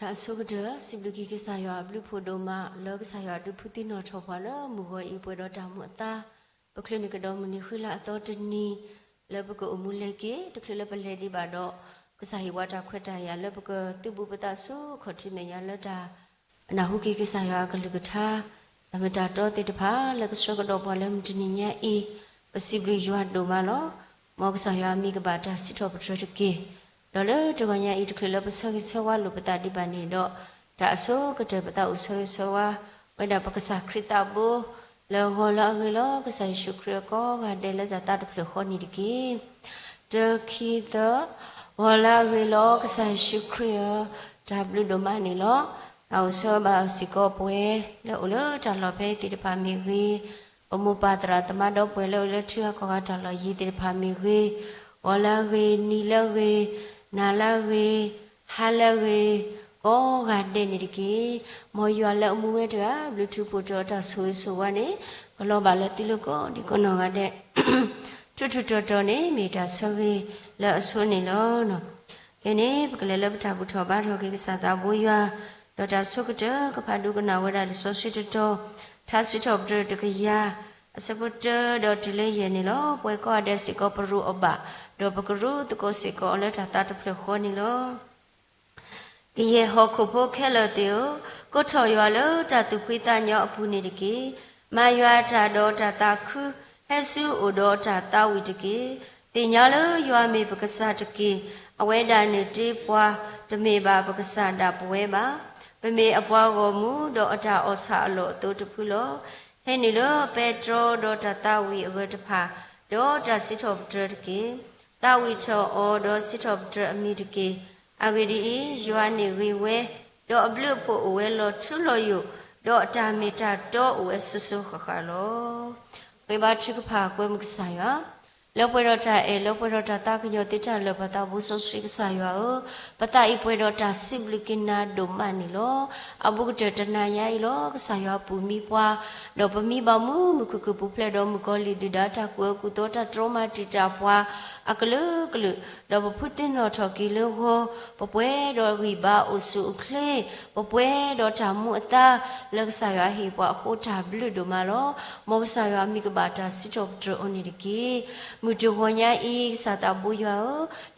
တၢ်အဆိကတၢၢ် စံးဘျုးက့ၤကစၢ်ယွၤအဘျုးဖးဒိၣ်မး လၢကစၢ်ယွၤဒုးဖုသံနီၣ်ထီၣ်ပှၤလၢမုၢ်ဂီၤအံၤ ပှဲၤဒီးတၢ်မူအသါ, ပချုးန့ၢ်ကဒီးမုၢ်နံၤဃုလါအသီတနံၤ လၢပကအိၣ်မူလဲၤက့ၤ တချုးလၢပလဲၤဒံးဘၣ်ဒီး ကစၢ်ဟ့ၣ်ပှၤတၢ်ခွဲးတၢ်ယာ်လၢပကသုးဘူးပသးဆူခီၣ်ထံးမဲာ်ညါလၢတၢ် နၢ်ဟူက့ၤကစၢ်ယွၤအကလုၢ်ကထါ, တၢ်မ့ၢ်တၢ်တီသ့ၣ်တဖၣ် လၢကဆှၢကဒီးပှၤလၢမုၢ်တနံၤညါအံၤ, ပစံးဘျုးယွၤဒိၣ်မးလီၤ. မ်ကစၢ်ယွၤအမံၤကဘၣ်တၢ်စံးထီၣ်ပတြၢၤတက့ၢ်. ဒီးလၢတဂီၤညါအံၤ တချုးလၢပဆၢဂ့ၤဆၢဝါလိာ်ပသးဒံးဘၣ်န့ၣ်ဒီး, တၢ်အဆိကတၢၢ်ပသးအိၣ်ဆၢဂ့ၤဆၢဝါ ဝဲဒၣ်ပကစၢ်ခရံာ်သးဘိ လၢဂီၤလၢအဂ့ၤလီၤ ကစၢ်ယ့ၣ်ၡူးခရံာ်အကိးဂၤဒဲးလၢတၢ်သးတဖျၢၣ်ဃီန့ၣ်တက့ၢ်. တၢ ခံ သၢ, ဂီၤလၢအဂ့ၤလီၤ ကစၢ်ယ့ၣ်ၡူးခရံာ်ဧၢ, တၢ်ဘျုးဒိၣ်မးန့ၣ်လီၤ. တၢ်အိၣ်ဆၢဘၣ်စ့ၢ်ကီးပဝဲလၢအိၣ်လၢတၢ်လီၢ်ဖဲအံၤသ့ၣ်တဖၣ်မ့ၢ်ဂ့ၤ, ပမိၢ်ပၢ်သရၣ်သမါဒီပုၢ်ဝဲၢ်လၢအိၣ်လၢထံဂၤကီၢ်ဂၤတၢ်လီၢ်ယံၤသ့ၣ်တဖၣ်မ့ၢ်ဂ့ၤ, ဂီၤလၢအဂ့ၤ, နံၤလၢအဂ့ၤ, နၤလၢအဂ့ၤ, ဟါလၢအဂ့ၤ, ကိးဂၤဒဲးန့ၣ်တက့ၢ်. မ်ယွၤလၢအမူဝဲတဂၤ ဘျုးထူးဖှိၣ်ထီၣ်အတၢ်ဆိၣ်ဂ့ၤဆိၣ်ဝါန့ၣ် ကလီၤဘၣ်လၢသုလိၤကိးဒံကိးနီၢ်ဂၤဒဲး ထူးထူးတီၤတီၤန့ၣ် မ့ၢ်တၢ်ဆၢဂ့ၤလၢအဆိန့ၣ်လီၤ. ခဲန့ၣ် ပကလဲၤလၢပတၢ်ဘူၣ်ထီၣ်ဘါထီၣ်က့ၤကစၢ်သးဘိယွၤ, ဒီးတၢ်ဆိကတၢၢ် ကဖးဒိကနၣ်ဝဲဒၣ်လံာ်စီဆှံတတီၤ, ထါစံးထီၣ်ပတြၢၤတကယၤ, အဆၢဖိတၢဒီးတုၤလၢယဲၢ်န့ၣ်လီၤ. ပဝဲကိးဂၤဒဲးစ့ၢ်ကီးပရိၣ်အဘၣ်, ဒီးပကရူၢ်သကိးစ့ၢ်ကီးအီၤလၢတၢ်သးတဖျၢၣ်ဃီန့ၣ်လီၤ. ကယဲၢ်ဟီၣ်ခိၣ်ဖိခဲလၢာ်သ့ၣ်ဧၢ, ကိးထီၣ်ယွၤလၢတၢ်သူၣ်ဖှံသးညီအပူၤန့ၣ်တက့ၢ်. မၤယွၤအတၢ်ဒီးတၢ်သးခု, ဟဲဆူအအိၣ်ဒီးတၢ်သးဝံၣ်တက့ၢ်. သ့ၣ်ညါလၢယွၤမ့ၢ်ပကစၢ်တက့ၢ်. အဝဲဒၣ်န့ၣ်တ့ပှၤ, တမ့ၢ်ဘၣ်ပကစၢ်ဒၣ်ပဝဲဘၣ်. ပမ့ၢ်အပှၤဂီၢ်မုၢ်, ဒီးအတၢ်အီၣ်ဆၣ်အလီၢ်အသိတဖုလီၤ. ဟဲနုာ်လၢအပဲတြီဒီးတၢ်သးဝံၣ်အဂၢၢ်တဖၣ်, ဒီးတၢ်စံးထီၣ်ပတြၢၤတက့ၢ်. သးဝံၣ်ထီၣ်အီၤဒီးစံးထီၣ်ပတြၢၤအမံၤတက့ၢ်. အဂ့ၢ်ဒ်အံၤ, ယွၤန့ၣ်ဂ့ၤဝဲ, ဒီးအဘျုးအဖှိၣ်အိၣ်ဝဲလီၤထူလီၤယိာ်, ဒီးအတၢ်မ့ၢ်တၢ်တီအိၣ်ဝဲစိၤစိၤဃၣ်ဃၣ်လီၤ. ဃ့ဘါထုကဖၣ်ကွဲမုာ်ကစၢ်ယွၤ, လၢပှဲၤဒီးတၢ်အဲၣ် လၢပှဲၤဒီးတၢ်သးကညီၤသ့တၢ်လၢာ် ပသးဘိစီဆှံကစၢ်ယွၤဧၢ, ပသးအံၤပှဲၤဒီးတၢ်စံးဘျုးက့ၤနၤဒိၣ်မးန့ၣ်လီၤ. အဘူးကတၢၢ်တနၤညါအံၤလီၤ ကစၢ်ယွၤပူၤမံပှၤ, ဒီးပမံဘၣ်မုာ်မုာ်ခုၣ်ခုၣ်ပူၤဖျဲးဒီးမုၣ်ကီၤလံၢ်ဒုၣ်ဒါတၢ်ကူၣ်အၢကူၣ်သီတၢ်တြီမၤတံာ်တာ်ပှၤ အကလုာ်ကလုာ်, ဒီးပဖုသ့ၣ်နီၣ်ထီၣ်က့ၤလၢဂီၤ, ပပှဲၤဒီးဂံၢ်ဘါအိၣ်ဆူၣ်အိၣ်ချ့, ပပှဲၤဒီးတၢ်မူအသါ, လၢကစၢ်ယွၤဟ့ၣ်ပှၤအဃိတၢ်ဘျုးဒိၣ်မးလီၤ. မ်ကစၢ်ယွၤမံၤကဘၣ်တၢ်စံးထီၣ်ပတြၢၤအီၤန့ၣ်တက့ၢ်. မုၢ်တဂီၤညါအံၤ ကစၢ်သးဘိယွ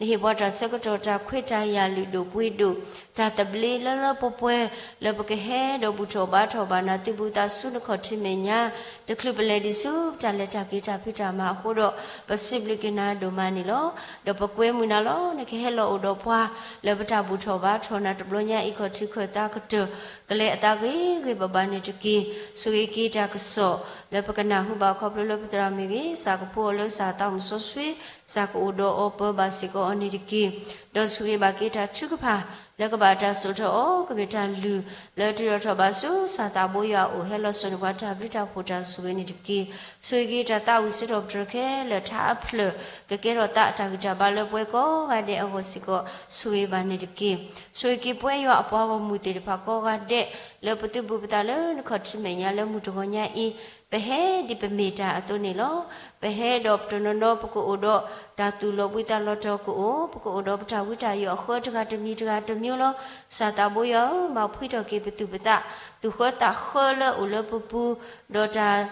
ၤဧၢ, နဟ့ၣ်ပှၤတၢ်ဆၢကတီၢ်တၢ်ခွဲးတၢ်ယာ်လုၢ်ဒိၣ်ပှ့ၤဒိၣ်, တၢ်သဘျ့လၢလၢပှဲၤပှဲၤ, လၢပကဟဲဒီးဘူၣ်ထီၣ်ဘါထီၣ်ဘၣ်နၤ သုးဘူးသးဆူနခီၣ်ထံးမဲာ်ညါ, တချုးပလဲၤဒံးဆူတၢ်လဲၤတၢ်က့ၤတၢ်ဖံးတၢ်မၤအဃိဒီး, ပစံးဘျုးက့ၤနၤဒိၣ်မးန့ၣ်လီၤ. ဒီးပကွဲမုာ်နၤလီၤ နကဟဲလီၤအိၣ်ဒီးပှၤ, လၢပတၢ်ဘူၣ်ထီၣ်ဘါထီၣ်နၤတဘျီညါအံၤ ခီၣ်ထံးခၢၣ်သးကတၢၢ်, ကလဲၤအသးဂ့ၤဂ့ၤဘၣ်ဘၣ်န့ၣ်တက့ၢ်. ဆိၣ်ဂ့ၤက့ၤတၢ်ကစီၣ် လၢပကနၢ်ဟူဘၣ်ခီဖျိလၢပသရၣ်မုၣ်ဂ့ၤ, စၢ်ကဖိအီၤလၢစၢ်သးမုၣ်စီဆှံ, စၢ်ကအိၣ်ဒီးအီၤပၢၤဘၣ်စ့ၢ်ကီးအီၤန့ၣ်တက့ၢ်. ဒီးဆိၣ်ဂ့ၤဘၣ်က့ၤတၢ်ထုကဖၣ် လၢကဘၣ်တၢ်စိာ်ထီၣ်အီၤ ကမ့ၢ်တၢ်လုၢ်လၢတယီၢ်ထီၣ်ဘၣ်ဆူ စၢ်သးဘိယွၤအအိၣ် ဟဲလီၤစိာ်န့ၢ်ပှၤတၢ်ဘျုးတၢ်ဖှိၣ်တၢ်ဆိၣ်ဂ့ၤန့ၣ်တက့ၢ်. ဆိၣ်ဂ့ၤက့ၤတၢ်သးဝံၣ်စံးထီၣ်ပတြၢၤခဲလၢာ် ထါအဖျၢၣ် ကကဲထီၣ်သးအတၢ်ဂံၢ်တၢ်ဘါလၢပှၤကိးဂၤဒဲးအဂီၢ်စ့ၢ်ကီး ဆိၣ်ဂ့ၤဘၣ်န့ၣ်တက့ၢ်. ဆိၣ်ဂ့ၤက့ၤပှဲၤယွၤအပှၤဂီၢ်မုၢ်သ့ၣ်တဖၣ်ကိးဂၤဒဲး လၢပသုးဘူးပသးလၢနခီၣ်ထံးမဲာ်ညါလၢမုၢ်တဂီၤညါအံၤ, ပဟဲဒ်ပမ့ၢ်တၢ်အသိးန့ၣ်လီၤ. ပဟဲဒီးပတနီၤနီၤ ပကအိၣ်ဒီးတၢ်သူၣ်လီၤဘှံးသးလီၤတီၤကအိၣ်, ပကအိၣ်ဒီးပတၢ်ဝံတၢ်ယိးအဃၢတဂၤတမံၤတဂၤတမံၤလီၤ. စၢ်သးဘိယွၤဧၢ, မၤဖှံထီၣ်က့ၤပသူၣ်ပသး, သူၣ်ဃၢသးဃၢလၢအိၣ်လၢပပူၤ, ဒီးတၢ်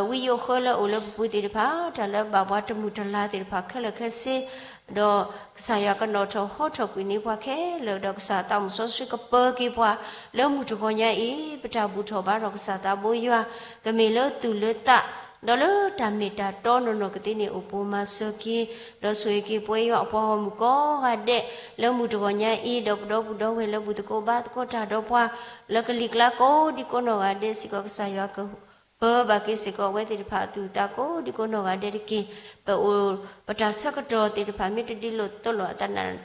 ဝံယိးဃၢလၢအိၣ်လၢပပူၤသ့ၣ်တဖၣ်, တၢ်လၢဘၣ်ပှၤတမုာ်တလၤသ့ၣ်တဖၣ်ခဲလၢာ်ခဲဆ့, ဒီးကစၢ်ယွၤကနီၣ်ထီၣ်ဟီထီၣ်ကွံာ်န့ၢ်ပှၤခဲလၢာ်, ဒီးကစၢ်သးမုၣ်စီဆှံကပၢၤက့ၤပှၤ လၢမုၢ်တဂီၤညါအံၤ, ပတၢ်ဘူၣ်ထီၣ်ဘါထီၣ်ကစၢ်သးဘိယွၤ, ကမ့ၢ်လၢသူၣ်လၢသး, ဒီးလၢတၢ်မ့ၢ်တၢ်တီနီၢ်နီၢ်ကသ့န့ၣ်အိၣ်ပိၤမၤစၢၤက့ၤ, ဒီးဆိၣ်ဂ့ၤက့ၤပှဲၤယွၤအပှၤဂီၢ်မုၢ်ကိးဂၤဒဲး လၢမုၢ်တဂီၤညါအံၤ, ဒီးပဒီပုၢ်ဒီဝဲၢ်လၢဘူၣ်သကိးဘါသကိးတၢ်ဒီးပှၤ လၢကလံၤကျါကိးဒံကိးနီၢ်ဂၤဒဲးစ့ၢ်ကီး ကစၢ်ယွၤက ပၢၤဘၣ်က့ၤစ့ၢ်ကီးအဝဲသ့ၣ်တဖၣ်အသူၣ်အသးကိးဒံကိးနီၢ်ဂၤဒဲးတက့ၢ်. ပအိၣ်ပတၢ်ဆၢကတီၢ်သ့ၣ်တဖၣ် မ့ၢ်တဒ်သိးလိာ်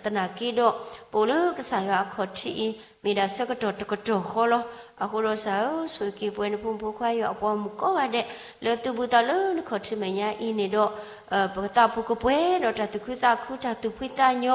သနာ်က့ဒီး, ပအိၣ်လၢကစၢ်ယွၤအခီၣ်ထံးအံၤ, မ့ၢ်ဒၣ်ဆၢကတီၢ်တကတီၢ်ဃီလီၤ. အဃိဒီးကစၢ်ဧၢ, ဆိၣ်ဂ့ၤက့ၤပှဲၤနဖိမုၣ်ဖိခွါယွၤအပှၤဂီၢ်မုၢ်ကိးဂၤဒဲး လၢသုးဘူးသးလၢနခီၣ်ထံးမဲာ်ညါအံၤန့ၣ်ဒီး, ပကသးပူၤကပှဲၤဒီးတၢ်သူၣ်ခုသးခု တၢ်သူၣ်ဖှံသးညီ,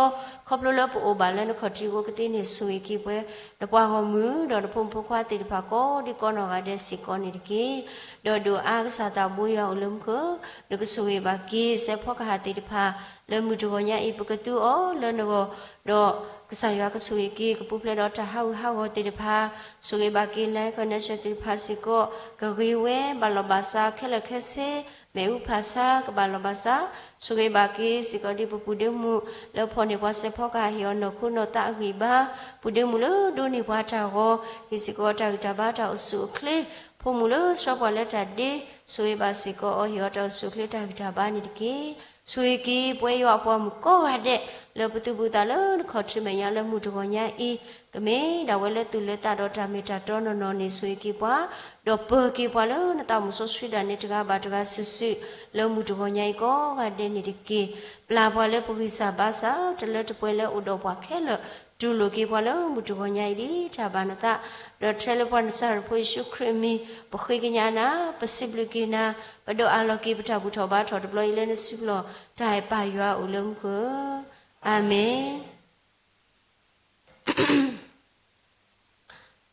ခီဖျိလၢပအိၣ်ဘၣ်လၢနခီၣ်ထံးအဃိကသ့န့ၣ် ဆိၣ်ဂ့ၤက့ၤပှဲၤ နပှၤဂီၢ်မုၢ် ဒီးနဖိမုၣ်ဖိခွါသ့ၣ်တဖၣ်ကိးဒံကိးနီၢ်ဂၤဒဲးစ့ၢ်ကီးန့ၣ်တက့ၢ်. ဒီးဒိၣ်အါကစၢ်သးဘိယွၤအိၣ်လၢမူခိၣ်, နကဆိၣ်ဂ့ၤဘၣ်က့ၤစဲးဖီကဟၣ်သ့ၣ်တဖၣ် လၢမုၢ်တဂီၤညါအံၤ ပကသူအီၤလၢနဂီၢ်, ဒီးကစၢ်ယွၤကဆိၣ်ဂ့ၤက့ၤ ကပူၤဖျဲးဒီးတၢ်ဟးဂူာ်ဟးဂီၤသ့ၣ်တဖၣ်, ဆိၣ်ဂ့ၤဘၣ်က့ၤ line connection သ့ၣ်တဖၣ်စ့ၢ်ကီး, ကဂ့ၤဝဲဘၣ်လီၢ်ဘၣ်စးခဲလၢာ်ခဲဆ့, မ့ၣ်အူဖးဆါကဘၣ်လီၢ်ဘၣ်စး, ဆိၣ်ဂ့ၤဘၣ်က့ၤစ့ၢ်ကီးဒ်ပပုၢ်ဒ့မုၣ် လၢဖီၣ်န့ၢ်ပှၤစဲးဖီကဟ့ၣ်အီၤနီၢ်ခိနီၢ်သးအဂံၢ်အဘါ, ပုၢ်ဒ့မုၣ်လၢဒိးန့ၢ်ပှၤတၢ်ဂီၤ, ဟ့ၣ်စ့ၢ်ကီးတၢ်ဂံၢ်တၢ်ဘါတၢ်အိၣ်ဆူၣ်အိၣ်ချ့, ဖိမုၣ်လၢဆှၢပှၤလၢတၢ်ဒ့, ဆိၣ်ဂ့ၤဘၣ်စ့ၢ်ကီးအီၤ ဟ့ၣ်အီၤတၢ်အိၣ်ဆူၣ်အိၣ်ချ့တၢ်ဂံၢ်တၢ်ဘါန့ၣ်တက့ၢ်. ဆိၣ်ဂ့ၤက့ၤပဝဲယွၤအပှၤမုၣ်ကိးဂၤဒဲး လၢပသူၣ်ပူၤသးလၢနခီၣ်ထံးမဲာ်ညါလၢမုၢ်တဂီၤညါအံၤ, ကမ့ၢ်ဒၣ်ဝဲလၢသူၣ်လၢသးဒီးတၢ်မ့ၢ်တၢ်တီနီၢ်နီၢ်န့ၣ် ဆိၣ်ဂ့ၤက့ၤပှၤ, ဒီးပၢၤက့ၤပှၤလၢနသးမုၢ်စီဆှံဒၣ်န့ၣ် တဂၤဘၣ်တဂၤစုာ်စုာ် လၢမုၢ်တဂီၤညါအံၤကိးဂၤဒဲးန့ၣ်တက့ၢ်. ပျၢ်ပှၤလၢပဂံၢ်စၢ်ဘါစၢ် တလၢတပှဲၤလၢအိၣ်ဒီးပှၤခဲလၢာ်, တူၢ်လိာ်က့ၤပှၤလၢမုၢ်တဂီၤညါအံၤဒ်တၢ်ဘၣ်နသး, ဒီးထဲလၢပှၤနစၢ်ရ့ၣ်ဖိယ့ၣ်ၡူးခရံာ်အမံၤ ပဃ့ကညးနၤ, ပစံးဘျုးက့ၤနၤ, ပဒိးအးလီၤက့ၤပတၢ်ဘူၣ်ထီၣ်ဘါထီၣ်တဘျီအံၤလၢနစုပူၤလီၢ် တၢ်အဲၣ်ပၢ်ယွၤအိၣ်လၢမူခိၣ်ဧၢ, အၤမ့ၣ်.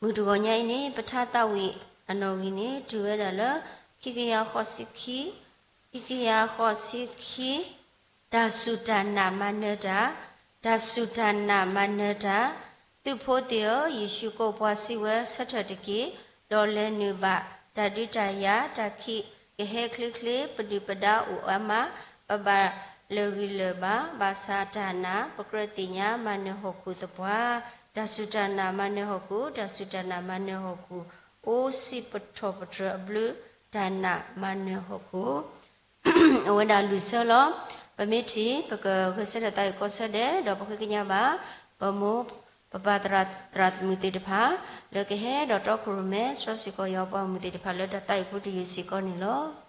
မုၢ်တဂီၤညါအံၤန့ၣ် ပထါသးဝံၣ်အနီၣ်ဂံၢ်န့ၣ် တုၤဝဲဒၣ်လၢ ခံကယၤဃိးဆံခံ, ခံကယၤဃိးဆံခံ, တၢ်စူၢ်တၢ်နာ်မၤနၢၤတၢ်, တၢ်စူၢ်တၢ်နာ်မၤနၢၤတၢ်, သုးဖိသ့ၣ်ဧၢ, ယ့ၣ်ၡူးကိးပှၤစံးဝဲ ဆၢထၢၣ်တက့ၢ်, ဒီးလဲၤနုာ်ဘၣ် တၢ်ဒုးတၢ်ယၤ, တၢ်ခံးကဟဲချ့ချ့, ပဒုၣ်ပဒါအိၣ်အါမး, ပဘၣ်လၢာ်ဂံၢ်လၢာ်ဘါ, ဘၣ်ဆၣ်တၢ်နာ် ပကြၢးသ့ၣ်ညါ မၤနၢၤဟီၣ်ခိၣ်သပှၢ်, တၢ်စူၢ်တၢ်နာ်မၤနၢၤဟီၣ်ခိၣ်, တၢ်စူၢ်တၢ်နာ်မၤနၢၤဟီၣ်ခိၣ်, အိၣ်စံးပထီၣ်ပတြၢၤအဘျုး, တၢ်နာ်မၤနၢၤဟီၣ်ခိၣ် အဝဲဒၣ်လွံၢ်ဆၢလီၤ. ပမ့ၢ်ထံၣ် ပကဂဲၤဆၢထၢၣ်သးအံၤကိးဆၢဒဲး ဒီးပဃ့ကညးဘၣ် ပမိၢ် ပပၢ်သရၣ်သမုၣ်သ့ၣ်တဖၣ် လၢကဟဲဒီးတီခိၣ်ရိၣ်မဲ ဆှၢစ့ၢ်ကီးယွၤအပှၤမုၣ်သ့ၣ်တဖၣ်လၢတၢ်သးဝံၣ်ဖိတယုၢ်စ့ၢ်ကီးန့ၣ်လီၤ.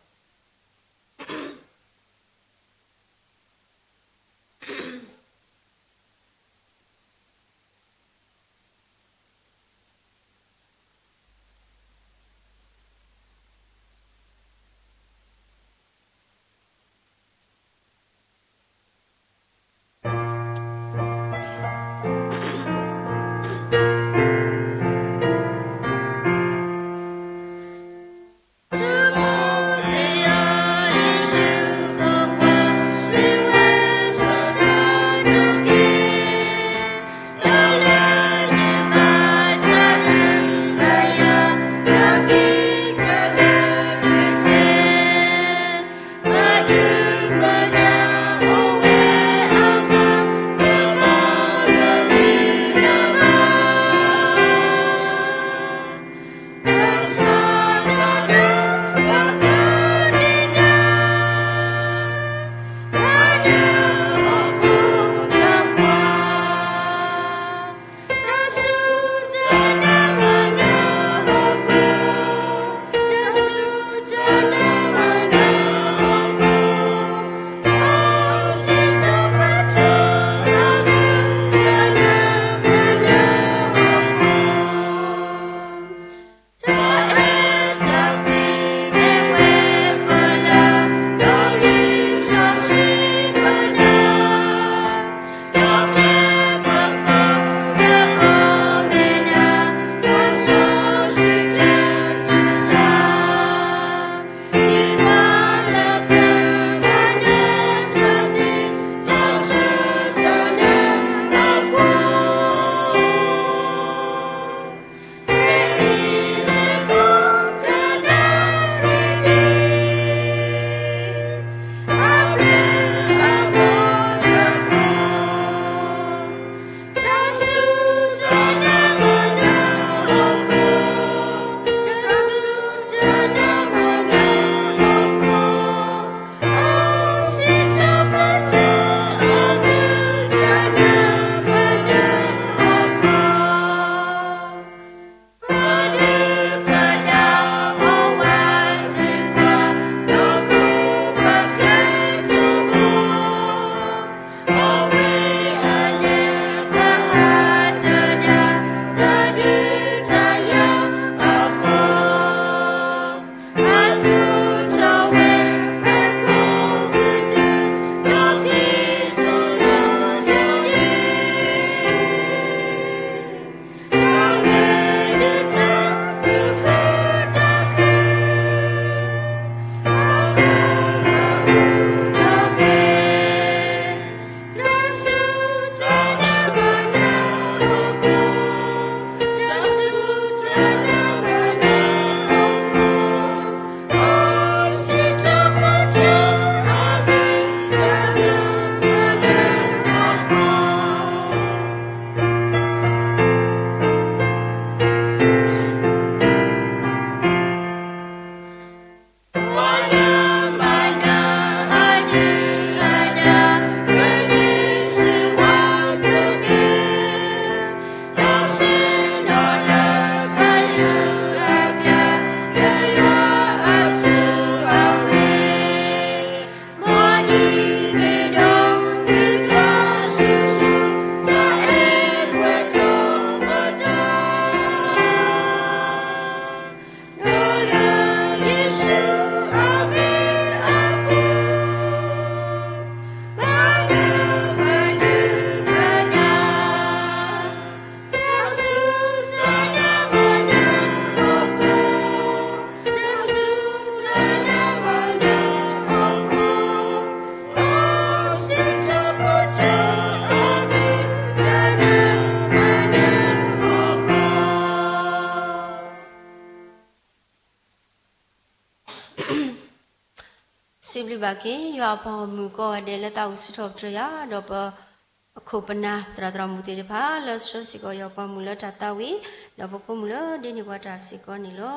ဘၣ်က့ၤ ယွၤအပှၤဂီၢ်မုၢ်ကိးဂၤဒဲးလၢသးအိၣ်စံးထီၣ်ပတြၢၤယၤ, ဒီးပ ခိၣ်ပနၢ် သရၣ်သရၣ်မုၣ်သ့ၣ်တဖၣ် လၢဆှၢစ့ၢ်ကီးယွၤပှၤမုၣ်လၢတၢ်သးဝံၣ်, ဒီးပဖိမုၣ်လၢဒ့န့ၢ်ပှၤတၢ်စ့ၢ်ကီးန့ၣ်လီၤ.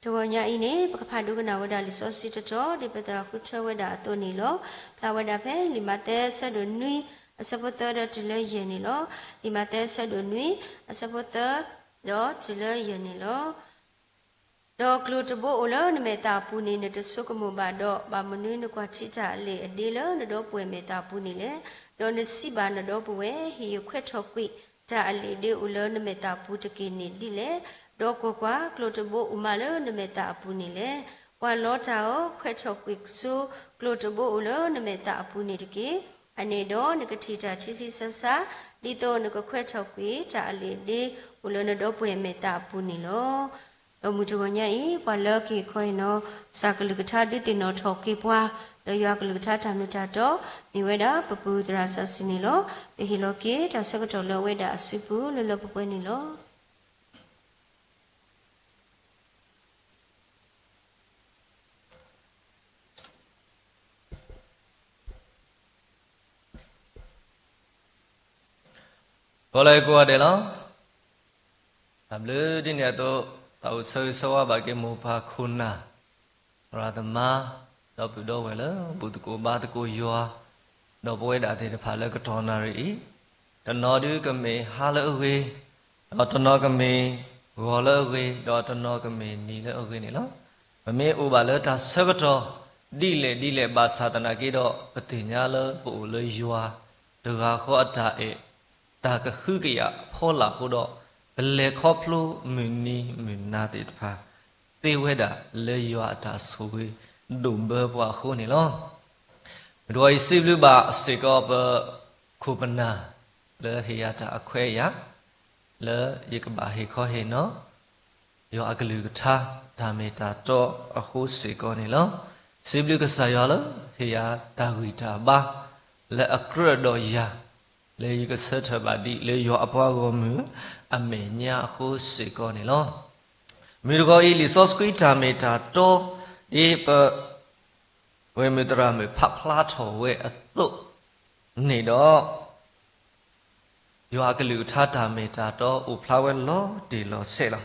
တဂီၤညါအံၤန့ၣ် ပကဖးဒိကနၣ်ဝဲဒၣ်လံာ်စီဆှံတတီၤ ဒ်ပသးဃုထၢဝဲဒၣ်အသိးန့ၣ်လီၤ. ဖျါဝဲဒၣ်ဖဲလံာ်မးသဲအဆၢဒိၣ်နွံ အဆၢဖိသၢဒီးတုၤလၢယဲၢ်န့ၣ်လီၤ. လံာ်မးသဲအဆၢဒိၣ်နွံ အဆၢဖိသၢ ဒီးတုၤလၢယဲၢ်န့ၣ်လီၤ. ဒီးကျိၤတဘိအိၣ်လၢနမဲာ်သၣ်အပူၤန့ၣ် နတဆိကမိၣ်ဘၣ်ဒီး ဘၣ်မနုၤနကွၢ်ထံတၢ်အလံာ်အဒ့လၢနဒီပုၢ်ဝဲၢ်မဲာ်သၣ်အပူၤန့ၣ်လဲၣ်. ဒီးနစံးဘၣ်နဒီပုၢ်ဝဲၢ်, ဟ့ၣ်ယခွဲးထီၣ်ကွံာ်တၢ်အလံာ်ဒ့အိၣ်လၢနမဲာ်သၣ်အပူၤတက့ၢ်န့ၣ်ဒ်လဲၣ်. ဒီးကွၢ်ကွၢ်, ကျိၤတဘိအိၣ်မးလၢနမဲာ်သၣ်အပူၤန့ၣ်လဲၣ်. ပှၤလီတၢ်ဧၢ, ခွဲးထီၣ်ကွံာ်ဆူကျိၤတဘိအိၣ်လၢနမဲာ်သၣ်အပူၤန့ၣ်တက့ၢ်. အန့ၣ်ဒီးနကထံၣ်တၢ်ထံဆံဆါဆါ, ဒ်သိးနကခွဲးထီၣ်ကွံာ်တၢ်အလံာ်ဒ့အိၣ်လၢနဒီပုၢ်ဝဲၢ်မဲာ်သၣ်အပူၤန့ၣ်လီၤ. ဒီးမုၢ်တဂီၤညါအံၤ ပှၤလၢကဟ့ၣ်ခီဟ့ၣ်နီၤ ကစၢ်ကလုၢ်ကထါဒုးသ့ၣ်နီၣ်ထီၣ်က့ၤပှၤ ဒီးယွၤကလုၢ်ကထါတၢ်မ့ၢ်တၢ်တီ မ့ၢ်ဝဲဒၣ်ပပုၢ်သရၣ်စီဆှံန့ၣ်လီၤ. ပဟ့ၣ်လီၤက့ၤတၢ်ဆၢကတီၢ်လၢအဝဲဒၣ်အစုပူၤလၢလၢပှဲၤပှဲၤန့ၣ်လီၤ. ဂီၤလၢကိးဂၤဒဲးလီၤ. တၢ်ဘျုးဒ်န့ၣ်အသိး, သးအိၣ်ဆၢဂ့ၤဆၢဝါဘၣ်က့ၤမိၢ်ပၢ်ခိၣ်နၢ်, သရၣ်သမါ, ဒီပုၢ်ဒီဝဲၢ်လၢဘူၣ်သကိးဘါသကိးယွၤ, ဒီးပဝဲဒၣ်သ့ၣ်တဖၣ်လၢကတီၢ်နၣ်ရံၣ်အံၤ, တနီၤဒုးကမ့ၢ်ဟါလၢအဂ့ၤ, ဒီးတနီၤကမ့ၢ်ဂီၤလၢအဂ့ၤ, ဒီးတနီၤကမ့ၢ်နံၤလၢအဂ့ၤန့ၣ်လီၤ. ပမ့ၢ်အိၣ်ဘၣ်လၢတၢ်ဆၢကတီၢ်ဒ်လဲၣ်ဒ်လဲၣ်ဘၣ်ဆၣ်သနာ်က့ဒီး ပသ့ၣ်ညါလၢပအိၣ်လၢယွၤတဂၤဃီအတၢ်အဲၣ် တၢ်ကဟုကယာ်အဖီလာ်အဃိဒီး, ပလဲၤခီဖျိမုၢ်နံၤမုၢ်နၤသ့ၣ်တဖၣ် သ့ဝဲဒၣ်လၢယွၤအတၢ်ဆိၣ်ဂ့ၤဒိၣ်ဘၢပှၤအဃိန့ၣ်လီၤ. မုၢ်တဂီၤအံၤစံးဘျုးဘၣ်စ့ၢ်ကီးပခိၣ်ပနၢ် လၢဟ့ၣ်ယၤတၢ်အခွဲးအယာ် လၢယကဘၣ်ဟ့ၣ်ခီဟ့ၣ်နီၤ ယွၤအကလုၢ်ကထါ တၢ်မ့ၢ်တၢ်တီအဃိစ့ၢ်ကီးန့ၣ်လီၤ. စံးဘျုးကစၢ်ယွၤလၢ ဟ့ၣ်ယၤတၢ်ဂံၢ်တၢ်ဘါ လၢအကြၢးဒီးယၤ လၢယကဆၢထၢၣ်ဘၣ်ဒံးလၢယွၤအပှၤဂီၢ်မုၢ်အမဲာ်ညါအဃိစ့ၢ်ကီးန့ၣ်လီၤ. မုၢ်တဂီၤအံၤ လံာ်စီဆှံတၢ်မ့ၢ်တၢ်တီ ဒ်ပ ဝဲၢ်မုၢ်သရၣ်မုၣ်ဖးဖျါထီၣ်ဝဲအသိးန့ၣ်ဒီး ယွၤအကလုၢ်ကထါတၢ်မ့ၢ်တၢ်တီအိၣ်ဖျါဝဲလီၤတံၢ်လီၤဆဲးလီၤ.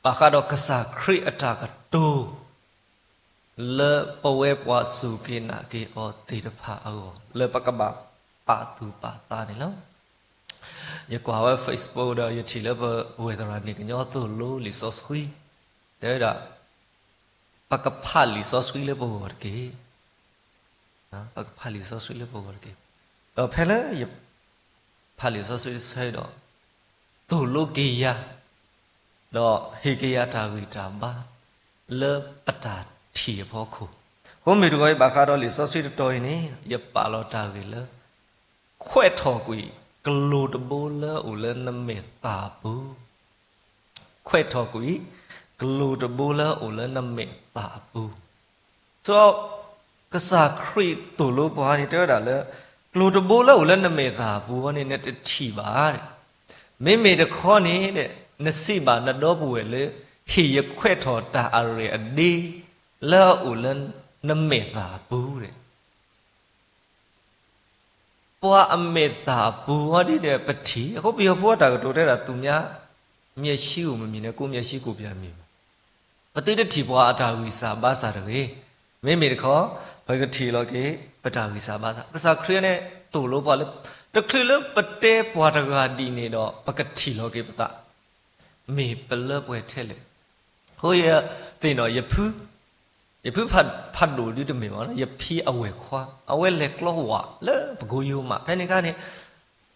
ဘၣ်ဃးဒီးကစၢ်ခရံာ်အတၢ်ကတိၤ လၢပဝဲပှၤစူၢ်က့ၤနာ်က့ၤအီၤသ့ၣ်တဖၣ်အဂီၢ် လၢပကဘၣ်ပာ်သူၣ်ပာ်သးန့ၣ်လီၤ. ယကွၢ်ဝဲ Facebook ဒီးယထံၣ်လၢပဝဲၢ်သရၣ်န့ၣ်ကညီသိၣ်လိလံာ်စီဆှံ တဲဝဲဒၣ် ပကဖးလံာ်စီဆှံလၢပဂီၢ်တက့ၢ်. ပကဖးလံာ်စီဆှံလၢပဂီၢ်တက့ၢ်. ဒီးဖဲလၢယဖးလံာ်စီဆှံတဆၢဒီး သိၣ်လိက့ၤယၤ ဒီးဟ့ၣ်က့ၤယၤတၢ်ဂံၢ်တၢ်ဘါ လၢပတၢ်ထံၣ်အဖီခိၣ်, အဃိမုၢ်တဂီၤအံၤဘၣ်ဃးဒီးလံာ်စီဆှံတတီၤအံၤန့ၣ် ယပာ်လီၤတၢ်ဂ့ၢ်လၢ ခွဲးထီၣ်ကွံာ် ကျိၤတဘိလၢအိၣ်လၢနမဲာ်သၣ်အပူၤ ခွဲးထီၣ်ကွံာ် ကျိၤတဘိလၢအိၣ်လၢနမဲာ်သၣ်အပူၤ. ဆိကစၢ်ခရံာ်သိၣ်လိပှၤန့ၣ်တဲဝဲဒၣ်လၢ ကျိၤတဘိလၢအိၣ်လၢနမဲာ်သၣ်အပူၤအံၤန့ၣ် နတထံၣ်ဘၣ်. မ့မ့ၢ်တခီန့ၣ် နစံးဘၣ်နဒီပုၢ်ဝဲၢ်လၢ ဟ့ၣ်ယခွဲးထီၣ်တၢ်အရဲၣ်အဒ့ လၢအအိၣ်လၢနမဲာ်သၣ်အပူၤ ပှၤအမဲာ်သၣ်အပူၤအံၤဒ်န့ၣ် ပထံၣ်, အဃိပယီၤဖိအတၢ်ကတိၤတဲဒၣ် သူများမျက်စိကိုမမြင်နဲ့ ကိုယ့်မျက်စိကိုပြန်မြင် ပသုတထံၣ်ပှၤအတၢ်ဂံၢ်စၢ်ဘါစၢ်တဂ့ၤ. မ့မ့ၢ်တခီ ပကထံၣ်လီၤက့ၤ ပတၢ်ဂံၢ်စၢ်ဘါစၢ်. ကစၢ်ခရံာ်န့ၣ် သိၣ်လိပှၤလၢ တချုးလၢပတဲပှၤတဂၤဒ်န့ၣ်ဒီး ပကထံၣ်လီၤက့ၤပသး မ့ၢ်ပလၢပှဲၤထဲလဲၣ်. အဃိယသ့ၣ်နီၣ် ယဖု ယဖုဖးဒိၣ်ဒုတမ့ၢ်ဘၣ်နီၤ, ယဖံအဝဲၢ်ခွါ အဝဲလဲၤကျီဝးလၢပကိယိမး ဖဲန့ၣ်အခါန့ၣ်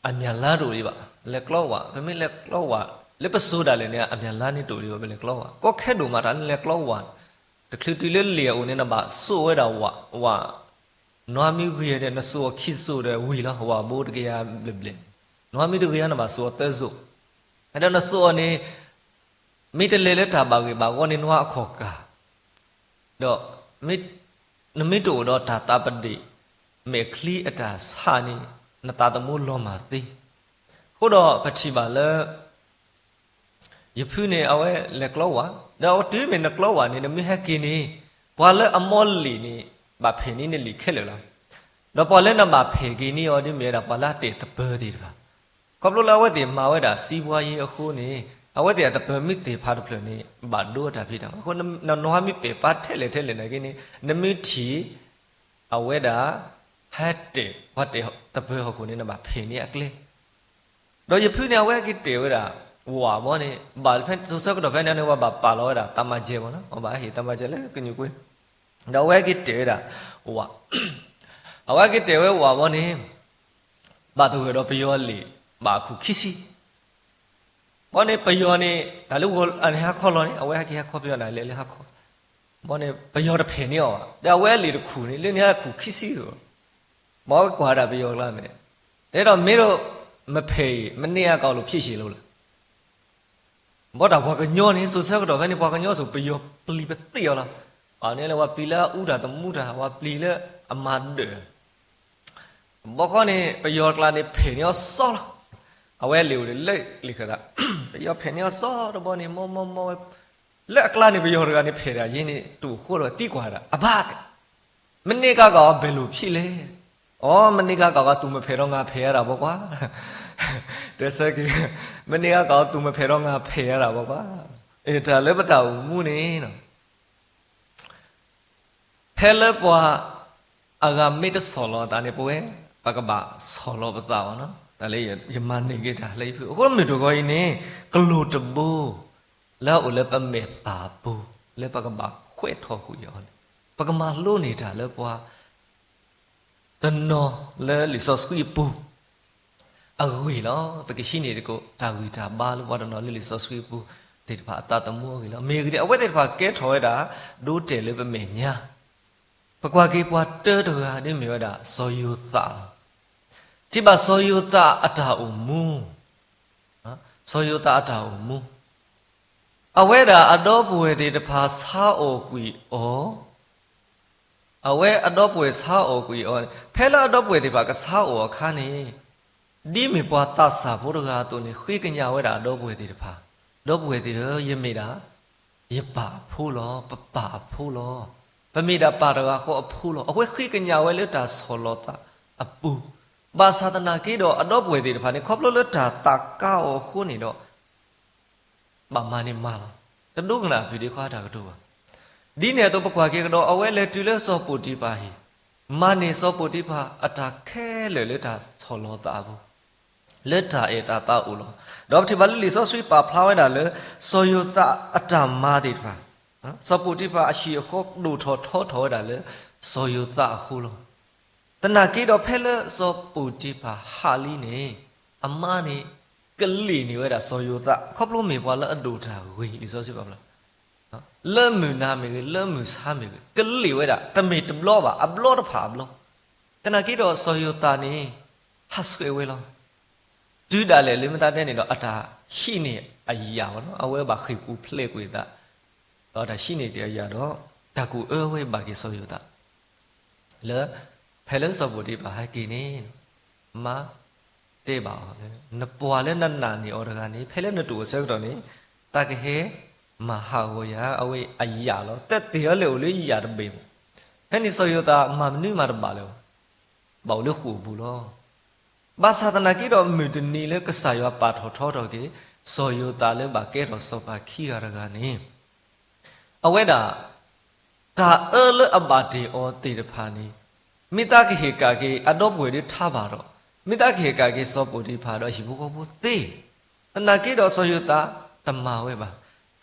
အမၠၣ်လါတအိၣ်ဒံးဘၣ်, လဲၤကျီဝး ပမ့ၢ်လဲၤကျီဝး လၢပစိၤဒၣ်လဲာ်န့ၣ် အမၠၣ်လါန့ၣ်တအိၣ်ဒံးဘၣ် ပလဲၤကျီဝး ကီခဲဒိၣ်မး တၢ်န့ၣ်လဲၤကျီဝး တချုးတုၤလၢလ့ၣ်အအိၣ်န့ၣ် နဘၣ်စိာ်ဝဲဒၣ်ဝး ဝး နွံမံဂ့ၤန့ၣ် နစိာ်အီၤခံစိာ်ဒီးဝံၤလီၤ, ဝးဘိတကယၤဘျဲၣ်ဘျဲၣ်န့ၣ် နွံမံတဂ့ၤ နဘၣ်စိာ်အီၤသၢစိာ်, ဒီးနစိာ်အီၤန့ၣ် မ့ၢ်တလဲၤလၢတၢ်ဘၣ်ဂ့ၢ်ဘၣ်ဝီန့ၣ် နွံအခီၣ်ကၢ် ဒီး နမ့ၢ်တအိၣ်ဒီးတၢ်သးပဒ့ၣ် မဲာ်ချံအတၢ်ဆးန့ၣ် နသးသမူလီၤမၢ်သ့. အဃိဒီးပထံၣ်ဘၣ်လၢ ယဖုန့ၣ် အဝဲလဲၤကျီဝး, ဒီးအဝဲတုၤမ့ၢ်နကျီဝးန့ၣ် နမ့ၢ်ဟဲက့ၤန့ၣ် ပှၤလၢအမီလ့ၣ်န့ၣ် ဘၣ်ဖဲးန့ၢ်နလံာ်ခဲလၢာ်လီၤ. ဒီးပှၤလၢနဘၣ်ဖဲးက့ၤန့ၢ်အီၤဒ်မ့ၢ်ဝဲဒၣ် ပှၤလၢအတဲာ်သပၢၤသ့ၣ်တဖၣ်, ခီဖျိလၢအဝဲသ့ၣ်မၤဝဲဒၣ်စံးပှၤယ့အဃိန့ၣ်, အဝဲသ့ၣ်အသပၢၤမ့ၢ်သ့ၣ်ဖးတဖျၢၣ်န့ၣ် ဘၣ်ဒိအတၢ်ဖံးတၢ်မၤအဃိ, နနွါမ့ၢ်ပဲာ်ပာ်ထဲလဲၣ်ထဲလဲၣ်နာ်က့န့ၣ်, နမ့ၢ်ထံၣ် အဝဲဒၣ် ဟဲတဲာ်ပှၤတဲာ်သပၢၤဟီၣ်ခိၣ်န့ၣ် နဘၣ်ဖဲးန့ၢ်အကျဲ ဒီးယဖုန့ၣ် အဝဲဟဲက့ၤတဲာ်ဝဲဒၣ် ဝးဘီန့ၣ် ဘၣ်ဖဲစိၤဆၢကတီၢ်ဖဲန့ၣ်န့ၣ် ပှၤဘၣ်ပာ်လီၤဝဲဒၣ် သးမၤစဲးဘၣ်နီၤ, ပှၤဘၣ်ဟ့ၣ်သးမၤစဲးလၢကညူးကွ့, ဒီးအဝဲဟဲက့ၤတဲာ်ဝဲဒၣ် ဝး, အဝဲဟဲက့ၤတဲာ်ဝဲဝးဘီန့ၣ် ဘၣ်သဂၢၢ်ဒီးပယီၤလံာ် ဘၣ်အခိၣ်ခံဆံ ဘီန့ၣ် ပယီၤန့ၣ် တၢ်လၢဂီၤအန့ၣ်ဟးခီလီၤန့ၣ် အဝဲဟဲက့ၤဟးခီပယီၤန့ၣ်လဲၤလၢဟးခီ, ဘီန့ၣ် ပယီၤတဖဲးန့ၢ်အီၤဘၣ်, ဒီးအဝဲအလံာ်တခူၣ်န့ၣ် လၢန့ၣ်ဟဲခိၣ်ခံဆံဧိၤ, မ်အဝဲကွၢ်ဒၣ်ပယီၤကျါမဲာ်, တဲဒီးမ့ၢ်ဒီး မဖဲးအံၤ မန့ၢ်အကီးလိာ်ဖံးဆံးလိာ်လၢ ဘီတၢ်ပှၤကညီန့ၣ် စိၤဆၢကတီၢ်ဖဲန့ၣ် ပှၤကညီစိၤ ပယီၤပျံၤပသ့ၣ်အီၤလီၤ. အန့ၣ်လၢပှၤပျံၤလၢအအူတၢ် သမူတၢ်, ပှၤပျံၤလၢအမၤဒၢၣ်, ဘီဃီန့ၣ် ပယီၤကျါန့ၣ် ဖဲးန့ၢ်အီၤစီလီၤ. အဝဲလံာ်အိၣ်ဒံးလၢလံာ်ခၢၣ်သး, ပယီၤဖဲးန့ၢ်အီၤစီတဘီန့ၣ် မီမီမီဝဲ, လၢအကျါန့ၣ် ပယီၤတဂၤန့ၣ် ဖဲးဒၣ်ယ့န့ၣ် တအိၣ်ဃိလီၤ သံကွၢ်ဒၣ် အဘၣ် မ့ၢ်န့ၢ်ကါကီးအီၤ ဘဲလိာ်ဖံးလဲၣ်. အိ မ့ၢ်န့ၢ်ကါကီးအီၤ သူၣ်မဖဲးဒီးငါဖဲးယၤဒၣ်ဘီကွၢ်, တဲဆၢက့ၤ, မ့ၢ်န့ၢ်ကါကီးအီၤ သူၣ်မဖဲးဒီးငါဖဲးယၤဒၣ်ဘီကွၢ်, တၢ်လၢပတၢ်အိၣ်မူန့ၣ် ဖဲလၢပှၤအဂၤမ့ၢ်တဆီၣ်လီၤအသးန့ၣ် ပဝဲ ပကဘၣ်ဆီၣ်လီၤပသးဘၣ်နီၤ. တၢ်လၢယမၤန့ၢ်က့ၤတၢ်လၢယဖု အဃိမုၢ်တဂီၤအံၤန့ၣ် ကလိာ်တဘိ လၢအအိၣ်လၢပမဲာ်သၣ်အပူၤ လၢပကဘၣ်ခွဲးထီၣ်ကွံာ်အီၤန့ၣ် ပကမၤလိန့ၢ်တၢ်လၢပှၤ တနီၤလၢလံာ်စီဆှံအပူၤ အဂ့ၢ်လီၤ. ပကဟံးန့ၢ်သကိး တၢ်ဂံၢ်တၢ်ဘါလၢပှၤတနီၤလၢလံာ်စီဆှံအပူၤသ့ၣ်တဖၣ်အသးသမူအဂ့ၢ်လီၤ. မ့ၢ်ဂ့ၤဒ်အဝဲသ့ၣ်တဖၣ်ကဲထီၣ်ဝဲဒၣ် ဒိတဲာ်လၢပမဲာ်ညါ, ပကွၢ်က့ၤပှၤတၢတဂၤဒ်မ့ၢ်ဝဲဒၣ် စီၤယိၤသးလီၤ. ထံၣ်ဘၣ်စီၤယိၤသးအတၢ်အိၣ်မူ, စီၤယိၤသးအတၢ်အိၣ်မူ အဝဲဒၣ်အဒီပုၢ်ဝဲၢ်သ့ၣ်တဖၣ်ဆါအီၣ်ကွံာ်အီၤ, အဝဲအဒီပုၢ်ဝဲၢ်ဆါအီၣ်ကွံာ်အီၤန့ၣ် ဖဲလၢအဒီပုၢ်ဝဲၢ်သ့ၣ်တဖၣ်ကဆါအီၣ်အခါန့ၣ်, ဒ်မ့ၢ်ပှၤသးစၢ်ဖိတဂၤအသိးန့ၣ် ဃ့ကညးဝဲဒၣ်အဒီပုၢ်ဝဲၢ်သ့ၣ်တဖၣ်, ဒီပုၢ်ဝဲၢ်သ့ၣ်ဧၢ, ယမ့ၢ်ဒၣ် ယပၢ်အဖိလီၤ, ပပၢ်အဖိလီၤ, ပမ့ၢ်ဒၣ်ပၢ်တဂၤဃီအဖိလီၤ. အဝဲဃ့ကညးဝဲလၢတၢ်ဆီၣ်လီၤသးအပူၤ, ဘၣ်ဆၣ်သနာ်က့ဒီး အဒီပုၢ်ဝဲၢ်သ့ၣ်တဖၣ်န့ၣ် ခီဖျိလၢတၢ်သးကါအီၤအဃိန့ၣ်ဒီး ဘၣ်မၤန့ၢ်မးလီၤ. တဒိကနၣ်ဖုးဒ့ခွါတၢ်ကတိၤဘၣ်. ဒ်န့ၣ်အသိး ပကွၢ်က့ၤကဒီး အဝဲလဲၤတုၤလၢစီၤပိၤတံဖၤအဟံၣ်, မၤန့ၢ်စီၤပိၤတံဖၤအတၢ်ခဲလၢာ်လၢတၢ်ဆီၣ်လီၤသးအပူၤ, လၢတၢ်အဲၣ်တၢ်သးအိၣ်လီၤ. ဒီးပထံၣ်ဘၣ်လၢလံာ်စီဆှံပာ်ဖျါဝဲဒၣ်လၢ စီၤယိၤသးအတၢ်မၤသ့ၣ်တဖၣ်, စီၤပိၤတံဖၤအဟံၣ်အဃီ ဒိၣ်ထီၣ်ထီထီၣ်ဝဲဒၣ်လၢ စီၤယိၤသးအဃိလီၤ. သနာ်က့ဒီး ဖဲလၢစီၤပိၤတံဖၤဟးလံန့ၣ် အမါန့ၣ် ကလ့ၢ်န့ၢ်ဝဲဒၣ်စီၤယိၤသး ခီဖျိမ့ၢ်ပှၤလၢအဒိၣ်တၢ်ဂ့ၤ လံာ်စီဆှံပာ်ဖျါ လၢမုၢ်နၤမ့ၢ်ဂ့ၤ လၢမုၢ်ဆါမ့ၢ်ဂ့ၤ ကလ့ၢ်ဝဲဒၣ် တမ့ၢ်တဘျီဘၣ် အဘျီတဖၣ်အဘျီ. သနာ်က့ဒီးစီၤယိၤသးန့ၣ် ဟးဆှဲးဝဲလီၤ. တုၤဒၣ်လဲာ်လၢမ့ၢ်သးဒဲန့ၣ်ဒီး အတၢ်ဟံးန့ၢ်အယာ်ဘၣ်နီၤ အဝဲဘၣ်ဃ့ၢ်ပူၤဖျဲးကွံာ်သး ဒီးတၢ်ဟံးန့ၢ်တ့ၢ်အယာ်ဒီး တၢ်ကူၣ်အၢဝဲဘၣ်က့ၤစီၤယိၤသး လၢ ဖဲလၢစီၤပိၤတံဖၤဟဲက့ၤန့ၣ် မါတဲဘၣ်အီၤလၢ နပှၤလၢနနာ်န့ၢ်အီၤတဂၤန့ၣ် ဖဲလၢနတအိၣ်အဆၢကတီၢ်န့ၣ် သးကဟဲမၤဟးဂီၤယၤ အဝဲအယာ်လီၤ. တသ့ၣ်အီၤလဲၣ်အိၣ်လၢယယာ်တဘ့ၣ်မး. ဖဲန့ၣ်စီၤယိၤသးမၤမနုၤမးတဘၣ်လၢၤဘၣ်. ဘၣ်အိၣ်လၢဃိာ်ပူၤလီၤ. ဘၣ်ဆၣ်သနာ်က့ဒီး မုၢ်တနံၤလၢကစၢ်ယွၤပာ်ထီၣ်ထီထီၣ်က့ၤ စီၤယိၤသးလၢဘၣ်ကဲထီၣ်စီၤပၤခံဂၤတဂၤန့ၣ် အဝဲဒၣ် တၢ်အၢလၢအဘၣ်တ့ၢ်အီၤသ့ၣ်တဖၣ်န့ၣ် မ့ၢ်သးကဟ့ၣ်ကၣ်က့ၤအဒီပုၢ်ဝဲၢ်ဒၣ်ထါဘၣ်ဒီး မ့ၢ်သးကဟ့ၣ်ကၣ်က့ၤစီၤပိၤတံဖၤဒီးအဟံၣ်ဖိဃီဖိသ့ သနာ်က့ဒီးစီၤယိၤသးတမၤဝဲဘၣ်.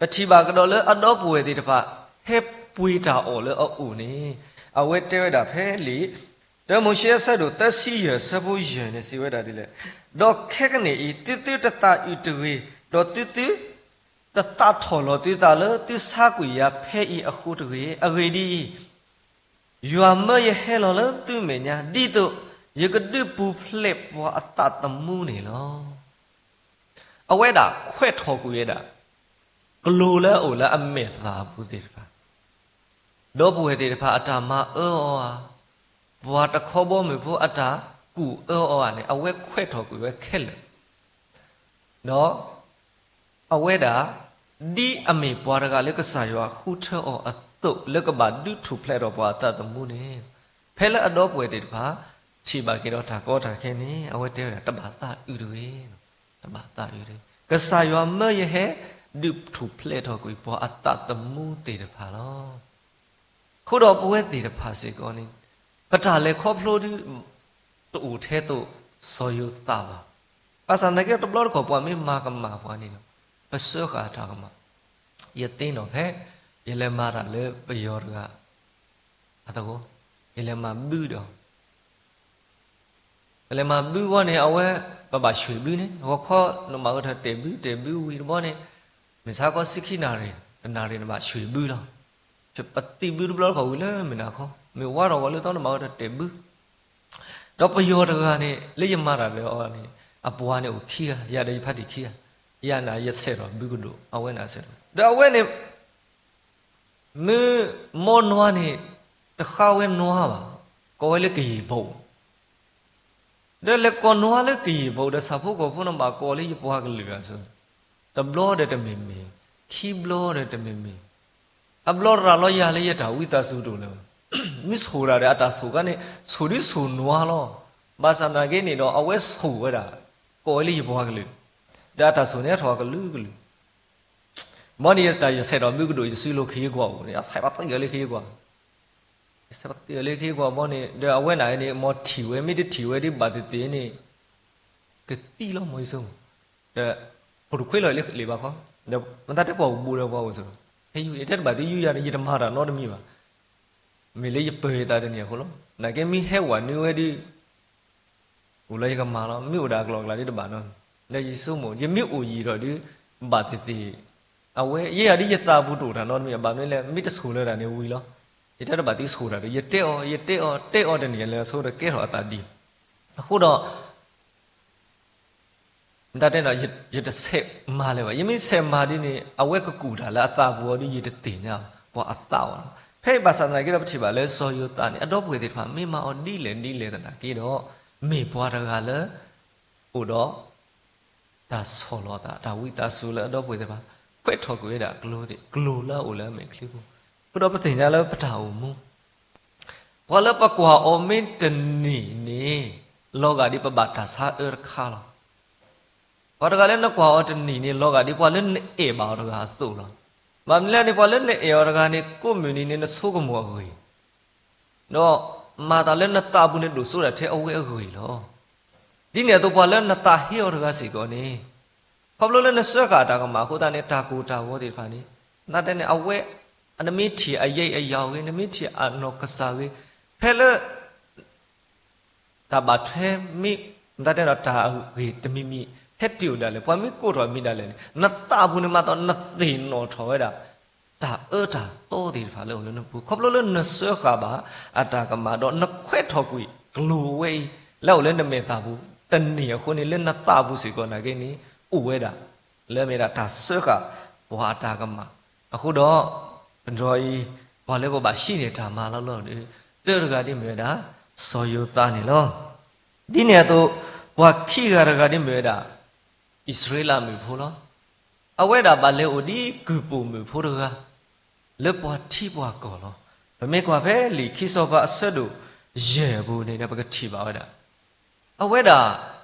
ပထံၣ်ဘၣ်ကဒီးလၢအဒီပုၢ်ဝဲၢ်သ့ၣ်တဖၣ် ဟဲပှ့ၤတၢ်အီၣ်လၢအအိၣ်န့ၣ် အဝဲတဲဝဲဒၣ်ဖဲလံာ် တၢမိၤၡ့အဆၢဒိၣ်သၢဆံယဲၢ် အဆၢဖိယဲၢ်န့ၣ် စံးဝဲဒၣ်ဒ်လဲၣ်, ဒီးခဲကနံၣ်အံၤ သုသုတသးအုးတဂ့ၤ, ဒီးသုသုတသးထီၣ်လီၤသုသးလၢသုဆါကွံာ်ယၤဖဲအံၤအဃိတဂ့ၤ. အဂ့ၢ်ဒ်အံၤ, ယွၤမၢယဟဲလီၤလၢသုမဲာ်ညါ ဒ်သိးယကဒုးပူၤဖျဲးပှၤအသးသမူန့ၣ်လီၤ. အဝဲဒၣ်ခွဲးထီၣ်ကွံာ်ဝဲဒၣ် ကျိၤလၢအအိၣ်လၢအမဲာ်သၣ်အပူၤသ့ၣ်တဖၣ်, ဒီပုၢ်ဝဲၢ်သ့ၣ်တဖၣ်အတၢ်မၤအၢအီၤဧါ, ပှၤတခီဘီမုၢ်ဖိအတၢ်ကူၣ်အၢအီၤဧါန့ၣ် အဝဲခွဲးထီၣ်ကွံာ်ဝဲခဲလၢာ် ဒီးအဝဲဒၣ် ဒ်အမ့ၢ်ပှၤတဂၤလၢကစၢ်ယွၤဃုထၢအီၤ သိးလၢကဘၣ်ဒုးထူၣ်ဖျဲးထီၣ်ပှၤအသးသမူန့ၣ်, ဖဲလၢအဒီပုၢ်ဝဲၢ်သ့ၣ်တဖၣ် ထံၣ်ဘၣ်က့ၤဒီးတၢ်ကီတၢ်ခဲန့ၣ် အဝဲတဲဝဲဒၣ် တဘၣ်သးအုးတဂ့ၤ, တဘၣ်သးအုးတဂ့ၤ, ကစၢ်ယွၤမၢယဟဲ ဒုးထူၣ်ဖျဲးထီၣ်ကွံာ်ပှၤအသးသမူသ့ၣ်တဖၣ်လီၤ. အဃိဒီးပဝဲသ့ၣ်တဖၣ်စ့ၢ်ကီးန့ၣ် ပတၢ်လဲၤခီဖျိဒုး တအိၣ်ထဲသိးစီၤယိၤသးဘၣ်. ဘၣ်ဆၣ်သနာ်က့ တဘျီတခီၣ်ပှၤမ့ၢ်မၤကမၣ်ပှၤန့ၣ်ဒီး ပစၢဃာ်တၢ်ကမၣ်. ယသ့ၣ်နီၣ်ဖဲ ယလဲၤမၤတၢ်လၢပယီၤတဂၤအသဝီ, ယလဲၤမၤဘုဒီး ပလဲၤမၤဘုဝံၤန့ၣ် အဝဲ ပဘၣ်ဆွံးဘုန့ၣ် ဂီၤခီ နဘၣ်အိၣ်ဒီးတဲာ်ဘု တဲာ်ဘုဝံၤတဘျီန့ၣ် မုၢ်ဆါခီဆံခံနၣ်ရံၣ် တနၣ်ရံၣ်နဘၣ်ဆွံးဘုလီၤ. ပသံၣ်ဘုတဘျီတခီၣ်ဝံၤလၢမုၢ်နၤခီ မုၢ်ဝါထီၣ်ဂီၤလၢသီနဘၣ်အိၣ်ဒီးတဲာ်ဘု ဒီးပယီၤတဂၤန့ၣ် လၢယမၤတၢ်ဒီးအီၤန့ၣ် အပှၤန့ၣ်အိၣ်ခံဂၤ ယၤဒီးယဖါတံၢ်ခံဂၤ, ယၤန့ၣ်ယဆဲးထီၣ်ဘုကဒိၣ် အဝဲန့ၣ်ဆဲးထီၣ် ဒီးအဝဲန့ၣ် မ့ၢ်မီနွါန့ၣ် တဃါဝဲနွါဘၣ်, ကိးဝဲလၢကယံာ်ဘိး, ဒီးလဲၤကိးနွါလၢကယံာ်ဘိးဒီး ဆၣ်ဖိကီၢ်ဖိန့ၣ်ဘၣ်ကိးလၢယပှၤကလုာ်အသိး, တဘျီဒီးတမ့ၢ်မ့ၢ်, ခံဘျီဒီးတမ့ၢ်မ့ၢ်, အဘျီရၤလီၤယၤလၢယတၢ်ဝံသးစူၤတအိၣ်လၢၤဘၣ်. မ့ၢ်ဆိၣ်တၢ်ဒီးအတၢ်ဆိၣ်ခါန့ၣ် ဆိၣ်ဒ်ဆိၣ်နွါလီၤ. ဘၣ်ဆၣ်သနာ်က့န့ၣ်ဒီး အဝဲဆိၣ်ဝဲဒၣ် ကိးဝဲလၢယပှၤကလုာ်, ဒီးအတၢ်ဆိၣ်န့ၣ်ထီၣ်အကလုာ်ကလုာ် ဘီန့ၣ်ယတၢ်ယဆဲးထီၣ်ဘုကဒိၣ်ယစုလိၤခ့ကွၢ်အိၣ်န့ၣ် အဆဲးပသံၣ်အီၤလၢခ့ကွၢ်, ယဆဲးပသံၣ်အီၤလၢခ့ကွၢ်ဘီန့ၣ် ဒီးအဝဲန့ၣ်န့ၣ် မ်ထံၣ်ဝဲ မ့ၢ်တထံၣ်ဝဲဒ်ဘၣ်သ့ၣ်သ့ၣ်န့ၣ် ကသံလီၤမ့ၢ်ယဆိကမိၣ်, ဒီး ဖိတခွ့လီၤလၢလံာ်ဘၣ်ခီ, ဒီးမတၤတဲပှၤအိၣ်ဘူးဒီးပှၤအိၣ်ဆိး, ဟဲယူၤ ယတဲတဘၣ်သ့ၣ်ယူၤယၤန့ၣ် ယတမၤတၢ်နီတမံၤဘၣ် မ့ၢ်လၢယပၢၤယသးတနံၤအဃိလီၤ. နာ်က့မ့ၢ်ဟဲဝဲနုၤဝဲဒ် အိၣ်လၢယကမၤလီၤ, မ့ၢ်အိၣ်ဒီးအကျိၤအကျဲဒ်တဘၣ်နီတမံၤ, ဒီးယဆိကမိၣ် ယမ့ၢ်အိၣ်ယံာ်ထီၣ်ဒ် ဘၣ်သ့ၣ်သ့ၣ်, အဝဲ ယဲယၤဒ်ယသးပူၤတအိၣ်တၢ်နီတမံၤ, ဘၣ်မနုၤလဲၣ် မ့ၢ်တဆိၣ်လၢၤတၢ်န့ၣ်ဝံၤလီၤ. ယတဲတဘၣ်သ့ၣ်ဆိၣ်တၢ်ဒီး ယတဲအီၤ ယတဲအီၤ တဲအီၤတနံၤလၢအဆိဒီးကဲထီၣ်အသးဒ် အဃိဒီး မတၤတဲနီၤ ယတဆဲးမၤလၢၤဘၣ်. ယမ့ၢ်ဆဲးမၤဒ်န့ၣ် အဝဲကကူၣ်တၢ်လၢအသးပူၤအီၤဒ်ယတသ့ၣ်ညါဘၣ် ပှၤအသးအီၤလီၤ. ဖဲဘၣ်ဆၣ်သနာ်က့ဒီး ပထံၣ်ဘၣ်လၢစီၤယိၤသးန့ၣ် အဒီပုၢ်ဝဲၢ်သ့ၣ်တဖၣ်မ့ၢ်မၤအီၤဒ်လဲၣ်ဒ်လဲၣ်သနာ်က့ဒီး မ့ၢ်ပှၤတဂၤလၢ အိၣ်ဒီး တၢ်ဆီၣ်လီၤသး တၢ်ဝံသးစူၤလၢအဒီပုၢ်ဝဲၢ်သ့ၣ်တဖၣ် ခွဲးထီၣ်ကွံာ်ဝဲဒၣ်အကျိၤသ့ၣ် ကျိၤလၢအအိၣ်လၢအမဲာ်ချံပူၤ, အဃိဒီးပသ့ၣ်ညါလၢပတၢ်အိၣ်မူ ပှၤလၢပကွၢ်အီၤမ့ၢ်တနံၤန့ၣ် လီၤဂာ်ဒ်ပဘၣ်တၢ်ဆါအၢတခါလီၤ. ပှၤတဂၤလၢနကွၢ်အီၤတနံၤန့ၣ် လီၤဂာ်ဒ်ပှၤလၢနအဲၣ်ဘၣ်အီၤတဂၤအသိးလီၤ. ဘၣ်မနုၤလဲၣ်န့ၣ် ပှၤလၢနအဲၣ်အီၤတဂၤန့ၣ် ကိးမုၢ်နံၤန့ၣ် နဆိကမိၣ်အဂ့ၢ် ဒီးမၤတၢ်လၢနသးပူၤန့ၣ် ဒိၣ်စိဒၣ်ထဲအဝဲအဂ့ၢ်လီၤ. ဒ်န့ၣ်အသိး ပှၤလၢနသးဟ့အီၤတဂၤစ့ၢ်ကီးန့ၣ် ခီဖျိလၢနစၢဃာ်တၢ်ကမၣ်အဃိသတးန့ၣ် တၢ်ကိၢ်တၢ်ဂီၤသ့ၣ်တဖၣ်န့ၣ် နတဲန့ၣ် အဝဲ နမ့ၢ်ထံၣ်အယံာ်အယီၤဂ့ၤ နမ့ၢ်ထံၣ်အနီၢ်ကစၢ်ဂ့ၤ ဖဲလၢ တၢ်ဘၣ်ထွဲမ့ၢ် နတၢ်တဲဒီးတၢ်အဂ့ၢ်တမံၤမံၤ ဟဲတုၤအိၣ်ဒၣ်လဲာ် ပှၤမ့ၢ်ကိးထီၣ်မံၤဒၣ်လဲာ်န့ၣ် နသးပူၤန့ၣ်မးဒီး နသ့ၣ်နီၣ်ထီၣ်ဝဲဒၣ် တၢ်အၢတၢ်သီသ့ၣ်တဖၣ်လၢအိၣ်လၢနပူၤ ခီဖျိလၢနစၢဃာ်ဘၣ်အတၢ်ကမၣ်ဒီး နခွဲးထီၣ်ကွံာ်ကျိၤဝဲအံၤ လၢအိၣ်လၢနမဲာ်သးပူၤ တနံၤအဃိန့ၣ် လၢနသးပူၤစ့ၢ်ကီးနာ်က့န့ၣ် အိၣ်ဝဲဒၣ် လၢအမ့ၢ်ဒၣ်တၢ်စၢဃာ်ပှၤအတၢ်ကမၣ် အဃိဒီး တဘျီအံၤ ပှၤလၢပဘၣ်ဟံးန့ၢ်တၢ်မၤလီၤလီၤဒီး တၢတဂၤဒ်မ့ၢ်ဝဲဒၣ် စီၤယိၤသးန့ၣ်လီၤ. ဒ်န့ၣ်အသိး ပှၤခံဂၤတဂၤဒ်မ့ၢ်ဝဲဒၣ် အံၣ်စရ့လးမုၣ်ဖိလီၤ. အဝဲဒၣ်ဘၣ်လဲၤအိၣ်ဒ်ကုၢ်ပိာ်မုၣ်ဖိတဂၤ လၢပှၤထံပှၤကီၢ်လီၤ. ပမ့ၢ်ကွၢ်ဖဲလံာ်ခံစီၤပၤအဆၢဒိၣ်ယဲၢ်အပူၤန့ၣ်ဒီး ပကထံၣ်ဘၣ်ဝဲဒၣ် အဝဲဒၣ်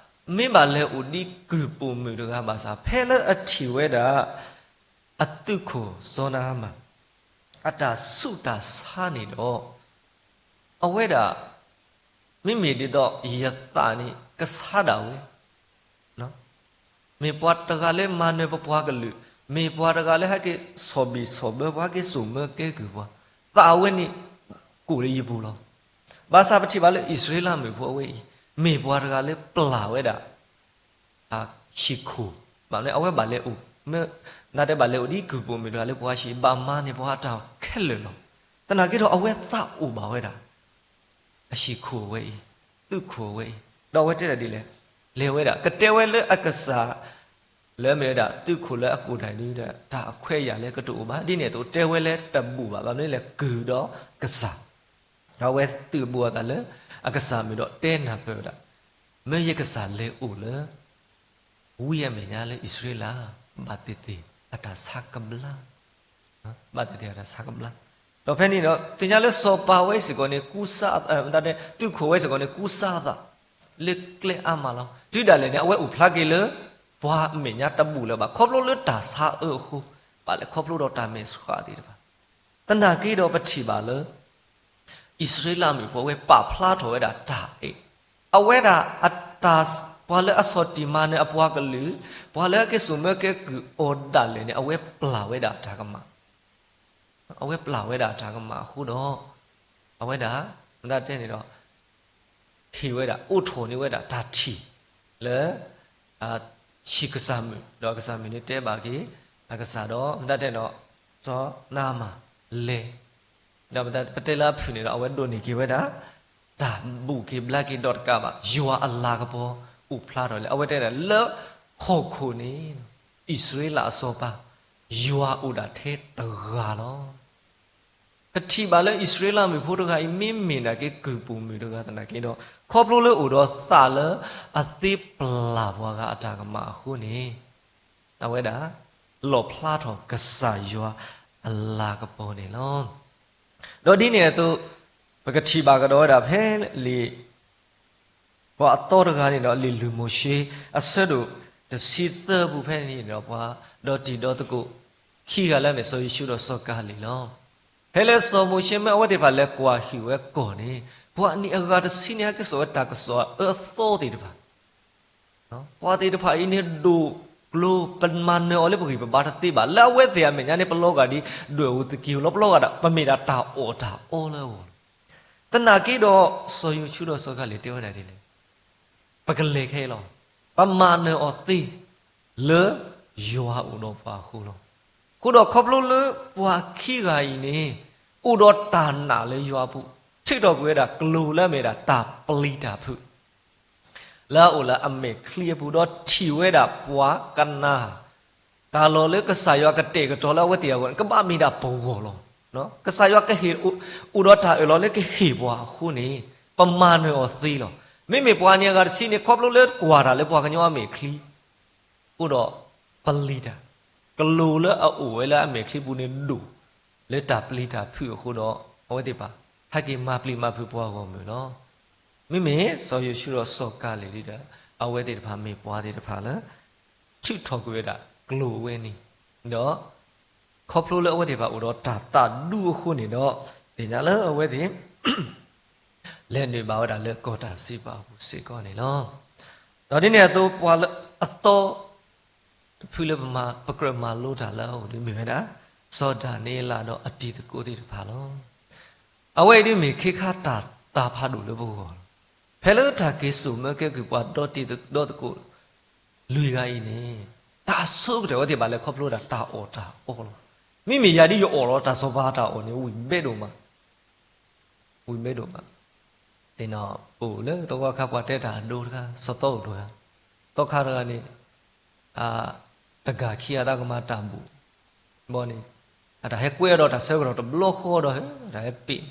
မ့ၢ်ဘၣ်လဲၤအိၣ်ဒ်ကုၢ်ပိာ်မုၣ်တဂၤဘၣ်ဆၣ် ဖဲလၢအထံၣ်ဝဲဒၣ် အသုးခိၣ်စီၤနၤမၣ် အတၢ်ဆူးတၢ်ဆါန့ၣ်ဒီး အဝဲဒၣ် မ့မ့ၢ်ဒ်သိးယသးန့ၣ် ကဆါဒၣ်ဝဲ မ့ၢ်ပှၤတဂၤလၢမၤနၢၤပပှၤကလုာ်, မ့ၢ်ပှၤတဂၤလၢဟဲက့ၤဆီၣ်ဘံၣ်ဆီၣ်ဘၢ ပှၤဟဲက့ၤစိာ်မၢကဲကုၢ်ပှၤ, သးဝဲန့ၣ် ကိၣ်လၢယပူၤလီၤ. ဘၣ်ဆၣ်ပထံၣ်ဘၣ်လၢအံၣ်စရ့လးမုၣ်ဖိအဝဲအံၤ မ့ၢ်ပှၤတဂၤလၢပျၢ်ဝဲဒၣ် အဟံၣ်ခိၣ်, ဘၣ်မနုၤအဝဲဘၣ်လဲၤအိၣ်, မ့ၢ် နတဲဘၣ်လဲၤအိၣ်ဒ်ကုၢ်ပိာ်မုၣ်တဂၤလၢပှၤဟံၣ် ဘၣ်မၤန့ၢ်ပှၤအတၢ်ခဲလၢာ်လီၤ. သနာ်က့ဒီးအဝဲသးအိၣ်ဘၣ်ဝဲဒၣ် အဟံၣ်ခိၣ်အဝဲအံၤ, သုးခိၣ်အဝဲအံၤ, ဒီးအဝဲတဲဒၣ်ဒ်လဲၣ်, လဲၤဝဲဒၣ် ကတဲဝဲလၢအကစၢ် လၢမ့ၢ်ဝဲဒၣ်သုးခိၣ်လၢအကိၣ်တၢ်ဒ်ဒီး တၢ်အခွဲးအယာ်လၢကတအိၣ်ဘၣ်, ဒ်န့ၣ်အသိးတဲဝဲလၢတဘူၣ်ဘၣ်, ဘၣ်မနုၤလဲၣ် ကုၢ်ဒီးကစၢ်, ဒီးအဝဲသုးဘူးအသးလၢအကစၢ်မ့ၢ်ဒီးတဲနၢ်ပၢၢ်ဝဲဒၣ်, မၢယကစၢ်လဲၤအိၣ်လၢ ဝံအမဲာ်ညါလၢအံၣ်စရ့လး, ဘၣ်သ့ၣ်သ့ၣ်အတၢ်ဆါကဘျါ, ဘၣ်သ့ၣ်သ့ၣ်အတၢ်ဆါကဘျါ. ဒီးဖဲန့ၣ်ဒီး သ့ၣ်ညါလၢစီၤပၤဝဲစ့ၢ်ကီးန့ၣ် ကူစါ, သုးခိၣ်ဝဲစ့ၢ်ကီးန့ၣ် ကူစါအသး လၢကျဲအါမးလီၤ. တုၤဒၣ်လဲာ်န့ၣ် အဝဲအိၣ်ဖျါက့ၤလၢ ပှၤမဲာ်ညါတဘူၣ်လၢၤဘၣ် ခီဖျိလၢတၢ်ဆါအၢအဃိ, ဘၣ်လဲၤခီဖျိဒီးတၢ်မဲာ်ဆှးသ့ၣ်တဖၣ်. သနာ်က့ဒီးပထံၣ်ဘၣ်လၢ အံၣ်စရ့လးမုၣ်ဖိအဝဲပာ်ဖျါထီၣ်ဝဲဒၣ်တၢ်အဲၣ်, အဝဲဒၣ်အတၢ်, ပှၤလၢအဆီၣ်တံၢ်မၤနၢၤအပှၤကလုာ်, ပှၤလၢအက့ၤစိာ်မၢကဲကုၢ်အီၤဒၣ်လဲာ်န့ၣ် အဝဲပျၢ်ဝဲဒၣ်အတၢ်ကမၣ်, အဝဲပျၢ်ဝဲဒၣ်အတၢ်ကမၣ်အဃိဒီး အဝဲဒၣ် မတၤတဲန့ၣ်ဒီး ဟ့ၣ်ဝဲဒၣ် အိးထီၣ်န့ၢ်ဝဲဒၣ်တၢ်ထံၣ်လၢ ဆံးကစၢ်မုၣ်, ဒီးကစၢ်မုၣ်န့ၣ်တဲဘၣ်က့ၤ အကစၢ်ဒီး မတၤတဲဒီး စီၤနၤမၣ်လဲၤ, ဒီးပတဲလၢအဖုၣ်န့ၣ်ဒီး အဝဲဒိးန့ၢ်က့ၤဝဲဒၣ် တၢ်ဘူၣ်က့ၤဘျါက့ၤဒီးတကးဘၣ် ယွၤအလၤကပီၤအိၣ်ဖျါထီၣ်လၢ အဝဲတဲဒၣ်လၢဟီၣ်ခိၣ်န့ၣ် အံၣ်စရ့လးအစီၤပၤ ယွၤအိၣ်ဒၣ်ထဲတဂၤလီၤ. ပထံၣ်ဘၣ်လၢအံၣ်စရ့လးမုၣ်ဖိတဂၤအံၤ မ့မ့ၢ်နာ်က့ကုၢ်ပူၤမုၣ်တဂၤသနာ်က့ဒီး ခီဖျိလၢအိၣ်ဒီးသးလၢအသ့ပျၢ်ပှၤဂၤအတၢ်ကမၣ်အဃိန့ၣ် အဝဲဒၣ် လီၣ်ဖျါထီၣ်ကစၢ်ယွၤအလၤကပီၤန့ၣ်လီၤ. ဒီးဒ်န့ၣ်အသိး ပကထံၣ်ဘၣ်ကဒီးဝဲဒၣ်ဖဲလံာ် ပှၤအသီတဂၤန့ၣ်ဒီး လံာ်လုၢ်မိၤၡ့ အဆၢဒိၣ်တဆံသၢပူၤဖဲန့ၣ်ဒီး ပှၤဒီတံၤဒီသကိးခံဂၤလၢအမ့ၢ်စီၤယိၤၡူဒီးစီၤကၤလ့းလီၤ. ဖဲလၢစီၤမိၤၡ့မၢအဝဲသ့ၣ်တဖၣ်လဲၤကွၢ်ဟုၣ်ဝဲကီၢ်န့ၣ် ပှၤအနံၣ်အဂၤတဆံန့ၣ် ဟဲက့ၤစိာ်ဝဲတၢ်ကစီၣ်အအၢအသီသ့ၣ်တဖၣ် ပှၤသ့ၣ်တဖၣ်အံၤန့ၣ်ဒိၣ်ကျိ ပမၤနၢၤအီၤလၢပဂံၢ်ပဘါတသ့ဘၣ်. လၢအဝဲသ့ၣ်အမဲာ်ညါန့ၣ် ပလီၤဂာ်ဒ်ဒွဲၣ်ဧိၤသက့ဧိၤလီၤ. ပလီၤဂာ်ဒၣ် ပမ့ၢ်ဒၣ်တၢ်အီၣ်တၢ်အီလၢအဂီၢ်လီၤ. သနာ်က့ဒီး စီၤယိၤၡူဒီးစီၤကၤလ့းတဲဝဲဒၣ်ဒ်လဲၣ်, ပကလဲၤခဲအံၤလီၤ. ပမၤနၢၤအီၤသ့ လၢယွၤအိၣ်ဒီးပှၤအဃိလီၤ. အဃိဒီးခီဖျိလၢပှၤခံဂၤအံၤန့ၣ် အိၣ်ဒီးတၢ်နာ်လၢယွၤအပူၤ, ထုးထီၣ်ကွံာ်ဝဲဒၣ်ကျိၤလၢအမ့ၢ်ဒၣ်တၢ်ပျံၤတၢ်ဖုး လၢအအိၣ်လၢအမဲာ်ချံအပူၤ, ဒီးထံၣ်ဝဲဒၣ်ပှၤကနၤ တၢ်လီၢ်လၢကစၢ်ယွၤကတဲာ်ကတီၤလၢအဝဲသ့ၣ်အဂီၢ်န့ၣ် ကဘၣ်မ့ၢ်ဒၣ်ပဂီၢ်လီၤ. ကစၢ်ယွၤကဟ့ၣ်, အိၣ်ဒီးတၢ်အၢၣ်လီၤလၢကဟ့ၣ်ပှၤအဃိန့ၣ် ပမၤနၢၤအီၤသ့လီၤ. မ့မ့ၢ်ပှၤအနံၣ်အဂၤတဆံန့ၣ် ခီဖျိလၢကွၢ်တၢ်လၢပှၤကညီအမဲာ်ချံ အိၣ်ဒီးပျံၤတၢ်, ကျိၤလၢအအိၣ်ဝဲလၢအမဲာ်ချံပူၤန့ၣ်ဒိၣ် လၢတၢ်ပျံၤတၢ်ဖုးအဃိဒီး အဝဲသ့ၣ်တဖၣ် ဟဲက့ၤမၤပျံၤမၤဖုးပှၤဂီၢ်မုၢ်လီၤ. မ့မ့ၢ်စီၤယိၤၡူဒီးစီၤကၤလ့းဒီး အဝဲသ့ၣ်တဖၣ်မ့ၢ်ပှၤသ့ၣ်တဖၣ်လၢ ထုးထီၣ်ကွံာ်ဝဲဒၣ်ကျိၤအဝဲန့ၣ်, ဒီး ခီဖျိလၢအဝဲသ့ၣ်တဖၣ်အိၣ်ဒီးတၢ်သးဒူအဃိန့ၣ်ဒီး သ့ၣ်ညါလၢအဝဲသ့ၣ် လဲၤနုာ်ဘၣ်ဝဲဒၣ်လၢကီၢ်တၢ်စံးပာ်အပူၤစ့ၢ်ကီးန့ၣ်လီၤ. ဒီးဒ်န့ၣ်အသိး ပှၤလၢအသီ တဖုလၢပကြၢးမၤလိတၢ်လၢအအိၣ်ဒ်မ့ၢ်ဝဲဒၣ် စီၤဒၤနံးယ့လးဒီးအတံၤသကိးသ့ၣ်တဖၣ်လီၤ. အဝဲအံၤဒ်မ့ၢ်ခ့ခါတၢ်တၢ်ဖးဒိၣ်လၢပဂီၢ်လီၤ. ဖဲလၢတၢ်က့ၤစိာ်မၢကဲကုၢ်ပှၤဒီတံၤဒီသကိး လွံၢ်ဂၤအံၤန့ၣ် တၢ်ဆိကတၢၢ်ဝဲသ့ၣ်ဘၣ်လဲၤခီဖျိဝဲဒၣ်တၢ်အီၣ်တၢ်အီလီၤ. မ့မ့ၢ်ယၤဒ်ယအီၣ်လီၤ တၢ်စီၤပၤတၢ်အီၣ်န့ၣ် ဝံၣ်ဘဲဒိၣ်မး ဝံၣ်ဘဲဒိၣ်မး, သ့ၣ်နီၣ် ပအိၣ်လၢသဝီခါပှၤတဲတၢ်အဒိတခါ စီၤသီအိၣ်တဂၤ, သီခါတဂၤန့ၣ် တဂၤခံဂၤသးကမၤတၢ်ဘူၣ်, ဘီန့ၣ် အတၢ်ဟဲကွဲအီၤဒီးတၢ်ဆၢကတီၢ်တဘျီဃီဒီး တၢ်ဟဲပ့ၣ်,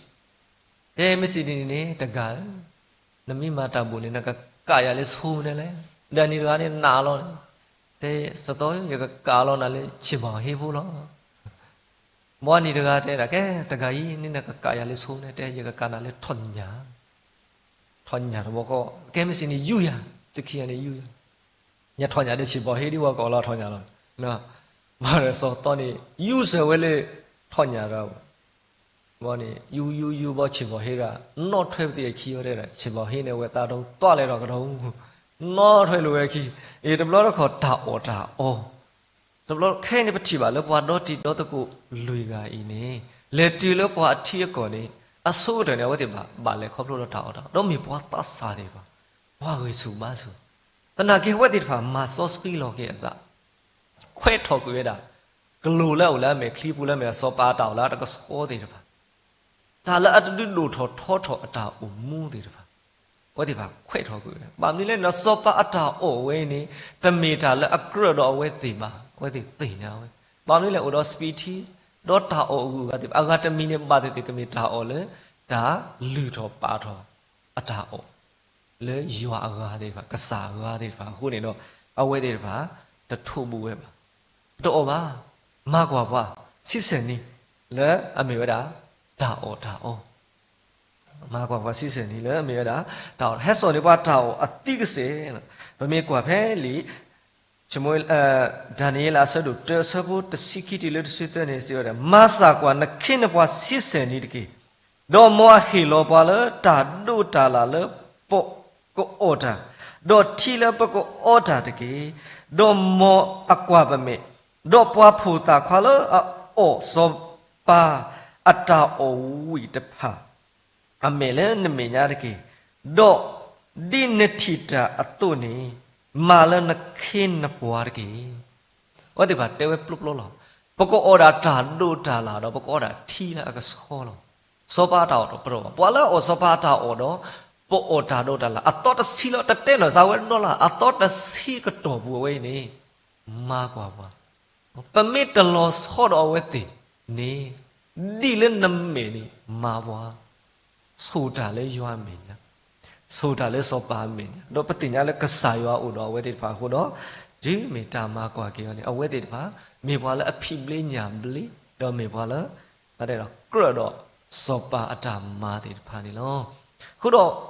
တဲမ့ၢ်စံးဒ်န့ၣ်န့ၣ် တဂၤဧၢ, နမ့ၢ်မၤတၢ်ဘူၣ်န့ၣ် နကကးယၤလၢဆိမနုၤလဲၣ်. ဒီးနံၤတဂၤန့ၣ်နာ်လီၤ, တဲစီၤသီဧၢ ယကကးလီၤနၤလၢဆ့ၣ်ဘီၣ်ဟ့ဖိလီၤ. ဘီနံၤတဂၤတဲဒၣ် ကဲတဂၤအံၤန့ၣ် နကကးယၤလၢဆိန့ၣ် တဲယကကးနၤလၢထီၣ်ညၣ်, ထီၣ်ညၣ်တဘျီဃီ ကဲမ့ၢ်စံးန့ၣ်ယူယၤ, သုခံဂၤန့ၣ်ယူယၤ, ညါထီၣ်ညၣ်ဒီးဆ့ၣ်ဘီၣ်ဟ့ဒ်ဝဲကီးလီၤထီၣ်ညၣ်လီၤ. ဘၣ်ဒီးစီၤသီန့ၣ် ယူစၢၤဝဲလၢ ထီၣ်ညၣ်တဂၤ, ဘီန့ၣ် ယူယူယူဘီဆ့ၣ်ဘီၣ်ဟ့တဂၤ နီၣ်ထွဲပသံးအခံဝဲတဲဒၣ် ဆ့ၣ်ဘီၣ်ဟ့န့ၣ် ဝဲသးဒိၣ် သွၣ်လဲၤထီၣ်ကဒီး, နီၣ်ထွဲလိာ်ဝဲခံ, အံၤတဘျီတခီၣ်တၢ်အီၣ်တၢ်အီ တဘျီခဲအံၤန့ၣ် ပထံၣ်ဘၣ်လၢပှၤဒီတံၤဒီသကိးလွံၢ်ဂၤအံၤန့ၣ် လဲၤတုၤလၢပှၤအထံအကီၢ်န့ၣ် အဆိကတၢၢ်န့ၣ် အဝဲသ့ၣ်ဘၣ် ဘၣ်လဲၤခီဖျိဒီးတၢ်အီၣ်တၢ်အီ ဒီးမ့ၢ်ပှၤသးစၢ်သ့ၣ်တဖၣ်, ပှၤဂံၢ်ဆူၣ်ဘါဆူၣ်, သနာ်က့အဝဲသ့ၣ်တဖၣ် မၤစီဆှံလီၤက့ၤအသး, ခွဲးထီၣ်ကွံာ်ဝဲဒၣ် ကျိၤလၢအအိၣ်လၢအမဲာ်ချံပူၤလၢအမ့ၢ်ဒၣ် စီၤပၤအတၢ်အီၣ်လၢအတကဆှီသ့ၣ်တဖၣ် တၢ်လၢအတဒုးဒိၣ်ထီၣ်ထီထီၣ်အတၢ်အိၣ်မူသ့ၣ်တဖၣ်, အဝဲသ့ၣ်တဖၣ်ခွဲးထီၣ်ကွံာ်ဝဲ, ဘၣ်မနုၤလဲၣ်န့ၣ် စီၤပၤအတၢ်အီၣ်ဝဲအံၤန့ၣ် တမ့ၢ်တၢ်လၢအကြၢးဒီးအဝဲသ့ၣ်ဘၣ်, အဝဲသ့ၣ်သ့ၣ်ညါဝဲ, ဘၣ်မနုၤလဲၣ် အိၣ်ဒီးစပံးထံ ဒီးတၢ်အီၣ်အဂုၤအဂၤသ့ၣ်တဖၣ် အဂၤတမံၤန့ၣ် ဘၣ်သ့ၣ်သ့ၣ်ကမ့ၢ်တၢ်အီၣ်လၢ တၢ်လုၢ်ထီၣ်ပာ်ထီၣ်အတၢ်အီၣ် လၢယွၤအဂၤသ့ၣ်တဖၣ် ကစၢ်အဂၤသ့ၣ်တဖၣ်အဃိန့ၣ်ဒီး အဝဲသ့ၣ်တဖၣ် တထိးဘူးဝဲဘၣ်, တအီၣ်ဘၣ်, မၤကွၢ်ပှၤ ဆံဆဲၣ်နံၣ် လၢအမ့ၢ်ဝဲဒၣ် တၢ်အီၣ်တၢ်အီ, မၤကွၢ်ပှၤဆံဆဲၣ်နံၣ်လၢအမ့ၢ်ဝဲဒၣ် တၢ်အီၣ် ဟဲစိာ်န့ၢ်ပှၤတၢ်အီၣ်အသံကစဲၢ်. ပမ့ၢ်ကွၢ်ဖဲလံာ် ဒၤနံးယ့လးအဆၢဒိၣ်တၢ အဆၢဖိတဆံခံတုၤလၢတဆံသၢန့ၣ် စံးဝဲဒၣ်, မၤစၢ်ကွၢ်နခ့နပှၤဆံဆဲၣ်နံၣ်တက့ၢ်. ဒီးမ်အဟ့ၣ်လီၤပှၤလၢတၢ်ဒိးတၢ်လၣ်လၢ ပကအီၣ်တၢ်, ဒီးထံလၢပကအီတၢ်တက့ၢ်. ဒီးမ်အကွၢ်ပမဲာ်, ဒီးပှၤဖိသၣ်ခွါလၢအအီၣ်စီၤပၤအတၢ်အီၣ်ဝံၣ်တဖၣ် အမဲာ်လၢနမဲာ်ညါတက့ၢ်. ဒီးဒ်နထံၣ်တၢ်အသိးန့ၣ် မၤလၢနခ့နပှၤတက့ၢ်. အဝဲသ့ၣ်တဖၣ်တဲဝဲပျီပျီလီၤ. ပကအီၣ်ဒၣ်တၢ်ဒိးတၢ်လၣ်ဒီး ပကအီၣ်ဒၣ်ထံလၢအကဆှီလီၤ. စီၤပၤအတၢ်အီၣ်တပတီၢ်ဘၣ်. ပှၤလၢအအီၣ်စီၤပၤအတၢ်အီၣ်ဒီး ပအီၣ်တၢ်ဒိးတၢ်လၣ် အသီတဆံလီၤ. တတဲနီၢ်စၢ်ဝဲနီၢ်လၢ် အသီတဆံကတီၢ်ပူၤအဝဲအံၤန့ၣ် မၤကွၢ်ပှၤ ပမ့ၢ်တလီၤဆီဒီးအဝဲသ့ၣ်န့ၣ် ဒ်လၢနမဲာ်န့ၣ်မၤပှၤ, ဆိၣ်တၢ်လၢယွၤအမဲာ်ညါ, ဆိၣ်တၢ်လၢစီၤပၤအမဲာ်ညါ, ဒီးပသ့ၣ်ညါလၢကစၢ်ယွၤအိၣ်ဒီးအဝဲသ့ၣ်တဖၣ်အဃိဒီး, တုၤမ့ၢ်တၢ်မၤကွၢ်က့ၤအီၤန့ၣ် အဝဲသ့ၣ်တဖၣ် မ့ၢ်ပှၤလၢအဖံးဘျ့ညၣ်ဘျ့, ဒီးမ့ၢ်ပှၤလၢ ကြၢးဒီးစီၤပၤအတၢ်မၤသ့ၣ်တဖၣ်န့ၣ်လီၤ. အဃိဒီး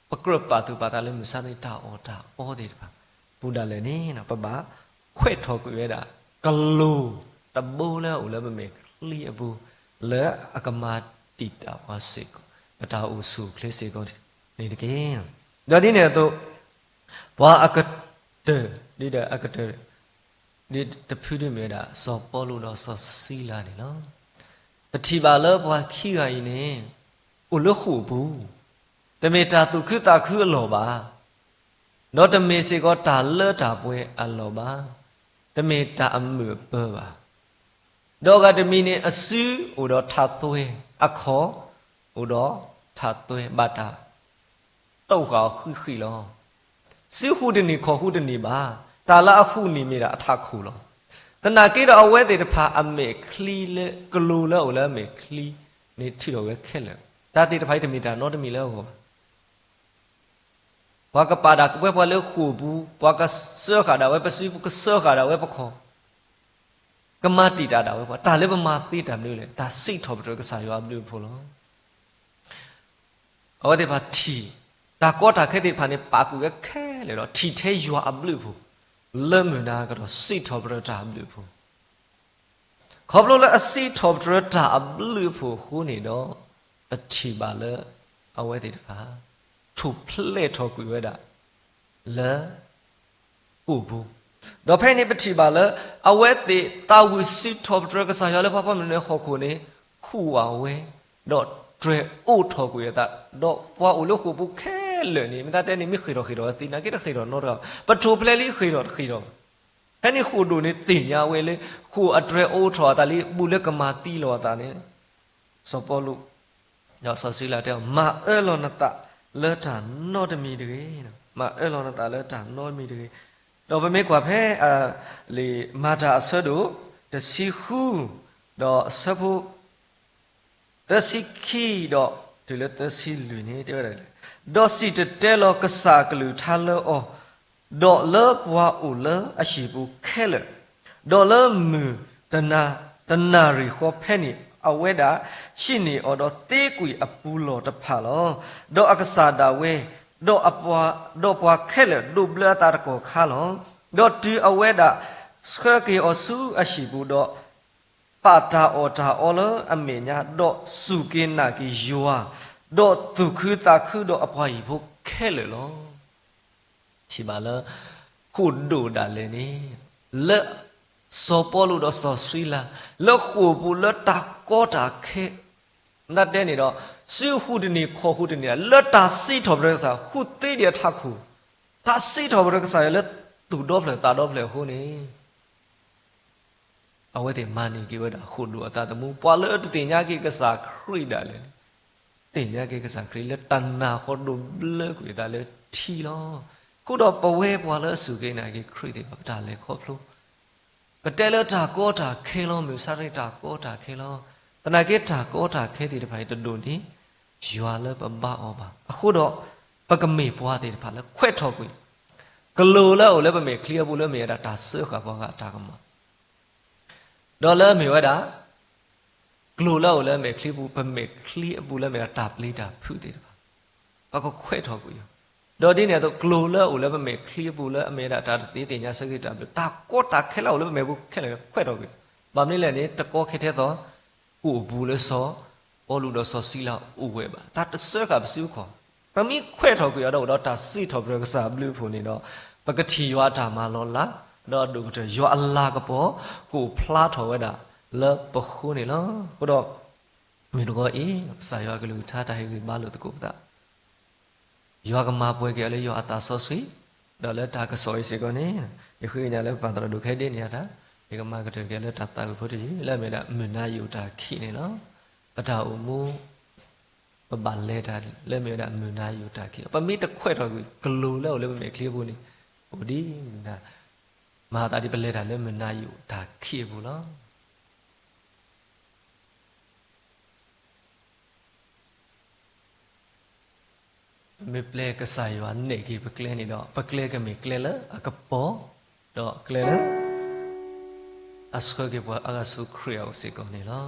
ပကြၢးပာ်သူၣ်ပာ်သးလၢမုၢ်ဆါန့ၣ် တၢ်အီၣ်တၢ်အီသ့ၣ်တဖၣ် ပူၤဒၣ်လဲာ်န့ၣ် ပဘၣ်ခွဲးထီၣ်ကွံာ်ဝဲဒၣ် ကလိၤတဘိလၢအအိၣ်လၢပမဲာ်ချံအပူၤ လၢအကမၤတံာ်တာ်ပှၤစ့ၢ်ကီး ပတၢ်အိၣ်ဆူၣ်အိၣ်ချ့စ့ၢ်ကီးန့ၣ်တက့ၢ်. ဒီးဒ်န့ၣ်အသိး ပှၤအကတၢၢ် ဒ်ဒီးအကတၢၢ် ဒ်တဖုဒ်မ့ၢ်ဝဲဒၣ် စီၤပီလူးဒီးစီၤစံလၤန့ၣ်လီၤ. ပထံၣ်ဘၣ်လၢပှၤခံဂၤအံၤန့ၣ် အိၣ်လၢဃိာ်ပူၤ, တမ့ၢ်တၢ်သူၣ်ခုသးခုအလီၢ်ဘၣ်, ဒီးတမ့ၢ်စ့ၢ်ကီးတၢ်လၢတၢ်ပှဲၤအလီၢ်ဘၣ်, တမ့ၢ်တၢ်အမုာ်အပၢၤဘၣ်. ဒီးအဂၤတမံၤန့ၣ် အစုအိၣ်ဒီးထးသွဲ, အခီၣ်အိၣ်ဒီးထးသွဲ ဘၣ်တၢ် တအိၣ်ဃာ်အီၤဃံးဃံးလီၤ. စုဃုာ်တန့ၢ်ခီၣ်ဃုာ်တန့ၢ်ဘၣ်, တၢ်လၢအဃုာ်န့ၢ်မ့ၢ်ဒၣ်အထးခိၣ်လီၤ. သနာ်က့ဒီးအဝဲသ့ၣ်တဖၣ်အမဲာ်ချံလၢ ကလိၤလၢအအိၣ်လၢအမဲာ်ချံန့ၣ် ထုးထီၣ်ဝဲခဲလၢာ်, တၢ်သ့ၣ်တဖၣ်အံၤတမ့ၢ်တၢ်နီတမံၤလၢအဂီၢ်ဘၣ်. ပှၤကပာ်ဒၣ်ဝဲပှၤလၢဃိာ်ပူၤ, ပှၤကစၢဃာ်ဒၣ်ဝဲပစု, ပှၤကစၢဃာ်ဒၣ်ဝဲပခီၣ်, ကမၤတံာ်တာ်ဒၣ်ဝဲပှၤ, တၢ်လၢပမၤသ့တၢ်မနုၤလဲၣ်, တၢ်စံးထီၣ်ပတြၢၤကစၢ်ယွၤအဘျုးအဖှိၣ်လီၤ. အဝဲသ့ၣ်တဖၣ်ထံၣ် တၢ်ကီတၢ်ခဲသ့ၣ်တဖၣ်န့ၣ် ပာ်ကွံာ်ဝဲခဲလၢာ်ဒီး ထံၣ်ထဲယွၤအဘျုးအဖှိၣ် လၢမုၢ်နၤကဒီးစံးထီၣ်ပတြၢၤတၢ်အဘျုးအဖှိၣ် ခီဖျိလၢအစံးထီၣ်ပတြၢၤတၢ်အဘျုးအဖှိၣ်အဃိန့ၣ်ဒီး ပထံၣ်ဘၣ်လၢ အဝဲသ့ၣ်တဖၣ် ထူၣ်ဖျဲးထီၣ်ကွံာ်ဝဲဒၣ် လၢ ဃိာ်ပူၤ, ဒီးဖဲန့ၣ်ပထံၣ်ဘၣ်လၢ အဝဲသ့ၣ်သးဝံၣ်စံးထီၣ်ပတြၢၤကစၢ်ယွၤလၢပှၤဖီမုၢ်နုာ်ဟီၣ်ခိၣ်န့ၣ် ဟူးဝးဝဲ, ဒီးတြဲၤအိးထီၣ်ကွံာ်အသး, ဒီးပှၤအိၣ်လၢဃိာ်ပူၤခဲလၢာ်န့ၣ် မ့ၢ်သးတဲန့ၣ် မ့ၢ်ဃ့ၢ်ထီၣ်ဃ့ၢ်ထီၣ်သ့ၣ်နာ်က့တဃ့ၢ်ထီၣ်နီတဂၤ, ပထူၣ်ဖျဲးလံဃ့ၢ်ထီၣ်တဃ့ၢ်ထီၣ်ဘၣ်. ဖဲန့ၣ်ဃိာ်ဒိၣ်န့ၣ်သ့ၣ်ညါဝဲလၢ ဃိာ်အတြဲၤအိးထီၣ်အသးလံ ဘူးလၢကမၤသံလီၤအသးန့ၣ် စီၤပီလူး ဒီးစီၤစံလၤတဲအီၤ မၤအၢလီၤနသး လၢတၢ်နီတမံၤတဂ့ၤ, မၤအၢလီၤနသးလၢတၢ်နီတမံၤတဂ့ၤ. ဒီးပမ့ၢ်ကွၢ်ဖဲ လံာ်မၤတၢ်အဆၢဒိၣ် တဆံဃု ဒီးအဆၢဖိ သၢဆံခံ ဒီးတုၤလၢသၢဆံလွံၢ်န့ၣ် တဲဝဲဒၣ်, ဒီးစံၣ်တဲၤတဲလီၤကစၢ်အကလုၢ်ကထါလၢအီၤ, ဒီးလၢပှၤအိၣ်လၢအဟံၣ်ပူၤခဲလၢာ်, ဒီးလၢမုၢ်တနၤ တနၣ်ရံၣ်ဃီဖဲန့ၣ် အဝဲဒၣ်ဟံးန့ၢ်အီၤဒီးသ့ကွံာ်အပူၤလီၢ်တဖၣ်လီၤ. ဒီးအကစၢ်ဒၣ်ဝဲ, ဒီးအပှၤ, ဒီးပှၤခဲလၢာ်ဒိးဘျၢအသးတကီၢ်ခါလီၤ. ဒီးတုၤအဝဲဒၣ်ဆှၢက့ၤအီၤဆူအဟံၣ်ပူၤဒီး ပာ်တၢ်အီၣ်တၢ်အီလၢအမဲာ်ညါ, ဒီးစူၢ်က့ၤနာ်က့ၤယွၤ, ဒီးသူၣ်ခုသးခုဒီးအပှၤဟံၣ်ဖိခဲလၢာ်လီၤ. ထံၣ်ဘၣ်လၢ ဃိာ်ဒိၣ်ဒၣ်လဲာ်န့ၣ် လၢ စီၤပီလူးဒီးစီၤစံလၤ လၢဃိာ်ပူၤလၢတၢ်ကီတၢ်ခဲ မ့ၢ်သးတဲန့ၣ်ဒီး စုဃုာ်တန့ၢ်ခီၣ်ဃုာ်တန့ၢ် လၢတၢ်စံးထီၣ်ပတြၢၤကစၢ် ဃုာ်သ့ဒံးအထးခိၣ်, တၢ်စံးထီၣ်ပတြၢၤကစၢ်ယွၤလၢသူၣ်ဒီဖျၢၣ်သးဒီဖျၢၣ်အဃိန့ၣ် အဝဲသ့ၣ်မၤန့ၢ်က့ၤဝဲဒၣ်ဃိာ်ဒိၣ်အသးသမူ, ပှၤလၢတသ့ၣ်ညါက့ၤကစၢ်ခရံာ်ဒၣ်လဲာ်န့ၣ် သ့ၣ်ညါက့ၤကစၢ်ခရံာ်လၢတၢ်နာ်ဃီဒိးဘျၢကွံာ်အသးလၢထံလီၤ. အဃိဒီးပဝဲပှၤလၢအစူၢ်က့ၤနာ်က့ၤခရံာ်သ့ၣ်တဖၣ် ပတၢ်လဲၤခီဖျိ ပတဲလၢတၢ်ကီတၢ်ခဲလီၤ, မုၢ်ဆါတနံၤတၢ်ကီတၢ်ခဲလီၤ. သနာ်က့တၢ်ကီတၢ်ခဲသ့ၣ်တဖၣ်အံၤတဒိၣ်န့ၢ် ယွၤလၢပဘါအီၤဘၣ်. အဃိဒီး ပကမ့ၢ်ပှၤသ့ၣ်တဖၣ်လၢခွဲးထီၣ်ကွံာ် ကလိၤလၢအအိၣ်လၢပမဲာ်ချံအပူၤလၢမ့ၢ်ဝဲဒၣ်တၢ်စၢဃာ်ပှၤဂၤအတၢ်ကမၣ် ဒီးလၢမ့ၢ်ဝဲဒၣ် ကျိၤလၢအအိၣ်လၢအမဲာ်ချံအပူၤ, ပမဲာ်ချံအပူၤလၢအမ့ၢ်ဒၣ်တၢ်ပျံၤတၢ်ဖုးသ့ၣ်တဖၣ်, ပကခွဲးထီၣ်ကွံာ်အီၤ. ဒီးဒ်န့ၣ်အသိး ကျိၤလၢအအိၣ်လၢပမဲာ်ချံအပူၤလၢအမ့ၢ်ဝဲဒၣ်တၢ်တသ့သ့ၣ်ညါဆၢကတီၢ်တၢ်ဘျုး, တၢ်ကီတၢ်ခဲလၢအအိၣ်လၢပမဲာ်ပူၤခဲလၢာ် ခွဲးထီၣ်ကွံာ်. ဘၣ်မနုၤလဲၣ်န့ၣ် တကီခဲထဲသိး ကိၣ်အပူၤလၢစီၤပီလူးဒီးစီၤစံလၤအိၣ်ဝဲဘၣ်. တၢ်တစၢဃာ်ပစုခီၣ်, ပမ့ၢ်ခွဲးထီၣ်ကွံာ်အီၤဒီးအိၣ်ဒီးတၢ်စံးထီၣ်ပတြၢၤကစၢ်အဘျုးအဖှိၣ်န့ၣ်ဒီး ပကထံၣ်ယွၤအတၢ်မၤလီၤလး, ဒီးအဒိၣ်ကတၢၢ် ယွၤအလၤကပီၤ ကအိၣ်ဖျါထီၣ်ဝဲဒၣ်လၢပဃိန့ၣ်လီၤ. အဃိဒီး မုၢ်တဂီၤအံၤ ကစၢ်ယွၤအကလုၢ်ကထါတၢ်ဟ့ၣ်ဂံၢ်ဘါလိာ်သကိးပသး ယွၤကမၤပှဲၤက့ၤအီၤလၢယွၤအသးစီဆှံ, ဒီးလၢတၢ်ကစီၣ်အံၤစ့ၢ်ကီးန့ၣ်, ယဃ့ကညးလၢပပာ်သးဒီးဒိၣ်ခဲဒ်န့ၣ်အတၢ်, ယကမၤကတၢၢ်က့ၤလၢတၢ်သးဝံၣ်ဖိတယုၢ် လၢအမ့ၢ်ဝဲဒၣ်မုၢ်နၤယိာ်တၢ်ခံးန့ၣ်လီၤ. ပတၢ်အိၣ်မူ ပဘၣ်လဲၤတၢ်လၢအမ့ၢ်ဝဲဒၣ်မုၢ်နၤယိာ်တၢ်ခံးလီၤ. ပမ့ၢ်တခွဲးထီၣ်ကွံာ်ကျိၤလၢအအိၣ်လၢပမဲာ်ချံအပူၤန့ၣ်, အိၣ်ဒ်မုၢ်နၤ, မၤသးဒ်ပလဲၤတၢ်လၢမုၢ်နၤယိာ်တၢ်ခံးအပူၤလီၤ. ပမ့ၢ်ပျဲကစၢ်ယွၤနဲၣ်က့ၤပကျဲန့ၣ်ဒီး ပကျဲကမ့ၢ်ကျဲလၢအကပီၤ, ဒီးကျဲလၢအဆှၢက့ၤပှၤအါဂၤဆူခရံာ်အအိၣ်စ့ၢ်ကီးန့ၣ်လီၤ.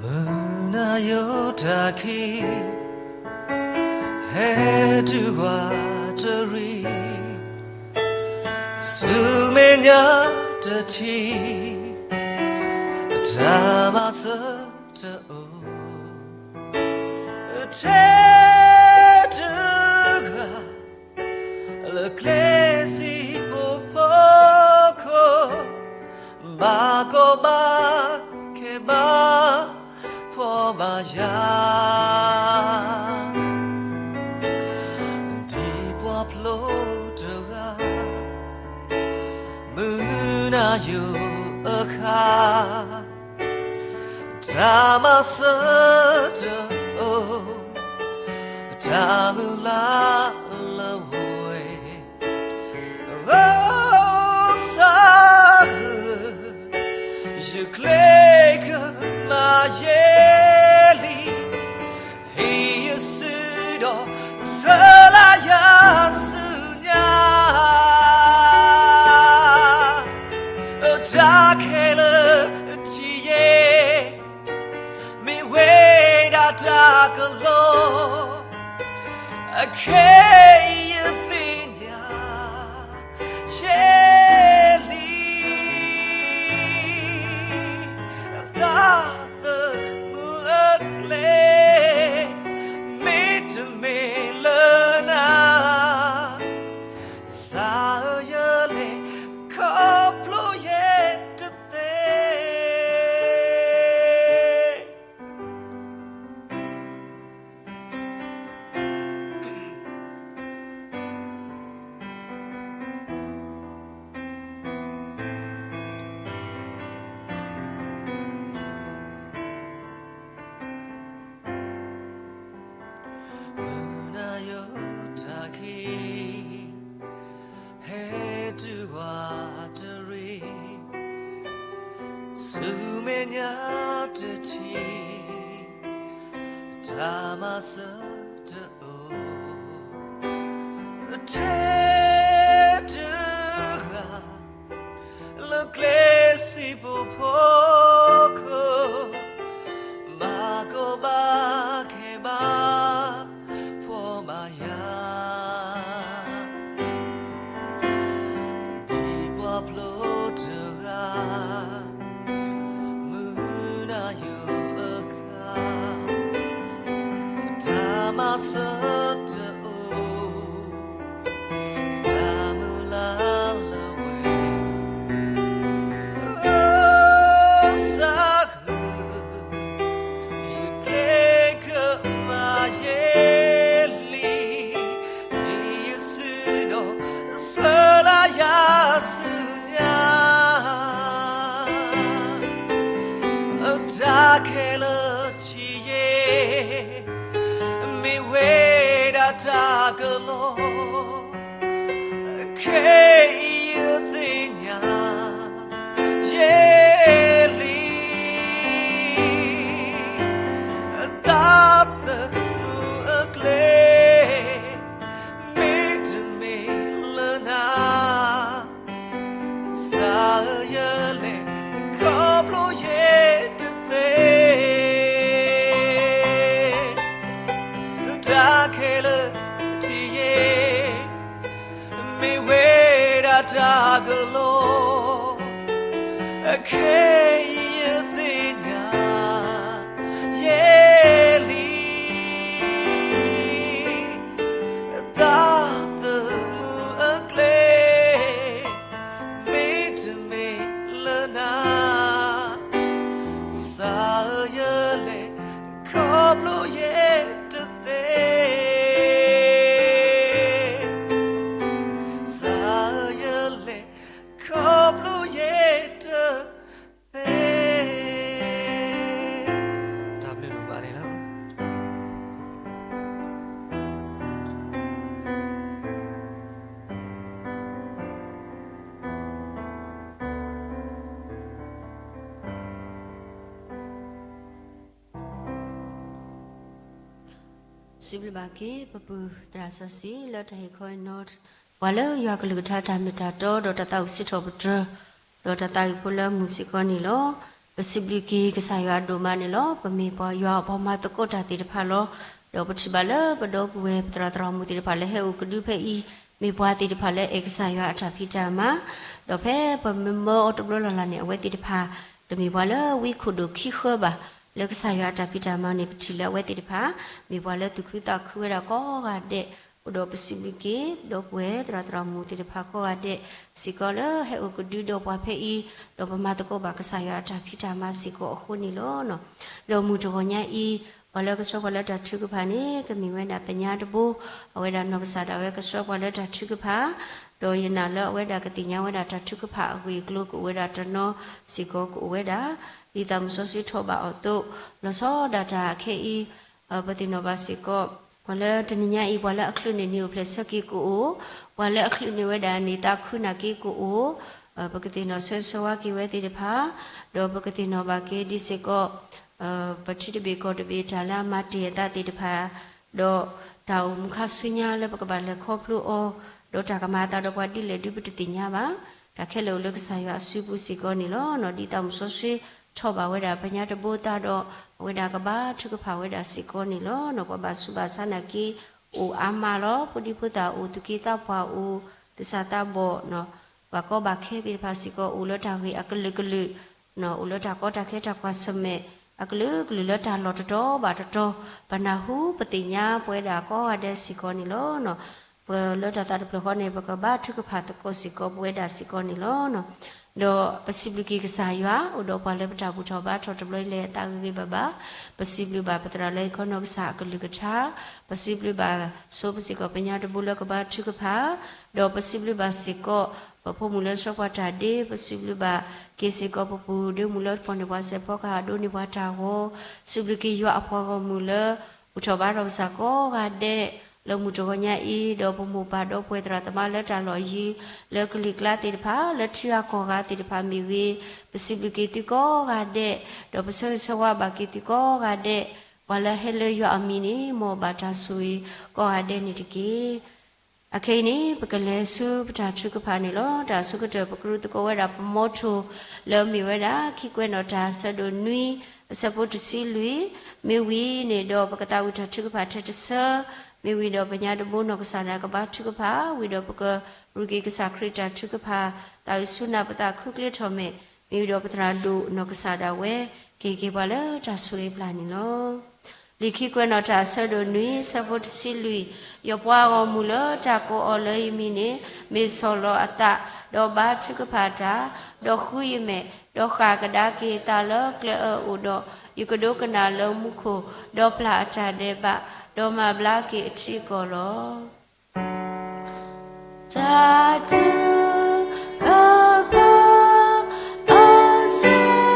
မုၢ်နၤယိာ်တၢ်ခံး ဟဲတုၤကွၢ်တရံး, ဆူမဲာ်ညါတထံၣ် တၢ်မၤစၢၤတအိၣ် ထဲတဂၤ လၢကျဲစံာ်ဘိဖိခိၣ် ဘၣ်ကီဘၣ်ခဲဘၣ်ဖှီၣ်ဘၣ်ယာ်, ဒ်ပှၤဖျိတဂၤ မုၢ်နၤယိာ်အခါ တၢ်မၤစၢၤတအိၣ်, တၢ်မုၢ်လၢ်လၢဝဲ, ဂီၤစၢ်ဧၢ, ယကျဲကမၤယဲၢ်လံ, ဟ့ၣ်ယစုဒီး ဆၢလၢယၤဆူညါ တၢ်ခဲလၢာ်ထံၣ်ယဲၢ်, မ့ၢ်ဝဲဒၣ်တၢ်ကလီ, အခဲအံၤယသ့ၣ်ညါယဲၢ်လံ, သးသမူအကျဲ မ့တမ့ၢ်လၢနၤ စၢ်ဧၢ ယလဲၤခီဖျိယဲတသ့. မုၢ်နၤယိာ်တၢ်ခံး ဟဲတုၤကွၢ်တရံး, ဆူမဲာ်ညါတထံၣ် တၢ်မၤစၢၤတအိၣ် ထဲတဂၤ လၢကျဲစံာ်ဘိဖိခိၣ် ဘၣ်ကီဘၣ်ခဲဘၣ်ဖှီၣ်ဘၣ်ယာ် ဒ်ပှၤဖျိတဂၤ မုၢ်နၤယိာ်အခါ တၢ်မၤစၢၤတအိၣ် တၢ်မုၢ်လၢ်လၢဝဲ စၢ်ဧၢ ယကျဲကမၤယဲၢ်လံ, ဟ့ၣ်ယစုဒီး ဆၢလၢယၤဆူညါ တၢ်ခဲလၢာ်ထံၣ်ယဲၢ် မ့ၢ်ဝဲဒၣ်တၢ်ကလီ, ခဲအံၤယသ့ၣ်ညါယဲၢ်လံ. တၢ်ကလီ, အခဲအံၤယသ့ၣ်ညါယဲလံ, သးသမူအကျဲ မ့တမ့ၢ်လၢနၤ, စးဧၢယလဲၤခီဖျိယဲတသ့, စးဧၢယလဲၤခီဖျိယဲတသ့. တၢ်ဘျုးဒိၣ်မးန့ၣ်လီၤ. စံးဘျုးဘၣ်က့ၤ ပပုၢ်သရၣ်စီဆှံလၢတၢ်ဟ့ၣ်ခီအံၤနီၤ, ပှၤလၢယွၤအကလုၢ်ကထါတၢ်မ့ၢ်တၢ်တီ ဒီးတၢ်သးဝံၣ်စံးထီၣ်ပတြၢၤ, ဒီးတၢ်သးဝံၣ်ဖိလၢအမုာ်စ့ၢ်ကီးန့ၣ်လီၤ. ပစံးဘျုးက့ၤကစၢ်ယွၤအဒိၣ်မးန့ၣ်လီၤ. ပမ့ၢ်ပှၤယွၤအပှၤမၤသကိးတၢ်သ့ၣ်တဖၣ်လီၤ. ဒီးပထံၣ်ဘၣ်လၢပဒီပုၢ်ဝဲၢ်ပသရၣ်သရၣ်မုၣ်သ့ၣ်တဖၣ်လၢဟဲအိၣ်ကဒုဖဲအံၤ မ့ၢ်ပှၤသ့ၣ်တဖၣ်လၢအဲၣ်ကစၢ်ယွၤအတၢ်ဖံးတၢ်မၤ, ဒီးဖဲပမၢအီၤတဘျီလၢ်လၢ်န့ၣ် အဝဲသ့ၣ်တဖၣ် တမ့ၢ်ပှၤလၢဝံခိၣ်ဒိၣ်ခံဃၢဘၣ်. လၢကစၢ်ယွၤအတၢ်ဖံးတၢ်မၤန့ၣ် ပထံၣ်လၢအဝဲသ့ၣ်တဖၣ် မ့ၢ်ပှၤလၢသူၣ်ခုသးခုဝဲဒၣ်ကိးဂၤဒဲး. အဃိဒီးပစံးဘျုးက့ၤ ဒီပုၢ်ဝဲၢ်သရၣ်သရၣ်မုၣ်သ့ၣ်တဖၣ်ကိးဂၤဒဲးစ့ၢ်ကီးလၢဟဲအိၣ်ကဒုဒီးပှၤဖဲအံၤ, ဒီးပမၤသကိးဘၣ်ကစၢ်ယွၤအတၢ်ဖံးတၢ်မၤစ့ၢ်ကီးအဃိန့ၣ်လီၤ. ဒီးမုၢ်တဂီၤညါအံၤ ပှၤလၢကဆှၢပှၤလၢတၢ်ထုကဖၣ်န့ၣ် ကမ့ၢ်ဝဲဒၣ်ပညါတဘိ, အဝဲဒၣ်နီၢ်ကစၢ်ဒၣ်ဝဲကဆှၢပှၤလၢတၢ်ထုကဖၣ်, ဒီးယနာ်လၢအဝဲဒၣ်ကသ့ၣ်ညါဝဲဒၣ်တၢ်ထုကဖၣ်အဂ့ၢ်အကျိၤကအိၣ်ဝဲဒၣ်တနီၤစ့ၢ်ကီးကအိၣ်ဝဲဒၣ်, ဒ်သးမုၣ်စီဆှံထီၣ်ဘၣ်အီၤအသိး, လီၤဆီဒၣ်တၢ်ခဲအံၤ ပသ့ၣ်နီၣ်ဘၣ်စ့ၢ်ကီး, ပှၤလၢတနံၤညါအံၤ ပှၤလၢအချုးန့ၢ်နံၣ်အိၣ်ဖျဲၣ်ဆၢက့ၤကအိၣ်, ပှၤလၢအချုးန့ၢ်ဝဲဒၣ်န့ၣ်သးခုနာ်က့ၤကအိၣ်, ပကသ့ၣ်နီၣ်ဆၢဂ့ၤဆၢဝါက့ၤဝဲသ့ၣ်တဖၣ်, ဒီးပကသ့ၣ်နီၣ်ဘၣ်က့ၤဒ်စ့ၢ်ကီး ပထံတဘ့ၣ်ကီၢ်တဘ့ၣ်တၢ်လၢအမၤတ့ၢ်အသးသ့ၣ်တဖၣ်, ဒီးတၢ်အိၣ်မူခါဆူညါလၢပကဘၣ်လဲၤခီဖျိအီၤ, ဒီးတၢ်ကမၤအသးဒီးပှၤဒ်လဲၣ်ဒုးပတသ့ၣ်ညါဘၣ်. တၢ်ခဲလၢာ်အိၣ်လၢကစၢ်ယွၤအစုပူၤစ့ၢ်ကီးန့ၣ်လီၤ. ဒ်သးမုၣ်စီဆှံထီၣ်ဘၣ်ဝဲဒၣ်ပညါတဘိသတးဒီး အဝဲဒၣ်ကဘါထုကဖၣ်ဝဲဒၣ်စ့ၢ်ကီးန့ၣ်လီၤ. ပှၤဘၣ်ဆူးဘၣ်ဆါနာ်က့ အိၣ်အါမးလီၤ. ဖိဒံဖိသၣ်အိၣ်, သူၣ်က့သးပှၢ်အိၣ်, သူၣ်စၢ်သးဘီၣ်, ဘၣ်ကီဘၣ်ခဲသ့ၣ်တဖၣ်စ့ၢ်ကီး အိၣ်လၢတၢ်ဂ့ၢ်အကလုာ်ကလုာ်, အိၣ်လၢတၢ်ကီတၢ်ခဲတၢ်ကွၢ်ဆၢၣ်မဲာ် အကလုာ်ကလုာ်လၢတၢ်လီၢ်တတီၤဘၣ်တတီၤ, ပနၢ်ဟူပသ့ၣ်ညါပဝဲဒၣ်ကိးဂၤဒဲးစ့ၢ်ကီးန့ၣ်လီၤ. ပလၢတၢ်သးတဖျၢၣ်ဃီန့ၣ် ပကဘါထုကဖၣ်သကိးစ့ၢ်ကီးပဝဲဒၣ်စ့ၢ်ကီးန့ၣ်လီၤ. ဒီးပစံးဘျုးက့ၤကစၢ်ယွၤ အိၣ်ဒီးပှၤလၢပတၢ်ဘူၣ်ထီၣ်ဘါထီၣ်တဘျီအံၤလၢအသးဂ့ၤဂ့ၤဘၣ်ဘၣ်, ပစံးဘျုးဘၣ်ပသရၣ်လၢအံၤခီနီၢ်ကစၢ်အကလုၢ်ကထါ, ပစံးဘျုးဘၣ်ဆိပစ့ၢ်ကီးပညါတဘိလၢကဘါထုကဖၣ်, ဒီးပစံးဘျုးဘၣ်စ့ၢ်ကီး ပဖိမုၣ်လၢဆှၢပှၤတၢ်ဒ့, ပစံးဘျုးဘၣ်က့ၤစ့ၢ်ကီးပပုၢ်ဒ့မုၣ်လၢတပိာ်န့ၢ်ပှၤစဲးဖီကဟၣ်ဒိးန့ၢ်ပှၤတၢ်ဂီၤ, စံးဘျုးက့ၤယွၤအပှၤဂီၢ်မုၢ်လၢ ဘူၣ်ထီၣ်ဘါထီၣ်ကစၢ်ကိးဂၤဒဲး လၢမုၢ်တဂီၤညါအံၤ, ဒီးပမိၢ်ပၢ်ဒီပုၢ်ဝဲၢ်သရၣ်သမါလၢတၢ်လီၢ်ယံၤ လၢကလံၤကျါသ့ၣ်တဖၣ် လၢထံဂၤကီၢ်ဂၤသ့ၣ်တဖၣ်မ့ၢ်ဂ့ၤ, ပစံးဘျုးက့ၤသုကိးဂၤဒဲး, ဒီးပဆၢဂ့ၤဆၢဝါဘၣ်က့ၤသုကိးဂၤဒဲး, ပှၤလၢဟဲလၢယွၤအမံၤန့ၣ် မ်အဘၣ်တၢ်ဆိၣ်ဂ့ၤကိးဂၤဒဲးန့ၣ်တက့ၢ်. အခဲအံၤန့ၣ် ပကလဲၤဆူပတၢ်ထုကဖၣ်န့ၣ်လီၤ. တၢ်အဆိကတၢၢ် ပကရူၢ်သကိးဝဲဒၣ်ပမီထိၣ် လၢအမ့ၢ်ဝဲဒၣ် ခံကွဲးနီၣ်တၢ် ဆၢဒိၣ်နွံ အဆၢဖိတဆံလွံၢ်, မ့ၢ်ဝံၤန့ၣ်ဒီး ပကသးဝံၣ်တၢ်ထုကဖၣ်ထဲတဆၢ, မ့ၢ်ဝံၤဒီးပညါတဘိနီၢ်ကစၢ်ဒၣ်ကဘါထုကဖၣ်, ဝံၤဒီးပကရူၢ်က့ၤကစၢ်ခရံာ်တၢ်ထုကဖၣ်, သးအုးဆူနၢ်ပသးခုကျ့ထီၣ်မဲာ်, မ့ၢ်ဝံၤဒီးပသရၣ်ဒိၣ်နီၢ်ကစၢ်ဒၣ်ဝဲ က့ၤက့ၤပှၤလၢတၢ်ဆိၣ်ဂ့ၤပျၢ်န့ၣ်လီၤ. လံာ်ခံကွဲးနီၣ်တၢ် အဆၢဒိၣ်နွံ ဆၢဖိတဆံလွံၢ်, ယပှၤဂီၢ်မုၢ်လၢတၢ်ကိးအီၤလၢယမံၤန့ၣ် မ့ၢ်ဆီၣ်လီၤအသး, ဒီးဘါထုကဖၣ်တၢ်, ဒီးဃုယမဲာ်, ဒီးဃၣ်ကဒါက့ၤအသးလၢကျဲအၢအအိၣ်ဒီး, ယကဒိကနၣ်လၢမူခိၣ်, ဒီးပျၢ်အတၢ်ဒဲးဘး, ဒီးမၤဘျါက့ၤအထံအကီၢ်လီၤ. တၢ်ထုကဖၣ် အဆၢ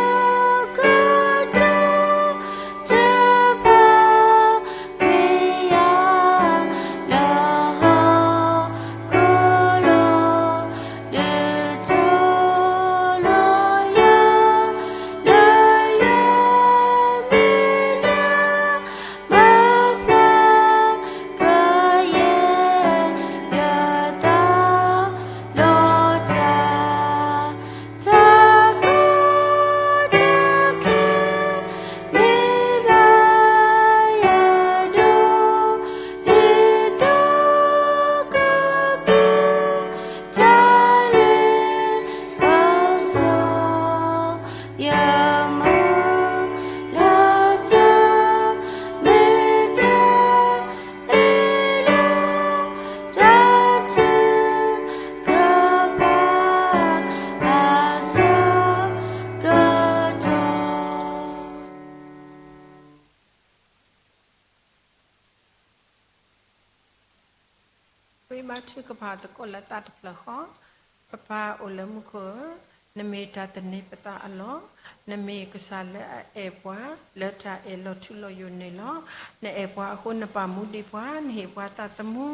ကတီၢ် တဖၣ် မ့ၢ်ယၤ လၢဟီၣ်ခိၣ်လီၤ ဒုးတီၤလီၤယၤ လၢယွၤမဲာ်ညါ မၤဖျါ ကယဲၢ် ယသးလီၤ. ပပၢ်ထုကဖၣ်သကိးလၢသးတဖျၢၣ်ဃီ, ပပၢ်အိၣ်လၢမူခိၣ်ဧၢ, နမ့ၢ်တၢ်သန့ၤပသးအလီၢ်, နမ့ၢ်ကစၢ်လၢအအဲၣ်ပှၤ လၢတၢ်အဲၣ်လီၤထူလီၤယိာ်န့ၣ်လီၤ. နအဲၣ်ပှၤအဃိနပာ်မူဒံးပှၤ, နဟ့ၣ်ပှၤသးသမူ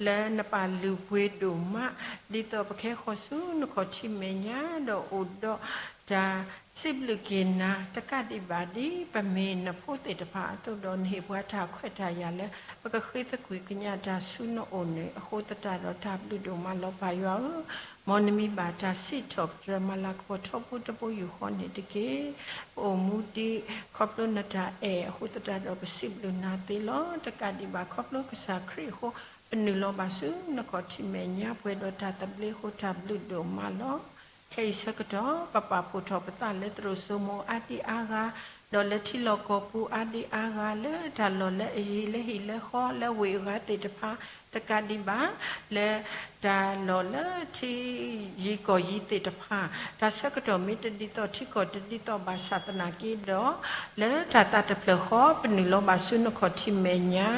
လၢနပာ်လုၢ်ပှ့ၤဒိၣ်မး, ဒ်သိးပကဟဲဃီၤဆူနခီၣ်ထံးမဲာ်ညါ ဒီးအိၣ်ဒီးတၢ်စံးဘျုးက့ၤနၤ တကးဒံးဘၣ် ဒ်ပမ့ၢ်နဖိသ့ၣ်တဖၣ်အသိးဒီး နဟ့ၣ်ပှၤတၢ်ခွဲးတၢ်ယာ်လၢ ပကဃ့သကွံၢ်ကညးတၢ်ဆူနအိၣ်န့ၣ် အဃိသတးဒီးတၢ်ဘျုးဒိၣ်မးလီၤ ပၢ်ယွၤဧၢ, မ်နမံၤဘၣ်တၢ်စံးထီၣ်ပတြၢၤ မၤလၤကပီၤထီဘိတဘိယူၢ်ဃီန့ၣ်တက့ၢ်. ပအိၣ်မူဒံး ခီဖျိနတၢ်အဲၣ်အဃိသတးဒီး ပစံးဘျုးနၤသ့လီၤ. တကးဒံးဘၣ် ခီဖျိကစၢ်ခရံာ်အဃိ ပနုာ်လီၤဘၣ်ဆူနခီၣ်ထံးမဲာ်ညါ ပှဲၤဒီးတၢ်သဘျ့အဃိ တၢ်ဘျုးဒိၣ်မးလီၤ. ခဲအံၤဆၢကတီၢ် ပပာ်ဖှိၣ်ထီၣ်ပသးလၢသရိာ်စိမိၤအါဒံအါဂၤ, ဒီးလၢထံလီၢ်ကီၢ်ပူၤအါဒံအါဂၤ, လၢတၢ်လီၢ်လၢအယံၤလၢဟံၣ်လၢဃီ လၢဝ့ၢ်အဂၤသ့ၣ်တဖၣ်, တကးဒံးဘၣ် လၢတၢ်လီၢ်လၢထံယံၤကီၢ်ယံၤသ့ၣ်တဖၣ်, တၢ်ဆၢကတီၢ်မ့ၢ်တဒ်သိးထံကီၢ်တဒ်သိးဘၣ်ဆၣ်သနာ်က့ဒီး လၢတၢ်သးတဖျၢၣ်ဃီ ပနုာ်လီၤဘၣ်ဆူနခီၣ်ထံးမဲာ်ညါ,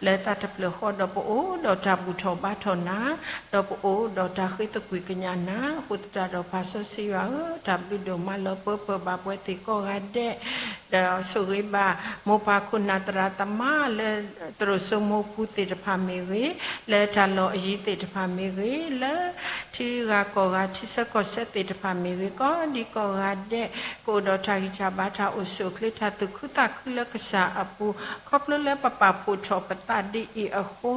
လၢသးတဖျၢၣ်ဃီဒီးပအိၣ်ဒီးတၢ်ဘူၣ်ထီၣ်ဘါထီၣ်နၤ, ဒီးပအိၣ်ဒီးတၢ်ဃ့သကွံၢ်ကညးနၤ, အဃိသတးဒီး ပၢ်စီဆှံယွၤဧၢ, တၢ်ဘျုးဒိၣ်မးလၢပၢပၢၢ်ဘၣ်ပဝဲသ့ၣ်ကိးဂၤဒဲး, ဒီးဆိၣ်ဂ့ၤဘၣ် မိၢ်ပၢ်ခိၣ်နၢ်သရၣ်သမါလၢ သရိာ်စိမိၤပူၤသ့ၣ်တဖၣ်မ့ၢ်ဂ့ၤ, လၢတၢ်လီၢ်အယံၤသ့ၣ်တဖၣ်မ့ၢ်ဂ့ၤ, လၢထံဂၤကီၢ်ဂၤ ထံဆၢကီၢ်ဆၢသ့ၣ်တဖၣ်မ့ၢ်ဂ့ၤ, ကိးဒံကိးဂၤဒဲး ကအိၣ်ဒီးတၢ်ဂံၢ်တၢ်ဘါ တၢ်အိၣ်ဆူၣ်အိၣ်ချ့ တၢ်သူၣ်ခုသးခုလၢကစၢ်အပူၤ, ခီဖျိလၢပပာ်ဖှိၣ်ထီၣ်ပသးဒ်အံၤအဃိ,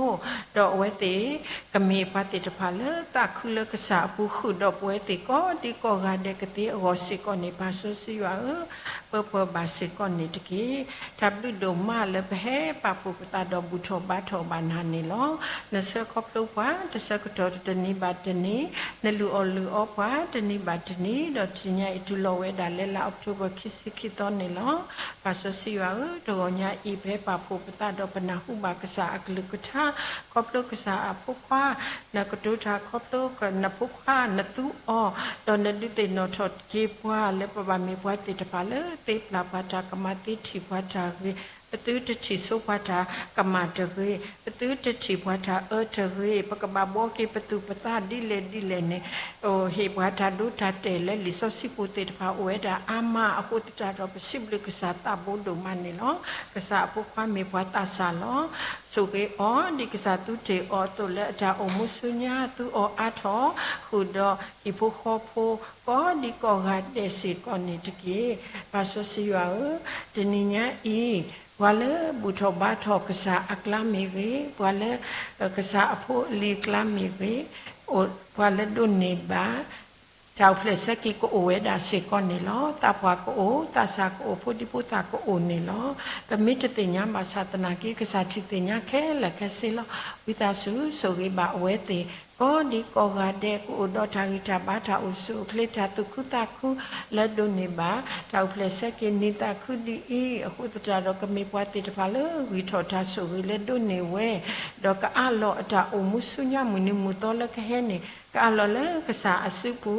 ဒီးအဝဲသ့ၣ် ကမ့ၢ်ပှၤသ့ၣ်တဖၣ်လၢသးခုလၢကစၢ်အပူၤ ဃုာ်ဒီးပဝဲသ့ၣ်ကိးဒံကိးဂၤဒဲးကသ့အဂီၢ်စ့ၢ်ကီးန့ၣ် ပၢ်စီဆှံယွၤဧၢ, ပၢပၢၢ်ဘၣ်စ့ၢ်ကီးန့ၣ်တက့ၢ်. တၢ်ဘျုးဒိၣ်မးလၢပဟဲပာ်ဖှိၣ်ပသးဒီးဘူၣ်ထီၣ်ဘါထီၣ်ဘၣ်နၤန့ၣ်လီၤ. နဆှၢခီဖျိပှၤတဆၢကတီၢ်တနံၤဘၣ်တနံၤ, နလုၢ်အီၣ်လုၢ်အီပှၤတနံၤဘၣ်တနံၤ, ဒီးတနံၤညါအံၤတုၤလီၤဝဲဒၣ်လၢလါအီးကထိဘၢၣ် ခံဆံခံသီန့ၣ်လီၤ. ပၢ်စီဆှံယွၤဧၢ, တဂီၤညါအံၤ ပဟဲပာ်ဖှိၣ်ပသးဒီးပနၢ်ဟူဘၣ်ကစၢ်အကလုၢ်ကထါ, ခီဖျိကစၢ်အဖိခွါ, နကတိၤတၢ်ခီဖျိနဖိခွါ, နသူအီၤ, ဒီးနဒုးသ့ၣ်နီၣ်ထီၣ်က့ၤပှၤလၢပဘၣ်မ့ၢ်ပှၤသ့ၣ်တဖၣ်လၢသ့ပျၢ်ပှၤတၢ်ကမၣ် သ့ထံၣ်ပှၤတၢ်ဂ့ၤ, ပသုတထံၣ်ဆိပှၤတၢ်ကမၣ်တဂ့ၤ, ပသုတထံၣ်ပှၤတၢ်အၢတဂ့ၤ, ပကဘၣ်ဘှီက့ၤပသူၣ်ပသးဒ်လဲၣ်ဒ်လဲၣ်န့ၣ် ဟ့ၣ်ပှၤတၢ်ဒိတၢ်တဲာ်လၢလံာ်စီဆှံပူၤသ့ၣ်တဖၣ်အိၣ်ဝဲဒၣ်အါမးအဃိသတးဒီး ပစံးဘျုးကစၢ်သးဘိဒိၣ်မးန့ၣ်လီၤ. ကစၢ်အဖိခွါမ့ၢ်ပှၤသးစၢ်လီၤ. ဆိၣ်ဂ့ၤအီၤ ဒ်ကစၢ်သူတ့ၢ်အီၤအသိးလၢအတၢ်အိၣ်မူဆူညါ သူအီၤအါထီၣ် ဃုာ်ဒီးဟံၣ်ဖိဃီဖိ ကိးဒံကိးဂၤဒဲးစ့ၢ်ကီးန့ၣ်တက့ၢ်. ပၢ်စီဆှံယွၤဧၢ, တနံၤညါအံၤ ပှၤလၢဘူၣ်ထီၣ်ဘါထီၣ်ကစၢ်အကျါမ့ၢ်ဂ့ၤ, ပှၤလၢ ကစၢ်အဖိအလံၤအကျါမ့ၢ်ဂ့ၤ, ပှၤလၢဒိးန့ၢ်ဘၣ် တၢ်အိၣ်ဖျဲၣ်ဆၢက့ၤကအိၣ်ဝဲဒၣ်စ့ၢ်ကီးန့ၣ်လီၤ. သးပှၢ်ကအိၣ်, သးစၢ်ကအိၣ်, ဖိဒံဖိသၣ်ကအိၣ်န့ၣ်လီၤ. ပမ့ၢ်တသ့ၣ်ညါဘၣ်ဆၣ်သနာ်က့ ကစၢ်ထံၣ်သ့ၣ်ညါခဲလၢာ်ခဲဆ့လီၤ. ဝံသးစူၤ ဆိၣ်ဂ့ၤဘၣ်အဝဲသ့ၣ် ကိးဒံကိးဂၤဒဲး ကအိၣ်ဒီးတၢ်ဂံၢ်တၢ်ဘါ တၢ်အိၣ်ဆူၣ်အိၣ်ချ့ တၢ်သူၣ်ခုသးခု လၢဒိးန့ၢ်ဘၣ် တၢ်အိၣ်ဖျဲၣ်ဆၢက့ၤနံၤသးခုဒ်အံၤ အဃိသတးဒီး ကမ့ၢ်ပှၤသ့ၣ်တဖၣ်လၢဂံၢ်ထီၣ်တၢ်ဆိၣ်ဂ့ၤလၢဒိးန့ၢ်ဝဲ ဒီးကအးလီၤအတၢ်အိၣ်မူဆူညါမုၢ်နံၤမုၢ်သီလၢကဟဲန့ၣ် ကအးလီၤလၢကစၢ်အစုပူ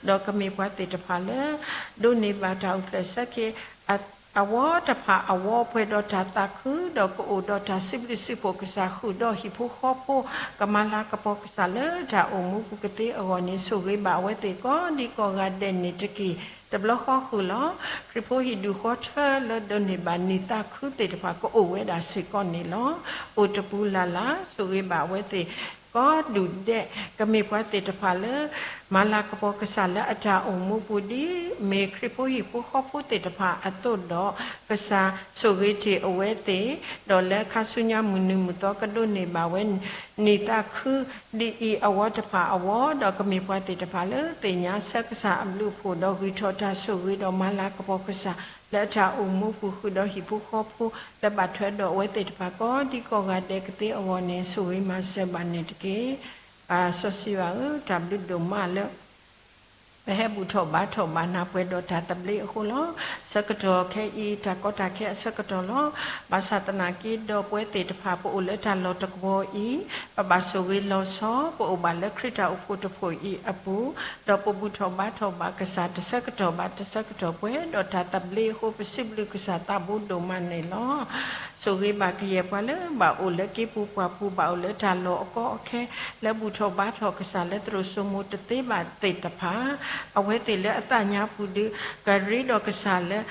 ၤ, ဒီးကမ့ၢ်ပှၤသ့ၣ်တဖၣ်လၢ ဒိးန့ၢ်ဘၣ်တၢ်အိၣ်ဖျဲၣ်ဆၢက့ၤ အဝီတဖၣ်အဝီ ပှဲၤဒီးတၢ်သးခု ဒီးကအိၣ်ဒီးတၢ်စံးဘျုးစံးဖှိၣ်ကစၢ် ဃုာ်ဒီးဟံၣ်ဖိဃီဖိ ကမၤလၤကပီၤကစၢ်လၢတၢ်အိၣ်မူပူၤကသ့အဂီၢ်န့ၣ် ဆိၣ်ဂ့ၤဘၣ်အဝဲသ့ၣ်ကိးဒံကိးဂၤဒဲးန့ၣ်တက့ၢ်. တဘျီဃီဃုာ်လီၤ. ခရံာ်ဖိဟံၣ်ဒူၣ်ဃီထၢလၢဒိးန့ၢ်ဘၣ်နံၤသးခုသ့ၣ်တဖၣ် ကအိၣ်ဝဲဒၣ်စ့ၢ်ကီးန့ၣ်လီၤ. အိၣ်တပူၤလၢ်လၢ် ဆိၣ်ဂ့ၤဘၣ်အဝဲသ့ၣ် ကိးဒူၣ်ဒဲး ကမ့ၢ်ပှၤသ့ၣ်တဖၣ်လၢ မၤလၤကပီၤကစၢ်လၢအတၢ်အိၣ်မူပူၤ ဒ်မ့ၢ်ခရံာ်ဖိဟံၣ်ဖိဃီဖိသ့ၣ်တဖၣ်အသိးဒီး ကစၢ်ဆိၣ်ဂ့ၤတ့ၢ်အဝဲသ့ၣ်, ဒီးလၢခါဆူညါမုၢ်နံၤမုၢ်သီကဒိးန့ၢ်ဘၣ်ဝဲ နံၤသးခုဒ်အံၤအဝီတဖၣ်အဝီ, ဒီးကမ့ၢ်ပှၤသ့ၣ်တဖၣ်လၢသ့ၣ်ညါဆၢကစၢ်အဘျုးအဖှိၣ် ဒီးဂံၢ်ထီၣ်တၢ်ဆိၣ်ဂ့ၤဒီးမၤလၤကပီၤကစၢ် လၢအတၢ်အိၣ်မူပူၤ ဃုာ်ဒီးဟံၣ်ဖိဃီဖိ လၢဘၣ်ထွဲဒီးအဝဲသ့ၣ်တဖၣ် ကိးဒံကိးဂၤဒဲးကသ့အဂီၢ်န့ၣ် ဆိၣ်ဂ့ၤမၤစၢၤဘၣ်န့ၣ်တက့ၢ်. ပၢ်စီဆှံယွၤဧၢ, တၢ်ဘျုးဒိၣ်မးလၢ ပဟဲဘူၣ်ထီၣ်ဘါထီၣ်ဘၣ်နၤပှဲၤဒီးတၢ်သဘျ့အဃိလီၤ. ဆၢကတီၢ်ခဲအံၤ တၢ်ကီတၢ်ခဲအဆၢကတီၢ်လီၤ. ဘၣ်ဆၣ်သနာ်က့ဒီး ပဝဲသ့ၣ်တဖၣ် ပအိၣ်လၢတၢ်လီၢ်တကဝီၤအံၤ, ပဘၣ်ဆိၣ်ဂ့ၤလီၤဆီ, ပအိၣ်ဘၣ်လၢခရံာ်တၢ်အိၣ်ဖှိၣ်တဖှိၣ်အံၤအပူၤ, ဒီးပဘူၣ်ထီၣ်ဘါထီၣ်ဘၣ်ကစၢ်တဆၢကတီၢ်ဘၣ်တဆၢကတီၢ် ပှဲၤဒီးတၢ်သဘျ့အဃိ ပစံးဘျုးကစၢ်သးဘိဒိၣ်မးန့ၣ်လီၤ. ဆိၣ်ဂ့ၤဘၣ်ကယဲၢ်ပှၤလၢဘၣ်အိၣ်လၢက့ၤပူၤပှၢ်ပူၤ ဘၣ်အိၣ်လၢတၢ်လီၢ်အကီအခဲ လၢဘူၣ်ထီၣ်ဘါထီၣ်ကစၢ်လၢသရိာ်စိမိၤတသ့ဘၣ်သ့ၣ်တဖၣ်, အဝဲသ့ၣ်လၢအသးညါပူၤဒုး ကရ့ဒီးကစၢ်လၢ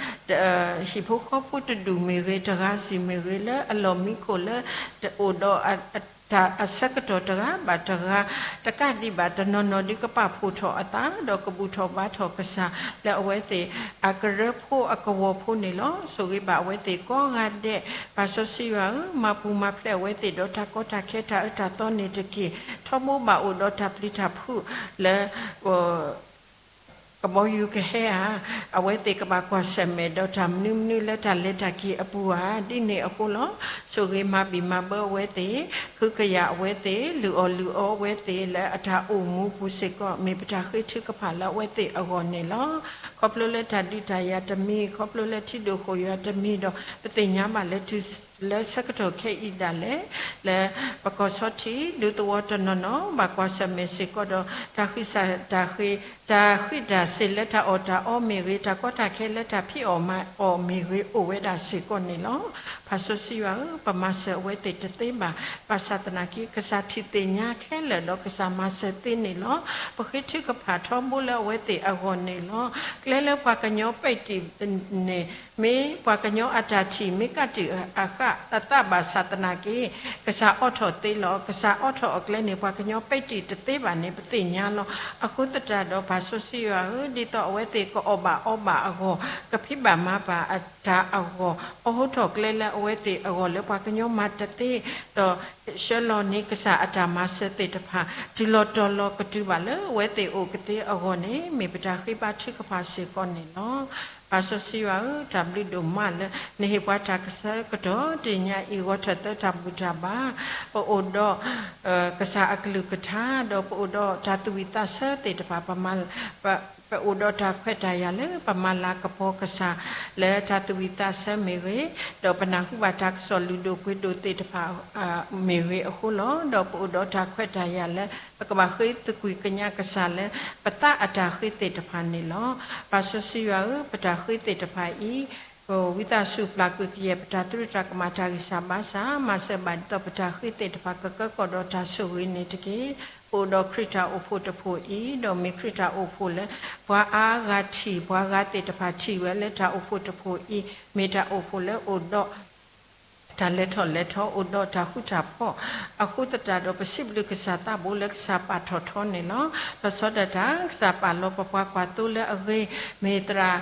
ဟံၣ်ဖိဃီဖိတဒူၣ်မ့ၢ်ဂ့ၤ, တဂၤစံၣ်မ့ၢ်ဂ့ၤ, လၢအလီၢ်မံခိၣ်လၢ အိၣ်ဒီး တၢ်အဆၢကတီၢ်တဂၤဘၣ်တဂၤ, တကးဒံးဘၣ်တနီၤနီၤဒုး ကပာ်ဖှိၣ်ထီၣ်အသး ဒီးကဘူၣ်ထီၣ်ဘါထီၣ်ကစၢ်လၢအဝဲသ့ၣ်အကရၢဖိအကဝီၤဖိန့ၣ်လီၤ. ဆိၣ်ဂ့ၤဘၣ်အဝဲသ့ၣ်ကိးဂၤဒဲး, ပၢ်စီဆှံယွၤဧၢ, မၤပူၤမၤဖျဲးအဝဲသ့ၣ်ဒီးတၢ်ကီတၢ်ခဲတၢ်အၢတၢ်သီန့ၣ်တက့ၢ်. ထီဘိဘၣ်အိၣ်ဒီးတၢ်ပျံၤတၢ်ဖုးလၢ ကဘီယူၤကဟဲဧါ, အဝဲသ့ၣ်ကဘၣ်ကွၢ်ဆၢၣ်မဲာ်ဒီးတၢ်မနုၤမနုၤလၢတၢ်လဲၤတၢ်က့ၤအပူၤဧါ, ဒ်န့ၣ်အဃိလီၤ. ဆိၣ်ဂ့ၤမၤဘံၣ်မၤဘၢအဝဲသ့ၣ်, ဃုကယာ်အဝဲသ့ၣ်, လုၢ်အီၣ်လုၢ်အီအဝဲသ့ၣ်လၢအတၢ်အိၣ်မူပူၤစ့ၢ်ကီး မ့ၢ်ပတၢ်ဃ့ထုကဖၣ်လၢအဝဲသ့ၣ်အဂီၢ်န့ၣ်လီၤ. ခီဖျိလၢတၢ်ဒုးတၢ်ယၤတမံၤ, ခီဖျိလၢထံဒိၣ်ဃိၣ်ယွၤတမံၤဒီး ပသ့ၣ်ညါဘၣ်လၢတုၤလၢဆၢကတီၢ်ခဲအံၤဒၣ်လဲာ် လၢပကီၢ်ဆီထံး ဒူသဝီတနီၤနီၤ ဘၣ်ကွၢ်ဆၢၣ်မဲာ်စ့ၢ်ကီးဒီး တၢ်ဃံတၢ်ဃ့, တၢ်ဃံတၢ်စ့ၤလၢတၢ်အီၣ်တၢ်အီမ့ၢ်ဂ့ၤ, တၢ်ကီတၢ်ခဲလၢတၢ်ဖံးအီၣ်မၤအီၣ်မ့ၢ်ဂ့ၤ အိၣ်ဝဲဒၣ်စ့ၢ်ကီးန့ၣ်လီၤ. ပၢ်စီဆှံယွၤဧၢ, ပမၤစၢၤအဝဲသ့ၣ်တသ့ဘၣ်. ဘၣ်ဆၣ်သနာ်က့ ကစၢ်ထံၣ်သ့ၣ်ညါခဲလၢာ်ဒီးကစၢ်မၤစၢၤသ့န့ၣ်လီၤ. ပဃ့ထုကဖၣ်ထီဘိလၢအဝဲသ့ၣ်အဂီၢ်န့ၣ်လီၤ. ကျဲလၢပှၤကညီပဲာ်တံၢ်န့ၣ် မ့ၢ်ပှၤကညီအတၢ်ထံၣ် မ့ၢ်ကးတံာ်အဃၣ်အသးဘၣ်ဆၣ်သနာ်က့ ကစၢ်အိးထီၣ်သ့လီၤ. ကစၢ်အိးထီၣ်အကျဲန့ၣ် ပှၤကညီပဲာ်တံၢ်တသ့ဘၣ်န့ၣ် ပသ့ၣ်ညါလီၤ. အဃိသတးဒီး ပၢ်စီဆှံယွၤဧၢ, ဒ်သိးအဝဲသ့ၣ်ကအီၣ်ဘၣ်အီဘၣ်အဂီၢ်, ကဖံးဘၣ်မၤဘၣ်အတၢ်အဂီၢ်, အိးထီၣ်ကျဲလၢအဝဲသ့ၣ်အဂီၢ်လၢပှၤကညီမၤတသ့, ဒီးဆှၢလီၤန့ၢ်ကစၢ်အတၢ်မၤစၢၤသ့ၣ်တဖၣ် တုၤလီၤတီၤလီၤကတုၤဘၣ်လၢအဝဲသ့ၣ်အိၣ်ကသ့အဂီၢ်န့ၣ် မ့ၢ်ပတၢ်ဃ့ဘါထုကဖၣ်စ့ၢ်ကီးန့ၣ်လီၤ. ပၢ်စီဆှံယွၤဧၢ, တၢ်ဘျုးဒိၣ်မးလၢ နဟ့ၣ်ပှၤတၢ်ဆၢကတီၢ်တနံၤညါအံၤ ဂီၤထီၣ်သၢတၢ်ဘူၣ်တၢ်ဘါ, ပအိၣ်ဒီး ကစၢ်အကလုၢ်ကထါ, ဒီးပအိၣ်ဒီးတၢ်သူၣ်ဝံၣ်သးဆၢသ့ၣ်တဖၣ်, ပအိၣ်ဒီးတၢ်ခွဲးတၢ်ယာ်လၢပမၤလၤကပီၤကစၢ် လၢတၢ်သူၣ်ဝံၣ်သးဆၢမ့ၢ်ဂ့ၤ, ဒီးပနၢ်ဟူဘၣ်တၢ်ကစီၣ်လုၢ်ဒိၣ်ပှ့ၤဒိၣ်သ့ၣ်တဖၣ်မ့ၢ်ဂ့ၤအဃိလီၤ. ဒီးပအိၣ်ဒီးတၢ်ခွဲးတၢ်ယာ်လၢ ပကဘၣ်ဃ့သကွံာ်ကညးကစၢ်လၢ ပသးအတၢ်ဃ့သ့ၣ်တဖၣ်န့ၣ်လီၤ. ပၢ်စီဆှံယွၤဧၢ, ပတၢ်ဃ့သ့ၣ်တဖၣ်အံၤ ဝံသးစူၤပျၢ်ကွံာ်ကယဲၢ်ပတၢ်သရူးတၢ်ကမၣ်တၢ်ဂံၢ်စၢ်ဘါစၢ်, မၤစၢၤဘၣ်ဒ်သိးပတၢ်ဃ့သ့ၣ်တဖၣ်ကကၢကီၢ်ဒီးတၢ်ဆိၣ်ဂ့ၤန့ၣ်တက့ၢ်. ပအိၣ်ဒီးခရံာ်တၢ်အိၣ်ဖှိၣ်တဖှိၣ်အံၤ, ဒီးမ့ၢ်ခရံာ်တၢ်အိၣ်ဖှိၣ်လၢ ပှၤအါဂၤထံၣ်, ပှၤဂၤသ့ၣ်တဖၣ်ထံၣ်ဝဲလၢတၢ်အိၣ်ဖှိၣ်တဖှိၣ်အံၤ, မ့ၢ်တၢ်အိၣ်ဖှိၣ်လၢအိၣ်ဒီး တၢ်လဲၤထီၣ်လဲၤထီ, အိၣ်ဒီးတၢ်ဃူတၢ်ဖိး, အဃိသတးဒီး ပစံးဘျုးကစၢ်သးဘိလၢကစၢ်ပာ်ထီၣ်ထီန့ၣ်လီၤ. လီၤဆီဒၣ်တၢ် ကစၢ်ပာ်လီၤပပှၤကွၢ်သိလၢအဂ့ၤ, မ့ၢ်သရၣ်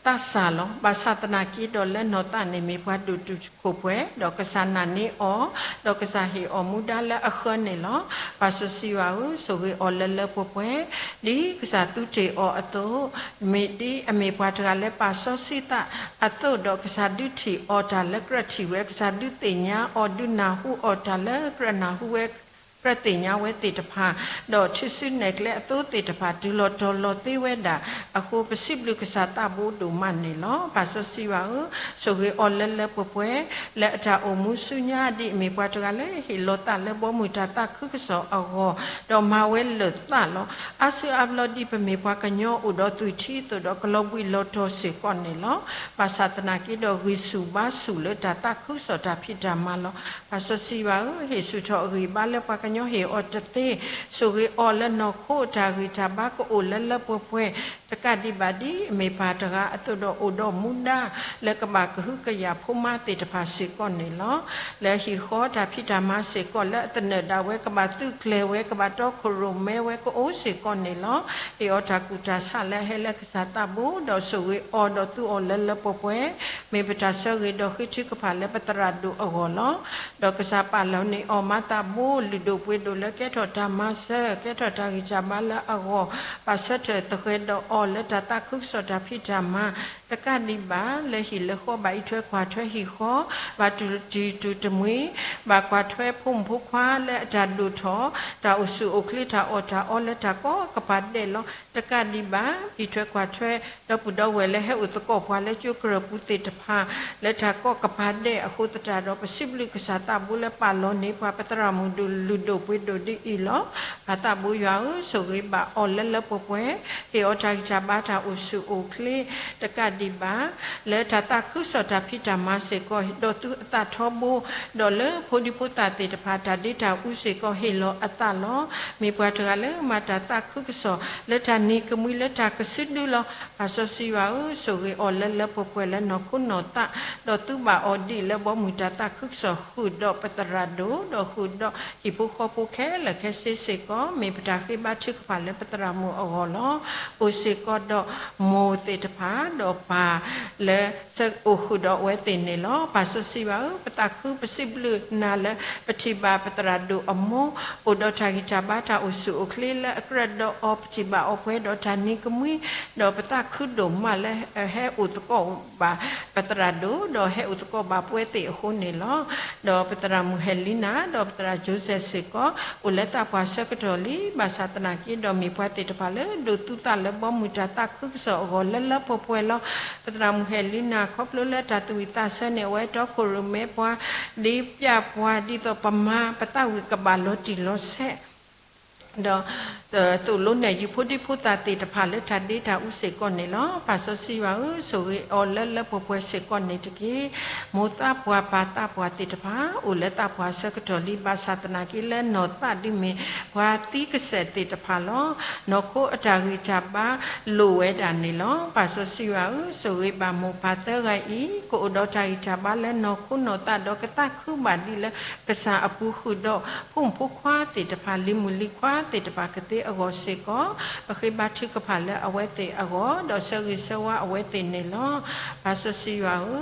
သးစၢ်လီၤ. ဘၣ်ဆၣ်သနာ်က့ဒီးလၢနီၢ်သးန့ၣ် မ့ၢ်ပှၤဒိၣ်တုာ်ခိၣ်ပှဲၤ, ဒီးကစၢ်နာ်န့ၢ်အီၤ, ဒီးကစၢ်ဟ့ၣ်အီၤမူဒါလၢအဃၢန့ၣ်လီၤ. ပၢ်စီဆှံယွၤဧၢ, ဆိၣ်ဂ့ၤအီၤလၢလၢပှဲၤပှဲၤ, ဒ်ကစၢ်သူတ့ၢ်အီၤအသိး, မ့ၢ်ဒ်အမ့ၢ်ပှၤတဂၤလၢပာ်စီဆှံသးအသိးဒီး ကစၢ်ဒုးထံၣ်အီၤတၢ်လၢကြၢးထံၣ်ဝဲ, ကစၢ်ဒုးသ့ၣ်ညါအီၤ, ဒုးနၢ်ဟူအီၤတၢ်လၢကြၢးနၢ်ဟူဝဲ, ကြၢးသ့ၣ်ညါဝဲသ့ၣ်တဖၣ်, ဒီးထုးစုနဲၣ်ကျဲအသိသ့ၣ်တဖၣ် တုၤလီၤတီၤလီၤသ့ဝဲဒၣ်အဃိ ပစံးဘျုးကစၢ်သးဘိဒိၣ်မးန့ၣ်လီၤ. ပၢ်စီဆှံယွၤဧၢ, ဆိၣ်ဂ့ၤအီၤလၢလၢပှဲၤပှဲၤ လၢအတၢ်အိၣ်မူဆူညါ ဒ်အမ့ၢ်ပှၤတဂၤလၢဟ့ၣ်လီၤသးလၢဘီမုၢ်တၢ်သးခုကစီၣ်အဂီၢ်, ဒီးမၤဝဲလၢာ်သးလီၤ. အါစုအါဘျီဒ်ပမ့ၢ်ပှၤကညီအိၣ်ဒီးသွံၣ်ထံအသိးဒီး ကလီၤဘှံးလီၤတီၤစ့ၢ်ကီးန့ၣ်လီၤ. ဘၣ်ဆၣ်သနာ်က့ဒီး ဂံၢ်ဆူၣ်ဘါဆူၣ်လၢတၢ်သးခုကစီၣ်တၢ်ဖံးတၢ်မၤလီၤ. ပၢ်စီဆှံယွၤဧၢ, ဟ့ၣ်ဆူၣ်ထီၣ်အဂံၢ်ဘါလၢပှၤကညီဟ့ၣ်အီၤတသ့, ဆိၣ်ဂ့ၤအီၤလၢနီၢ်ခိအတၢ်ဂံၢ်တၢ်ဘါကအိၣ်လၢလၢပှဲၤပှဲၤ, တကးဒံးဘၣ်ဒ်အမ့ၢ်ပၢ်တဂၤအသိးဒီး အိၣ်ဒီးမူဒါလၢကဘၣ်ကဟုကယာ်ဖိမါသ့ၣ်တဖၣ်စ့ၢ်ကီးန့ၣ်လီၤ. လၢဟံၣ်ဃီတၢ်ဖံးတၢ်မၤစ့ၢ်ကီး လၢအသနၢၣ်ဒၣ်ဝဲ ကဘၣ်သုးကျဲၤဝဲ ကဘၣ်တီခိၣ်ရိၣ်မဲဝဲကအိၣ်စ့ၢ်ကီးန့ၣ်လီၤ. ဟ့ၣ်အီၤတၢ်ကူၣ်တၢ်ဆးလၢအဟဲလၢကစၢ်သးဘိ, ဒီးဆိၣ်ဂ့ၤအီၤဒီးသူအီၤလၢလၢပှဲၤပှဲၤ, မ့ၢ်ပတၢ်ဆၢဂ့ၤဒီးဃ့ထုကဖၣ်လၢပသရၣ်ဒိၣ်အဂီၢ်လီၤ. ဒီးကစၢ်ပာ်လီၤန့ၢ်အီၤမၤသးဘိလုၢ်ဒိၣ် ပှ့ၤဒိၣ်လၢကဲထီၣ်တၢ်မၤစၢၤ ကဲထီၣ်တၢ်ဂံၢ်တၢ်ဘါလၢအဂီၢ် ဘၣ်ဆၢထၢၣ်သဃဲၤဒီးအီၤလၢတၢ်သးခုကစီၣ်တၢ်ဖံးတၢ်မၤ တကးဒံးဘၣ် လၢဟံၣ်လၢဃီဘၣ်အံးထွဲကွၢ်ထွဲဟံၣ်ဃီ ဘၣ်တူၢ်တံၢ်တူၢ်တမှံၤ ဘၣ်ကွၢ်ထွဲဖိမုၣ်ဖိခွါလၢအတၢ်ဒိၣ်ထီၣ် တၢ်အိၣ်ဆူၣ်အိၣ်ချ့ တၢ်အီၣ်တၢ်အီလၢတၢ်ကိးကပၤဒဲးလီၤ. တကးဒံးဘၣ် အံးထွဲကွၢ်ထွဲ ဒီပုၢ်ဒီဝဲၢ်လၢဟဲအိၣ်သကိးပှၤလၢကၠိကရၢၢ်ပူၤသ့ၣ်တဖၣ် လၢတၢ်ကိးကပၤဒဲးအဃိသတးဒီး ပစံးဘျုးကစၢ်သးဘိလၢပာ်လီၤန့ၢ်ပှၤပသရၣ်မုၣ်ဒိၣ်လုၢ်ဒိၣ်ပှ့ၤဒိၣ်ဒ်အံၤလီၤ. ပၢ်သးဘိယွၤဧၢ, ဆိၣ်ဂ့ၤဘၣ်အီၤလၢလၢပှဲၤပှဲၤ, ဟ့ၣ်အီၤတၢ်ဂံၢ်တၢ်ဘါတၢ်အိၣ်ဆူၣ်အိၣ်ချ့ တကးဒံးဘၣ် လၢတၢ်သးခုကစီၣ်တၢ်ဖံးတၢ်မၤစ့ၢ်ကီး ဒီးသုအသးထီဘိ, ဒီးလၢဖိဒံဖိသၣ်သ့ၣ်တဖၣ် တၢ်ဒ့တၢ်အူစ့ၢ်ကီးဟ့ၣ်လီၤအသးလီၤ. မ့ၢ်ပှၤတဂၤလၢမၤတၢ်သးခုကစီၣ် လၢတၢ်နံၤကမှံလၢတၢ်ကစုဒုလီၤ. ပၢ်စီဆှံယွၤဧၢ, ဆိၣ်ဂ့ၤအီၤလၢလၢပှဲၤပှဲၤလၢနီၢ်ခိနီၢ်သး, ဒီးသုဘၣ်အီၤဒ်လၢဘီမုၢ်တၢ်သးခုကစီၣ်ဃုာ်ဒီးပသရၣ်ဒိၣ်, ဒီးဃုာ်ဒီးဟံၣ်ဖိဃီဖိခဲလၢာ်ခဲဆ့စ့ၢ်ကီး မ့ၢ်ပတၢ်ဃ့ဘါထုကဖၣ်လၢပသရၣ်မုၣ်အဂီၢ်လီၤ. အိၣ်စ့ၢ်ကီးဒီးမိၢ်သ့ၣ်တဖၣ် ဒီးပၢ်လၢ အိၣ်ဃုာ်ဒီးအဝဲသ့ၣ်န့ၣ်လီၤ. ပၢ်စီဆှံယွၤဧၢ, ပသးခုပစံးဘျုးနၤလၢ ပထံၣ်ဘၣ်ပသရၣ်ဒိၣ်အမိၢ် အိၣ်ဒီးတၢ်ဂံၢ်တၢ်ဘါတၢ်အိၣ်ဆူၣ်အိၣ်ချ့လၢအကြၢးဒီးအီၤ ပထံၣ်ဘၣ်အီၤပှဲၤဒီးတၢ်နံၤကမှံ, ဒီးပသးခုဒိၣ်မးလၢဟဲအိၣ်သကိးဘၣ်ပသရၣ်ဒိၣ် ဒီးဟဲအိၣ်သကိးဘၣ်ပဝဲသ့ၣ်အဃိန့ၣ်လီၤ. ဒီးပသရၣ်မုၣ်ဟဲလံနၤ ဒီးပသရၣ် Joseph စ့ၢ်ကီး အိၣ်လၢသးပှၢ်ဆၢကတီၢ်လံ, ဘၣ်ဆၣ်သနာ်က့ဒီးမ့ၢ်ပှၤသ့ၣ်တဖၣ်လၢဒိးသူသးလၢဘီမုၢ်တၢ်သးခုကစီၣ်အဂီၢ်လၢလၢပှဲၤပှဲၤလီၤ. ပသရၣ်မုၣ်ဟဲလံနၤ ခီဖျိလၢတၢ်သူၣ်ဝံၣ်သးဆၢန့ၣ် အဝဲတီခိၣ်ရိၣ်မဲပှၤ ဒ်ပျၢ်ပှၤ ဒ်သိးပမၤပသးဝံၣ်ကဘၣ်လီၤတံၢ်လီၤဆဲး ဒီး သိၣ်လိနဲၣ်ယုာ်ဖိဒံဖိသၣ်သ့ၣ်တဖၣ်လၢတၢ်ဒ့တၢ်အူစ့ၢ်ကီးန့ၣ်လီၤ. ပၢ်စီဆှံယွၤဧၢ, ဆိၣ်ဂ့ၤအီၤလၢလၢပှဲၤပှဲၤစ့ၢ်ကီးန့ၣ်တက့ၢ်. မိၢ်သးပှၢ်ပၢ်သးပှၢ်သ့ၣ်တဖၣ် အိၣ်လၢသးပှၢ်ဆၢကတီၢ်လံ, ဘၣ်ဆၣ်သနာ်က့လၢနီၢ်သးဒုးမ့ၢ်ပှၤသံကစဲးသ့ၣ်တဖၣ်လီၤ. နီၢ်ခိအတၢ်ဂံၢ်တၢ်ဘါလိၣ်ဝဲဒၣ်န့ၣ်လီၤ. ပၢ်စီဆှံယွၤဧၢ, ဆိၣ်ဂ့ၤဘၣ်မိၢ်ပၢ်သၢဂၤအံၤ ကအိၣ်ဒီးတၢ်ဂံၢ်တၢ်ဘါလၢနီၢ်ခိနီၢ်သး ဒီးကသးခုဘၣ်ဒ်လၢကစၢ်အပူၤဃုာ်ဒီး ဖိမုၣ်ဖိခွါသ့ၣ်တဖၣ် လံၤမုၣ်လံၤခွါသ့ၣ်တဖၣ်ကသ့အဂီၢ်စ့ၢ်ကီး, ပဃ့ဘါထုကဖၣ်လၢအဝဲသ့ၣ်အဂီၢ် ဒီးဆၢဂ့ၤဆၢဝါအဝဲသ့ၣ်န့ၣ်လီၤ. ပၢ်စီဆှံယွၤဧ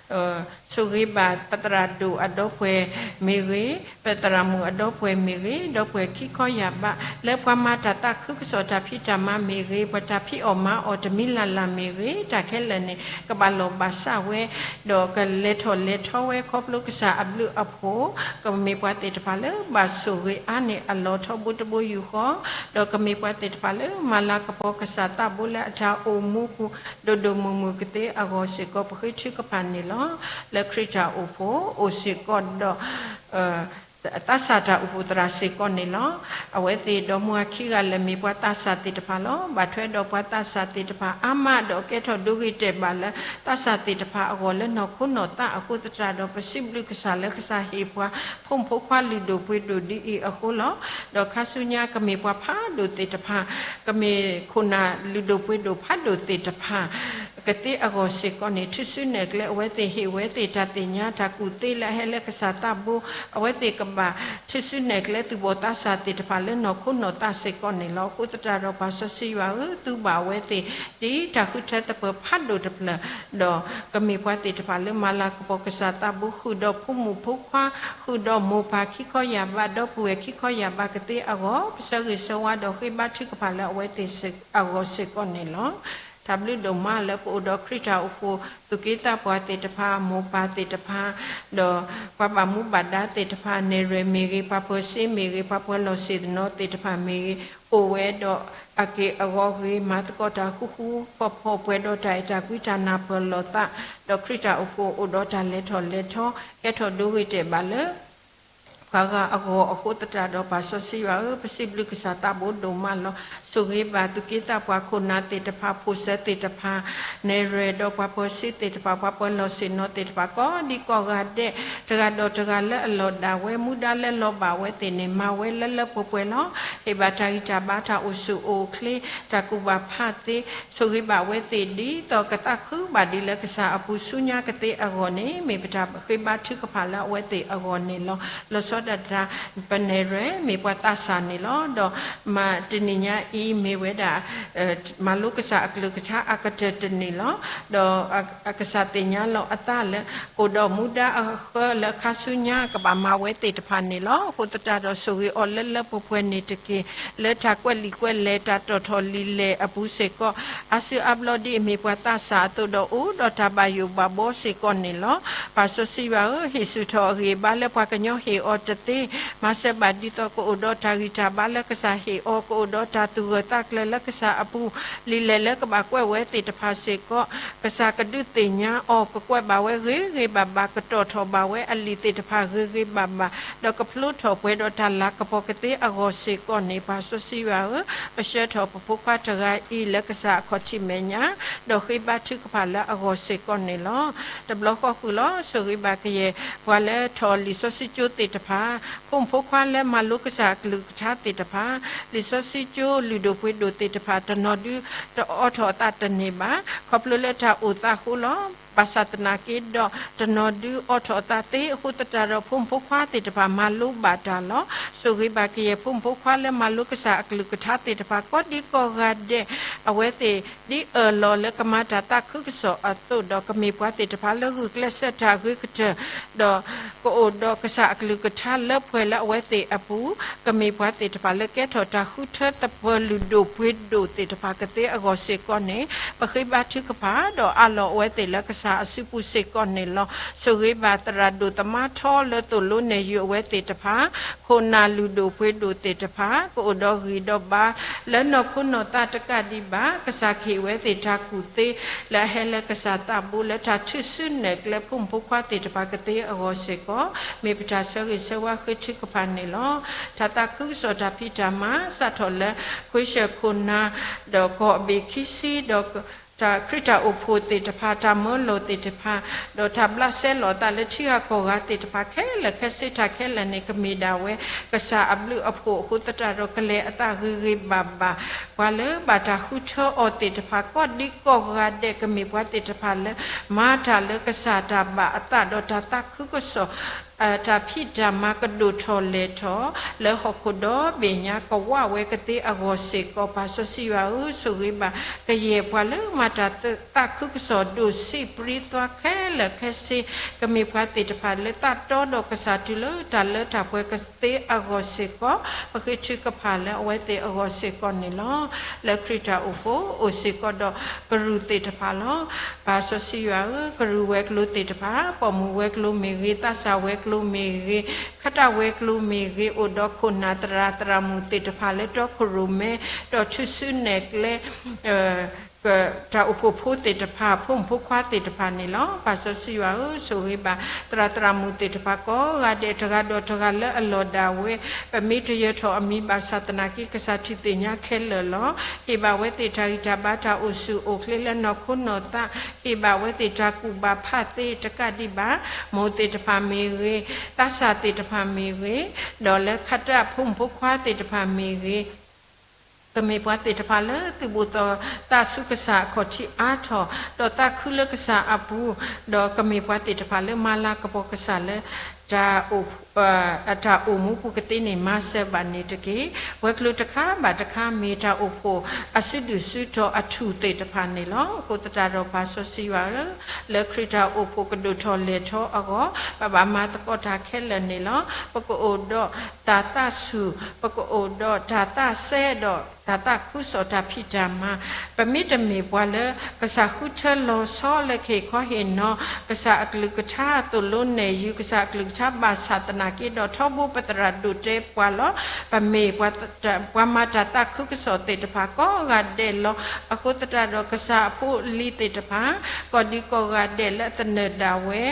ၢ, ဆိၣ်ဂ့ၤဘၣ်ပသရၣ်ဒိၣ်အဒီပုၢ်ဝဲၢ်မ့ၢ်ဂ့ၤ, ပသရၣ်မုၣ်အဒီပုၢ်ဝဲၢ်မ့ၢ်ဂ့ၤ, ဒီပုၢ်ဝဲၢ်ခံခီယာ်ဘး လၢပှၤမၤတၢ်သးခုကစီၣ်တၢ်ဖံးတၢ်မၤမ့ၢ်ဂ့ၤ, ပှၤတၢ်ဖံးအီၣ်မၤအီၣ်တမံၤလၢ်လၢ်မ့ၢ်ဂ့ၤ, တၢ်ခဲလၢာ်န့ၣ် ကဘၣ်လီၢ်ဘၣ်စးဝဲ ဒီးကလဲၤထီၣ်လဲၤထီဝဲ ခီဖျိကစၢ်အဘျုးအဖှိၣ်, ကမ့ၢ်ပှၤသ့ၣ်တဖၣ်လၢဘၣ်ဆိၣ်ဂ့ၤအါန့ၢ်အလီၢ်ထီဘိတဘိယူၢ်ဃီ, ဒီးကမ့ၢ်ပှၤသ့ၣ်တဖၣ်လၢမၤလၤကပီၤကစၢ်သးဘိလၢအတၢ်အိၣ်မူပူၤ ဒိၣ်ဒိၣ်မုၢ်မုၢ်ကသ့အဂီၢ်စ့ၢ်ကီး ပဃ့ထုကဖၣ်န့ၣ်လီၤ. လၢခရံာ်တၢ်အိၣ်ဖှိၣ် အိၣ်စ့ၢ်ကီးဒီး သးစၢ်တၢ်အိၣ်ဖှိၣ်သရၣ်စ့ၢ်ကီးန့ၣ်လီၤ. အဝဲသ့ၣ်ဒီမါဝၤခံဂၤလၢာ်မ့ၢ်ပှၤသးစၢ်သ့ၣ်တဖၣ်လီၤ. ဘၣ်ထွဲဒီးပှၤသးစၢ်သ့ၣ်တဖၣ်အါမး ဒီးကဲထီၣ်ဒိဂ့ၤတဲာ်ဘၣ်လၢ သးစၢ်သ့ၣ်တဖၣ်အဂီၢ်လၢနီၢ်ခိနီၢ်သးအဃိသတးဒီး ပစံးဘျုးကစၢ်လၢကစၢ်ဟ့ၣ်ပှၤ ဖိမုၣ်ဖိခွါလုၢ်ဒိၣ်ပှ့ၤဒိၣ်ဒ်အံၤအဃိလီၤ. ဒီးခါဆူညါကမ့ၢ်ပှၤဖးဒိၣ်သ့ၣ်တဖၣ် ကမ့ၢ်ခိၣ်နၢ်လုၢ်ဒိၣ်ပှ့ၤဒိၣ်ဖးဒိၣ်သ့ၣ်တဖၣ် ကသ့အဂီၢ်စ့ၢ်ကီးန့ၣ် ထုးစုနဲၣ်ကျဲအဝဲသ့ၣ် ဟ့ၣ်ဝဲသ့ၣ်တၢ်သ့ၣ်ညါ တၢ်ကူၣ်သ့လၢအဟဲလၢကစၢ်သးဘိ, အဝဲသ့ၣ်ကဘၣ်ထုးစုနဲၣ်ကျဲသုးဘီၣ်သးစၢ်သ့ၣ်တဖၣ်လၢနီၢ်ခိနီၢ်သးစ့ၢ်ကီးန့ၣ်လီၤ. အဃိသတးဒီးပၢ်စီဆှံယွၤဧၢ, သုဘၣ်အဝဲသ့ၣ် ဒ်တၢ်ဃုထၢသပၢၤဖးဒိၣ်တဖျၢၣ်, ဒီးကမ့ၢ်ပှၤသ့ၣ်တဖၣ်လၢမၤလၤကပီၤကစၢ်သးဘိ ဃုာ်ဒီးဖိမုၣ်ဖိခွါ, ဃုာ်ဒီးမိၢ်ပၢ်ခံခီယာ်ဘး ဒီပုၢ်ဝဲၢ်ခံခီယာ်ဘးကသ့အဂီၢ်, ပဆၢဂ့ၤဆၢဝါဒီးဃ့ဘါထုကဖၣ်လၢအဝဲသ့ၣ်အဂီၢ်စ့ၢ်ကီးန့ၣ်လီၤ. တၢ်ဘျုးဒိၣ်မးလၢပအိၣ်ဒီးခရံာ်တၢ်အိၣ်ဖှိၣ် သူၣ်က့သးပှၢ်သ့ၣ်တဖၣ်, မိၢ်ပၢ်သ့ၣ်တဖၣ်, ဒီးပှၤဘၣ်မူဘၣ်ဒါသ့ၣ်တဖၣ်, နဲၣ်ရွဲၣ်မ့ၢ်ဂ့ၤ, ပှၤပၢၤစ့မ့ၢ်ဂ့ၤ, ပှၤပၢၤလီၢ်ဆ့ၣ်သနီၤသ့ၣ်တဖၣ်မ့ၢ်ဂ့ၤ, အိၣ်ဝဲဒီးအက့ၢ်အဂီၤဂ့ၤ, မၤသကိးတၢ်ဃူဃူဖိးဖိး ပှဲၤဒီးတၢ်အဲၣ်တၢ်ကွံ တၢ်နၢ်ပၢၢ်လိာ်သး, ဒီးခရံာ်တၢ်အိၣ်ဖှိၣ်အိၣ်ဒီးတၢ်လဲၤထီၣ်လဲၤထီ, ကဲထီၣ်ဒိဂ့ၤတဲာ်ဘၣ်လၢ ပှၤဂၤအဂီၢ်အဃိသတးဒီး ပၢ်စီဆှံယွၤဧၢ, ပစံးဘျုးကစၢ်သးဘိဒိၣ်မးလီၤ. ဆိၣ်ဂ့ၤဘၣ်သူၣ်က့သးပှၢ် ခိၣ်နၢ်သ့ၣ်တဖၣ်, ဖိၣ်စၢၤသ့ၣ်တဖၣ်, နဲၣ်ရွဲၣ်ဒီးပှၤပၢၤစ့သ့ၣ်တဖၣ်, ပှၤပၢၤလီၢ်ဆ့ၣ်နီၤသ့ၣ်တဖၣ်, ကိးဒံကိးဂၤဒဲး, တဂၤဒီးတဂၤလၢအလီၤဒၣ်ဝဲ, မူဒါလၢလီၤဘၣ်အဝဲသ့ၣ်န့ၣ် မၤဝဲလၢလၢပှဲၤပှဲၤလီၤ. ဟ့ၣ်ဘၣ်တၢ်ဂံၢ်တၢ်ဘါ တၢ်အိၣ်ဆူၣ်အိၣ်ချ့, တၢ်ကူၣ်ဘၣ်ဖးသ့, ဆိၣ်ဂ့ၤဘၣ်အဝဲသ့ၣ် ဒ်သိးကသးခုဘၣ်ဒ်လၢကစၢ်အပူၤ ဆူညါကသ့အဂီၢ်န့ၣ် မ့ၢ်ပတၢ်ဃ့ဘါထုကဖၣ်လၢအဝဲသ့ၣ်အဂီၢ်န့ၣ်လီၤ. လီၤ စီၤဒၤဒၤ ပနဲၣ်ရွဲၣ် မ့ၢ်ပှၤသးစၢ်န့ၣ်လီၤ. ဒီးမၤတနံၤညါအံၤမ့ၢ်ဝဲဒၣ် မၤလိကစၢ်အကလုၢ်ကထါအကတၢၢ်တနံၤလီၤ. ဒီးကစၢ်သ့ၣ်ညါလီၤအသးလၢ အိၣ်ဒီးမူဒါအဃၢလၢခါဆူညါကဘၣ်မၤဝဲသ့ၣ်တဖၣ်န့ၣ်လီၤ. အဃိသတးဒီးဆိၣ်ဂ့ၤအီၤလၢလၢပှဲၤပှဲၤန့ၣ်တက့ၢ်. လၢတၢ်ကွဲးလံာ်ကွဲးလဲၢ်တၢ်တီၣ်ထီၣ်လံာ်လဲၢ်အပူၤစ့ၢ်ကီး အါစုအါဘျီဒ်အမ့ၢ်ပှၤသးစၢ်အသိးဒီး အိၣ်ဒီးတၢ်ဘၣ်ယိၣ်ဘၣ်ဘီစ့ၢ်ကီးန့ၣ်လီၤ. ပၢ်စီဆှံယွၤဧၢ, ဟ့ၣ်ဆူၣ်ထီၣ်အဂံၢ်အဘါလၢပှၤကညီဟ့ၣ်အီၤတသ့, မၤစၢၤဘၣ်ဒ်သိးကအိၣ်ဒီးတၢ်ဂံၢ်တၢ်ဘါလၢကစၢ်ဟ့ၣ်အီၤ, ကအိၣ်ဒီးတၢ်သူၣ်ဂၢၢ်သးကျၢၤလၢကစၢ်အပူၤ, လံာ်လဲၢ်လၢကဘၣ်ကွဲးဝဲသ့ၣ်တဖၣ်စ့ၢ်ကီး ကစၢ်ကဒုးသ့ၣ်ညါအီၤ, ကကွဲးဘၣ်ဝဲဂ့ၤဂ့ၤဘၣ်ဘၣ်, ကတီၣ်ထီၣ်ဘၣ်ဝဲအလံာ်သ့ၣ်တဖၣ်ဂ့ၤဂ့ၤဘၣ်ဘၣ်, ဒီးကဖျိထီၣ်ပှဲၤဒီးတၢ်လၤကပီၤကသ့အဂီၢ်စ့ၢ်ကီးန့ၣ်, ပၢ်စီဆှံယွၤဧၢ, ပဆှၢထီၣ်ပဖိခွါတဂၤအံၤလၢကစၢ်အခီၣ်ထံးမဲာ်ညါ, ဒီးဃ့ဘါထုကဖၣ်လၢအဂီၢ်စ့ၢ်ကီးန့ၣ်လီၤ. တဘျီဃီဃုာ်လီၤ, ဆိၣ်ဂ့ၤဘၣ်ကယဲၢ် ပှၤလၢထီၣ်လံာ်စီဆှံကၠိသ့ၣ်တဖၣ်, ဖိမုၣ်ဖိခွါလၢမၤလိကစၢ်အကလုၢ်ကထါသ့ၣ်တဖၣ်, လံာ်စီဆှံကၠိလုၢ်ဒိၣ်ပှ့ၤဒိၣ်သ့ၣ်တဖၣ် တနီၤဒုးတအိးထီၣ်အသးတန့ၢ်ဘၣ်, ခီဖျိလၢတၢ်အိၣ်သးအဃိလီၤ. ဘၣ်ဆၣ်သနာ်က့ဒီး တနီၤဒုးအိးထီၣ်အသးသ့, အဃိသတးဒီးဖိမုၣ်ဖိခွါသ့ၣ်တဖၣ်မၤလိဘၣ်တၢ်လီၤ. ဆိၣ်ဂ့ၤဘၣ်ကယဲၢ်ဖိမုၣ်ဖိခွါလၢမၤလိကစၢ်အကလုၢ်ကထါသ့ၣ်တဖၣ် ကိးဒံကိးဂၤဒဲး, အဝဲသ့ၣ်ဒ်အၢၣ်လီၤလၢကမၤတၢ်သးခုကစီၣ်အသိးဒီး ကမ့ၢ်ပှၤသ့ၣ်တဖၣ်လၢဂုာ်ကျဲးစၢးတၢ်ဂ့ၤကတၢၢ်, ဒီးကအိၣ်ဒီးကစၢ်အကလုၢ်ကထါလၢပှဲၤလၢအဝဲသ့ၣ်အပူၤ, ကမ့ၢ်ပှၤသ့ၣ်တဖၣ်လၢကဲထီၣ်တၢ်ဃုထၢသပၢၤလုၢ်ဒိၣ်ပှ့ၤဒိၣ်သ့ၣ်တဖၣ်ကသ့အဂီၢ်စ့ၢ်ကီးန့ၣ်, ပဃ့ဘါထုကဖၣ်ဒီးအးလီၤအဝဲသ့ၣ်လၢကစၢ်အစုပူၤစ့ၢ်ကီးန့ၣ်လီၤ. ဆိၣ်ဂ့ၤဘၣ်သရၣ်ဒိၣ်သမါထီလၢသိၣ်လိနဲၣ်ယုာ်အဝဲသ့ၣ်တဖၣ်, ခိၣ်နၢ်လုၢ်ဒိၣ်ပှ့ၤဒိၣ်သ့ၣ်တဖၣ် ကအိၣ်ဒီးဂံၢ်ဒီးဘါလၢနီၢ်ခိနီၢ်သးတကးဒံးဘၣ်, ကစၢ်ကဟ့ၣ်ဝဲသ့ၣ်တၢ်ကူၣ်သ့ လၢအဟဲလၢကစၢ်သးဘိလၢတၢ်ထုးစုနဲၣ်ကျဲဖိမုၣ်ဖိခွါသ့ၣ်တဖၣ်ကသ့အဂီၢ်စ့ၢ်ကီး, မ့ၢ်ပတၢ်ဆၢဂ့ၤဆၢဝါဃ့ထုကဖၣ်န့ၣ်လီၤ. တၢ်သးခုကစီၣ်တၢ်ဖံးတၢ်မၤ စးထီၣ်လၢ ခွ့ၡၢၣ်ခိၣ်နၢ် ဒီးကီၢ်အဘ့ၣ်ခံဆံ ဒီး တၢ်ခရံာ်တၢ်အိၣ်ဖှိၣ်သ့ၣ်တဖၣ် တၢ်မၢလီၤသ့ၣ်တဖၣ်, ဒီးတၢ်ဘျးစဲလီၤအသးလၢထံဂၤကီၢ်ဂၤသ့ၣ်တဖၣ်ခဲလၢာ်ခဲဆ့ တၢ်ခဲလၢာ်န့ၣ် ကမ့ၢ်ဒၣ်ဝဲ ကစၢ်အဘျုးအဖှိၣ်အဃိသတးဒီး ကလဲၤအသးဂ့ၤဂ့ၤဘၣ်ဘၣ်, ပှၤလၢဘၣ်တၢ်ဃုထၢအီၤသ့ၣ်တဖၣ် ကိးဒံကိးဂၤဒဲး ကမ့ၢ်ပှၤသ့ၣ်တဖၣ်လၢ မၤတၢ်လၢကစၢ်တၢ်ဘၣ်အသးဒီးတၢ်သးခုကစီၣ် တၢ်ဖံးတၢ်မၤကဒိၣ်ထီၣ်လဲၢ်ထီၣ် လၢဟီၣ်ခိၣ်ဒီဘ့ၣ်ညါ ကဝးဝဲကသ့အဂီၢ်စ့ၢ်ကီး ပၢ်စီဆှံယွၤဧၢ, ဆိၣ်ဂ့ၤဘၣ်ကယဲၢ်ပှၤလၢမၤတၢ်သးခုကစီၣ် ဒိၣ်စံးပြံသွါခဲလၢာ်ခဲဆ့, ကမ့ၢ်ပှၤသ့ၣ်တဖၣ်လၢသးတီဒီးကစၢ်တုၤလၢတၢ်လၢတၢ်ပှဲၤကသ့အဂီၢ်စ့ၢ်ကီး, ပဃ့ထုကဖၣ်လၢအဝဲသ့ၣ်အဂီၢ်စ့ၢ်ကီးန့ၣ်လီၤ. လၢခရံာ်တၢ်အိၣ်ဖှိၣ်အိၣ်စ့ၢ်ကီးဒီးကရူၢ်သ့ၣ်တဖၣ်လီၤ. ပၢ်စီဆှံယွၤဧၢ, ကရူၢ်ဝဲၤကျိၤသ့ၣ်တဖၣ်, ပိာ်မုၣ်ဝဲၤကျိၤမ့ၢ်ဂ့ၤ, သးစၢ်ဝဲၤကျိၤမ့ၢ်ဂ့ၤ, ခးတၢ်ဝဲၤကျိၤမ့ၢ်ဂ့ၤ, အိၣ်ဒီးခိၣ်နၢ်သရၣ်သရၣ်မုၣ်သ့ၣ်တဖၣ်လၢတီခိၣ်ရိၣ်မဲ, ဒီးထုးစုနဲၣ်ကျဲ တၢ်အိၣ်ဖှိၣ်ဖိသ့ၣ်တဖၣ်, ဖိမုၣ်ဖိခွါသ့ၣ်တဖၣ်န့ၣ်လီၤ. ပၢ်စီဆှံယွၤဧၢ, ဆိၣ်ဂ့ၤဘၣ်သရၣ်သရၣ်မုၣ်သ့ၣ်တဖၣ်ကိးဂၤဒဲး တဂၤဒီးတဂၤလၢအလီၢ်ဒၣ်ဝဲ, ပမ့ၢ်တယၢၤထီၣ်အမံၤဘၣ်ဆၣ်သနာ်က့ ကစၢ်ထံၣ်သ့ၣ်ညါခဲလၢာ်လီၤ. ဟ့ၣ်ဘၣ်ဝဲသ့ၣ်တၢ်ဂံၢ်တၢ်ဘါ တၢ်အိၣ်ဆူၣ်အိၣ်ချ့လၢနီၢ်ခိနီၢ်သး, ဟ့ၣ်ဘၣ်ဝဲသ့ၣ်တၢ်ကူၣ်ဘၣ်ဖးသ့တကးဒံးဘၣ်, မိၢ်သ့ၣ်တဖၣ်မ့ၢ်ဂ့ၤ, သးစၢ်သ့ၣ်တဖၣ်မ့ၢ်ဂ့ၤ, ဒီးလၢခးတၢ်ဖိမုၣ်ဖိခွါသ့ၣ်တဖၣ်မ့ၢ်ဂ့ၤ ကမ့ၢ်ပှၤသ့ၣ်တဖၣ်လၢသုးဘူးသီသးဆူကစၢ်အခီၣ်ထံးအါထီၣ်, ဒီးသးခုလၢကစၢ်အပူၤ, ဒီးကမ့ၢ်ပှၤသ့ၣ်တဖၣ်လၢမၤလၤကပီၤကစၢ်လၢ တၢ်အိၣ်မူပူၤကသ့န့ၣ် မၤစၢၤဘၣ်န့ၣ်တက့ၢ်. ဝဲၤကျိၤတခါဘၣ်တခါမ့ၢ်တၢ်အိၣ်ဖှိၣ်အစုဒုၣ်စုတီၤအထူၣ်သ့ၣ်တဖၣ်န့ၣ်လီၤ. အဃိသတးဒီးပၢ်စီဆှံယွၤဧၢ, လၢခရံာ်တၢ်အိၣ်ဖှိၣ်ကဒိၣ်ထီၣ်လဲၢ်ထီၣ်အဂီၢ် ပဘၣ်မၤသကိးတၢ်ခဲလၢာ်န့ၣ်လီၤ. ပကအိၣ်ဒီးတၢ်သးဆူၣ်, ပကအိၣ်ဒီးတၢ်သးစဲဒီးတၢ်သးခုကစီၣ်တၢ်ဖံးတၢ်မၤ, ပမ့တမ့ၢ်ပှၤလၢ ကစၢ်ဃုထၢလီၤဆီလၢကဟ့ၣ်ခီဟ့ၣ်နီၤ ကစၢ်အကလုၢ်ကထါသိၣ်လိနဲၣ်ယုာ် ကစၢ်အကလုၢ်ကထါဘၣ်ဆၣ်သနာ်က့ဒီး ထီဘိပသရၣ်ဒိၣ်တဲပှၤလီၤ. ပမ့ၢ်ပှၤမၤတၢ်သးခုကစီၣ်သ့ၣ်တဖၣ်ကိးဂၤဒဲးလီၤ. အဃိသတးဒီးကစၢ်အဖိအလံၤသ့ၣ်တဖၣ် ကိးဒံကိးဂၤဒဲးလၢအသနၢၣ်ဒၣ်ဝဲ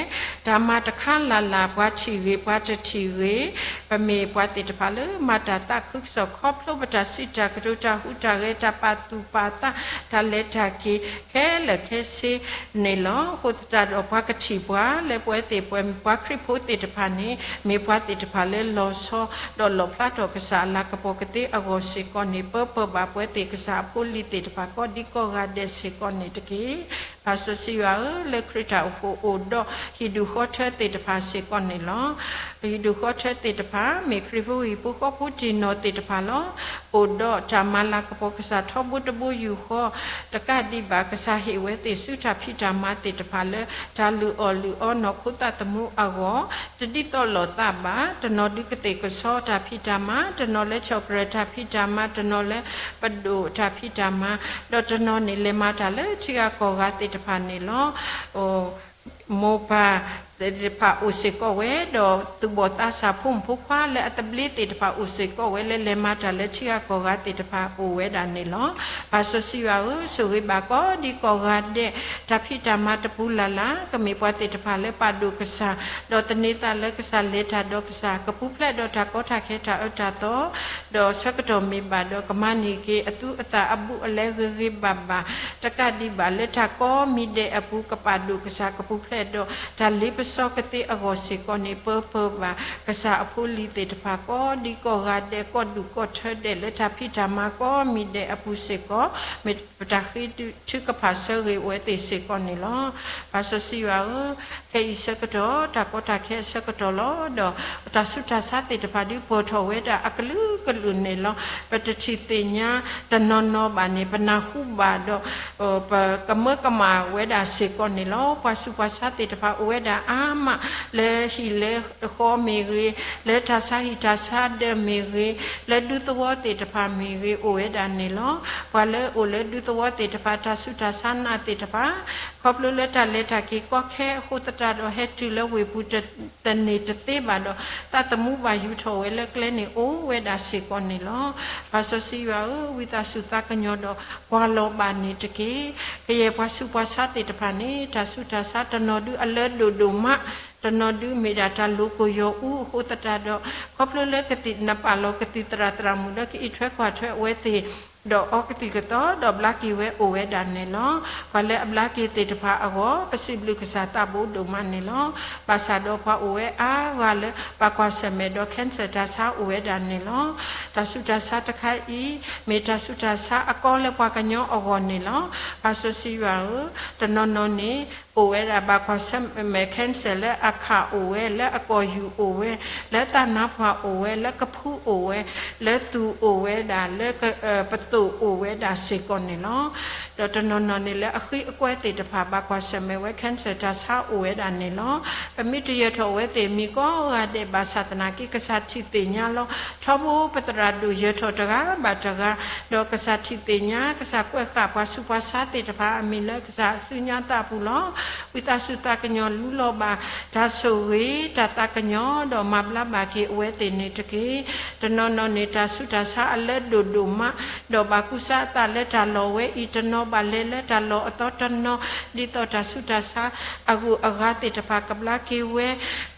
တၢ်မၤတခါလၢ်လၢ် ပှၤထံၣ်ဂ့ၤ ပှၤတထံၣ်ဂ့ၤ, ပမ့ၢ်ပှၤသ့ၣ်တဖၣ်လၢမၤတၢ်သးခုကစီၣ် ခီဖျိပတၢ်စံးတၢ်ကတိၤ တၢ်ဟူးတၢ်ဂဲၤ တၢ်ပာ်သူၣ်ပာ်သး တၢ်လဲၤတၢ်က့ၤခဲလၢာ်ခဲဆ့န့ၣ်လီၤ. အဃိသတးဒီးပှၤကထံၣ်ပှၤလၢပဝဲသ့ၣ်ပှၤခရံာ်ဖိသ့ၣ်တဖၣ်န့ၣ် မ့ၢ်ပှၤသ့ၣ်တဖၣ်လၢလီၤဆီ ဒီးလီၣ်ဖျါထီၣ်ကစၢ်အလၤကပီၤကသ့အဂီၢ်စ့ၢ်ကီးန့ၣ် ပၢပၢၢ်ဘၣ်ပဝဲသ့ၣ်ကစၢ်အဖိအလံၤသ့ၣ်တဖၣ်ကိးဒံကိးဂၤဒဲးစ့ၢ်ကီးန့ၣ်တက့ၢ်. ပၢ်စီဆှံယွၤဧၢ, လၢခရံာ်တၢ်အိၣ်ဖှိၣ်အိၣ်ဒီးဟံၣ်ဒူၣ်ဃီထၢသ့ၣ်တဖၣ်စ့ၢ်ကီးန့ၣ်လီၤ. ဟံၣ်ဒူၣ်ဃီထၢသ့ၣ်တဖၣ် မ့ၢ်ခရံာ်ဖိဟံၣ်ဖိဃီဖိတံၢ်နီၢ်သ့ၣ်တဖၣ်လီၤ. အိၣ်ဒီးတၢ်မၤလၤကပီၤကစၢ်ထီဘိတဘိယူၢ်ဃီ, တကးဒံးဘၣ် ကစၢ်ဟ့ၣ်ဝဲသ့ၣ်ဆူတၢ်ဖံးတၢ်မၤသ့ၣ်တဖၣ်လၢ တၢ်လုၢ်အီၣ်လုၢ်အီနီၢ်ခိသးသမူအဂီၢ်, တဒ်သိးလိာ်သးဘၣ်, တနီၤဒုးကသ့ၣ်ကဆီတၢ်ဖံးတၢ်မၤ, တနီၤလၢဆီၣ်ကြၢးတၢ်ဖံးတၢ်မၤ, တနီၤလၢပဒိၣ်တၢ်ဖံးတၢ်မၤ, ဒီးတနီၤန့ၣ်လဲၤမၤတၢ်လၢထံဂၤကီၢ်ဂၤသ့ၣ်တဖၣ်န့ၣ်လီၤ. မိၢ်ပၢ်သ့ၣ်တဖၣ်အိၣ်စ့ၢ်ကီးဝဲ, ဒီးသူၣ်ဘီၣ်သးစၢ်ဖိမုၣ်ဖိခွါလၢအသဘျ့သ့ၣ်တဖၣ်အိၣ်စ့ၢ်ကီးဝဲ လၢလဲၤမၤတၢ်လၢထံဂၤကီၢ်ဂၤသ့ၣ်တဖၣ်အိၣ်ဝဲဒၣ်န့ၣ်လီၤ. ပၢ်စီဆှံယွၤဧၢ, ဆိၣ်ဂ့ၤဘၣ်ကိးဒံကိးဂၤဒဲး, တၢ်ဖံးတၢ်မၤတပူၤလၢ်လၢ်, ကမ့ၢ်ပှၤသ့ၣ်တဖၣ်လၢပာ်ဒိၣ်ကစၢ်, ဒီးသန့ၤသးလၢကစၢ်, လဲၤတၢ်ဒီးကစၢ်, ကပူၤဖျဲးဒီးတၢ်ကီတၢ်ခဲတၢ်အၢတၢ်သီ, ဒီးဆၢကတီၢ်မ့ၢ်ဘၣ်ဒီး ကမၤန့ၢ်က့ၤအသူအသၣ်အဘူးအလဲဂ့ၤဂ့ၤဘၣ်ဘၣ်, တကးဒံးဘၣ်လၢတၢ်ကိးမံၤဒဲးအပူၤ ကပာ်ဒိၣ်ကစၢ်, ကပူၤဖျဲးဒီးတၢ်လ့ပစီကသ့အဂီၢ်စ့ၢ်ကီးန့ၣ် ပၢပၢဘၣ်ကစၢ်အဖိလံၤသ့ၣ်တဖၣ်ကိးဒံကိးဂၤဒဲး, ကိးဒူၣ်ကိးထၢဒဲးလၢတၢ်ဖံးတၢ်မၤကိးမံၤဒဲးအပူၤစ့ၢ်ကီး, မ့ၢ်ပတၢ်ဃ့ထုကဖၣ်ဆၢဂ့ၤဝဲသ့ၣ်စ့ၢ်ကီးန့ၣ်လီၤ. ပၢ်စီဆှံယွၤဧၢ, ခဲအံၤဆၢကတီၢ်, တၢ်ကီတၢ်ခဲအဆၢကတီၢ်လီၤ. ဒီးတၢ်ဆူးတၢ်ဆါသ့ၣ်တဖၣ်ဒုးပၢၢ်ထီၣ်ဝဲဒၣ်အကလုာ်ကလုာ်န့ၣ်လီၤ. ပတထံၣ်သ့ၣ်ညါတနီၤနီၤဘၣ်န့ၣ် ပနၢ်ဟူဘၣ်ဒီး ပကမၢကမၣ်ဝဲဒၣ်စ့ၢ်ကီးန့ၣ်လီၤ. ပှၤဆူးပှၤဆါသ့ၣ်တဖၣ်အိၣ်ဝဲဒၣ်အါမး, လၢဟံၣ်လၢဃီမ့ၢ်ဂ့ၤ, လၢတၢ်ဆါဟံၣ်တၢ်ဆါဒၢးမ့ၢ်ဂ့ၤ, လၢဒူသဝီသ့ၣ်တဖၣ်မ့ၢ်ဂ့ၤ အိၣ်ဝဲဒၣ်န့ၣ်လီၤ. ပှၤလၢအိၣ်လၢဒူသဝီသ့ၣ်တဖၣ် တၢ်ဆူးတၢ်ဆါနးသ့ၣ်တဖၣ် ခီဖျိလၢတၢ်လဲၤတၢ်က့ၤကီခဲအဃိသတးဒီး ဟဲတုၤလၢဝ့ၢ်ပူၤ တန့ၢ်တသ့ဘၣ်ဒီး သးသမူဘၣ်ယူၤထီၣ်ဝဲလၢကျဲန့ၣ် အိၣ်ဝဲဒၣ်စ့ၢ်ကီးန့ၣ်လီၤ. ပၢ်စီဆှံယွၤဧၢ, ဝံသးစူၤသးကညီၤဒီး ကွၢ်လီၤဘၣ်န့ၣ်တက့ၢ်. ကယဲၢ်ပှၤဆူးပှၤဆါသ့ၣ်တဖၣ်န့ၣ် တၢ်ဆူးတၢ်ဆါတနီၤဒုးအလၢဒိၣ်ဒိၣ်မး, တနီၤဒုးမ့ၢ်ဒၣ်တၢ်လိၤကိၢ်ယီၤအူအဃိသတးဒီး ခီဖျိလၢကသံၣ်နပာ်လီၤကသံၣ်သရၣ်သရၣ်မုၣ်လၢ ကအံးထွဲကွၢ်ထွဲအဝဲသ့ၣ် ဒီးအီကသံၣ်ကသီ ဒီးဘျါက့ၤဝဲအိၣ်ဝဲဒၣ်န့ၣ်လီၤ. ပှၤလၢအဘျါက့ၤသ့ၣ်တဖၣ်အဂီၢ် ပစံးဘျုးကစၢ်သးဘိဒိၣ်မးန့ၣ်လီၤ. ဘၣ်ဆၣ်ဒီးပှၤအိၣ်ဝဲအါဂၤလၢ ဘၣ်ကွၢ်ဆၢၣ်မဲာ်ဒီး cancer တၢ်ဆါအိၣ်ဝဲဒၣ်န့ၣ်လီၤ. တၢ်ဆူးတၢ်ဆါတခါအံၤ မ့ၢ်တၢ်ဆူးတၢ်ဆါအကီလၢပှၤကညီအဂီၢ်န့ၣ်လီၤ. ပၢ်စီဆှံယွၤဧၢ, တနီၤနီၤန့ၣ် အိၣ်ဝဲဒၣ်ဘၣ်ကွၢ်ဆၢၣ်မဲာ် cancer လၢအခၣ်အိၣ်ဝဲ, လၢအကိာ်ယူၢ်အိၣ်ဝဲ, လၢသးနါပှၢ်အိၣ်ဝဲ, လၢကဖုအိၣ်ဝဲ, လၢသူၣ်အိၣ်ဝဲဒၣ်, လၢပသိၣ်အိၣ်ဝဲဒၣ်စ့ၢ်ကီးန့ၣ်လီၤ. ဒီးတနီၤနီၤန့ၣ်လၢအဃံအကွဲသ့ၣ်တဖၣ် ဘၣ်ကွၢ်ဆၢၣ်မဲာ်ဝဲ cancer တၢ်ဆါအိၣ်ဝဲဒၣ်န့ၣ်လီၤ. ပမ့ၢ်တယၢၤထီၣ်အဝဲသ့ၣ်မံၤကိးဂၤဒဲးဘၣ်ဆၣ်သနာ်က့ ကစၢ်ထံၣ်သ့ၣ်ညါလီၤ. ထီဘိပသရၣ်ဒိၣ်ယၢၤထီၣ်တဂၤဘၣ်တဂၤ, ဒီးကစၢ်ထံၣ်သ့ၣ်ညါ, ကစၢ်ကွဲးဃာ်ပှၤဆူးပှၤဆါသ့ၣ်တဖၣ်အမံၤလၢကစၢ်အစုညါသးပူၤလီၤ. ဝံသးစူၤသးကညီၤလူလီၤဘၣ် တၢ်ဆိၣ်ဂ့ၤ, တၢ်သးကညီၤ, ဒီးမၤဘျါဘၣ်က့ၤအဝဲသ့ၣ်န့ၣ်တက့ၢ်. တနီၤနီၤန့ၣ် တၢ်ဆူးတၢ်ဆါအလၢဒိၣ်ဒိၣ်မး, ဒီးဘၣ်ကူစါအသးလၢတၢ်လီၢ်ဝဲအံၤတနီၤ, ဘၣ်လဲၤလၢတၢ်လီၢ်အသီတနီၤ, ဒ်သိးတၢ်ဆူးတၢ်ဆါအဂုၤအဂၤသ့ၣ်တဖၣ်ကဘျါက့ၤဝဲ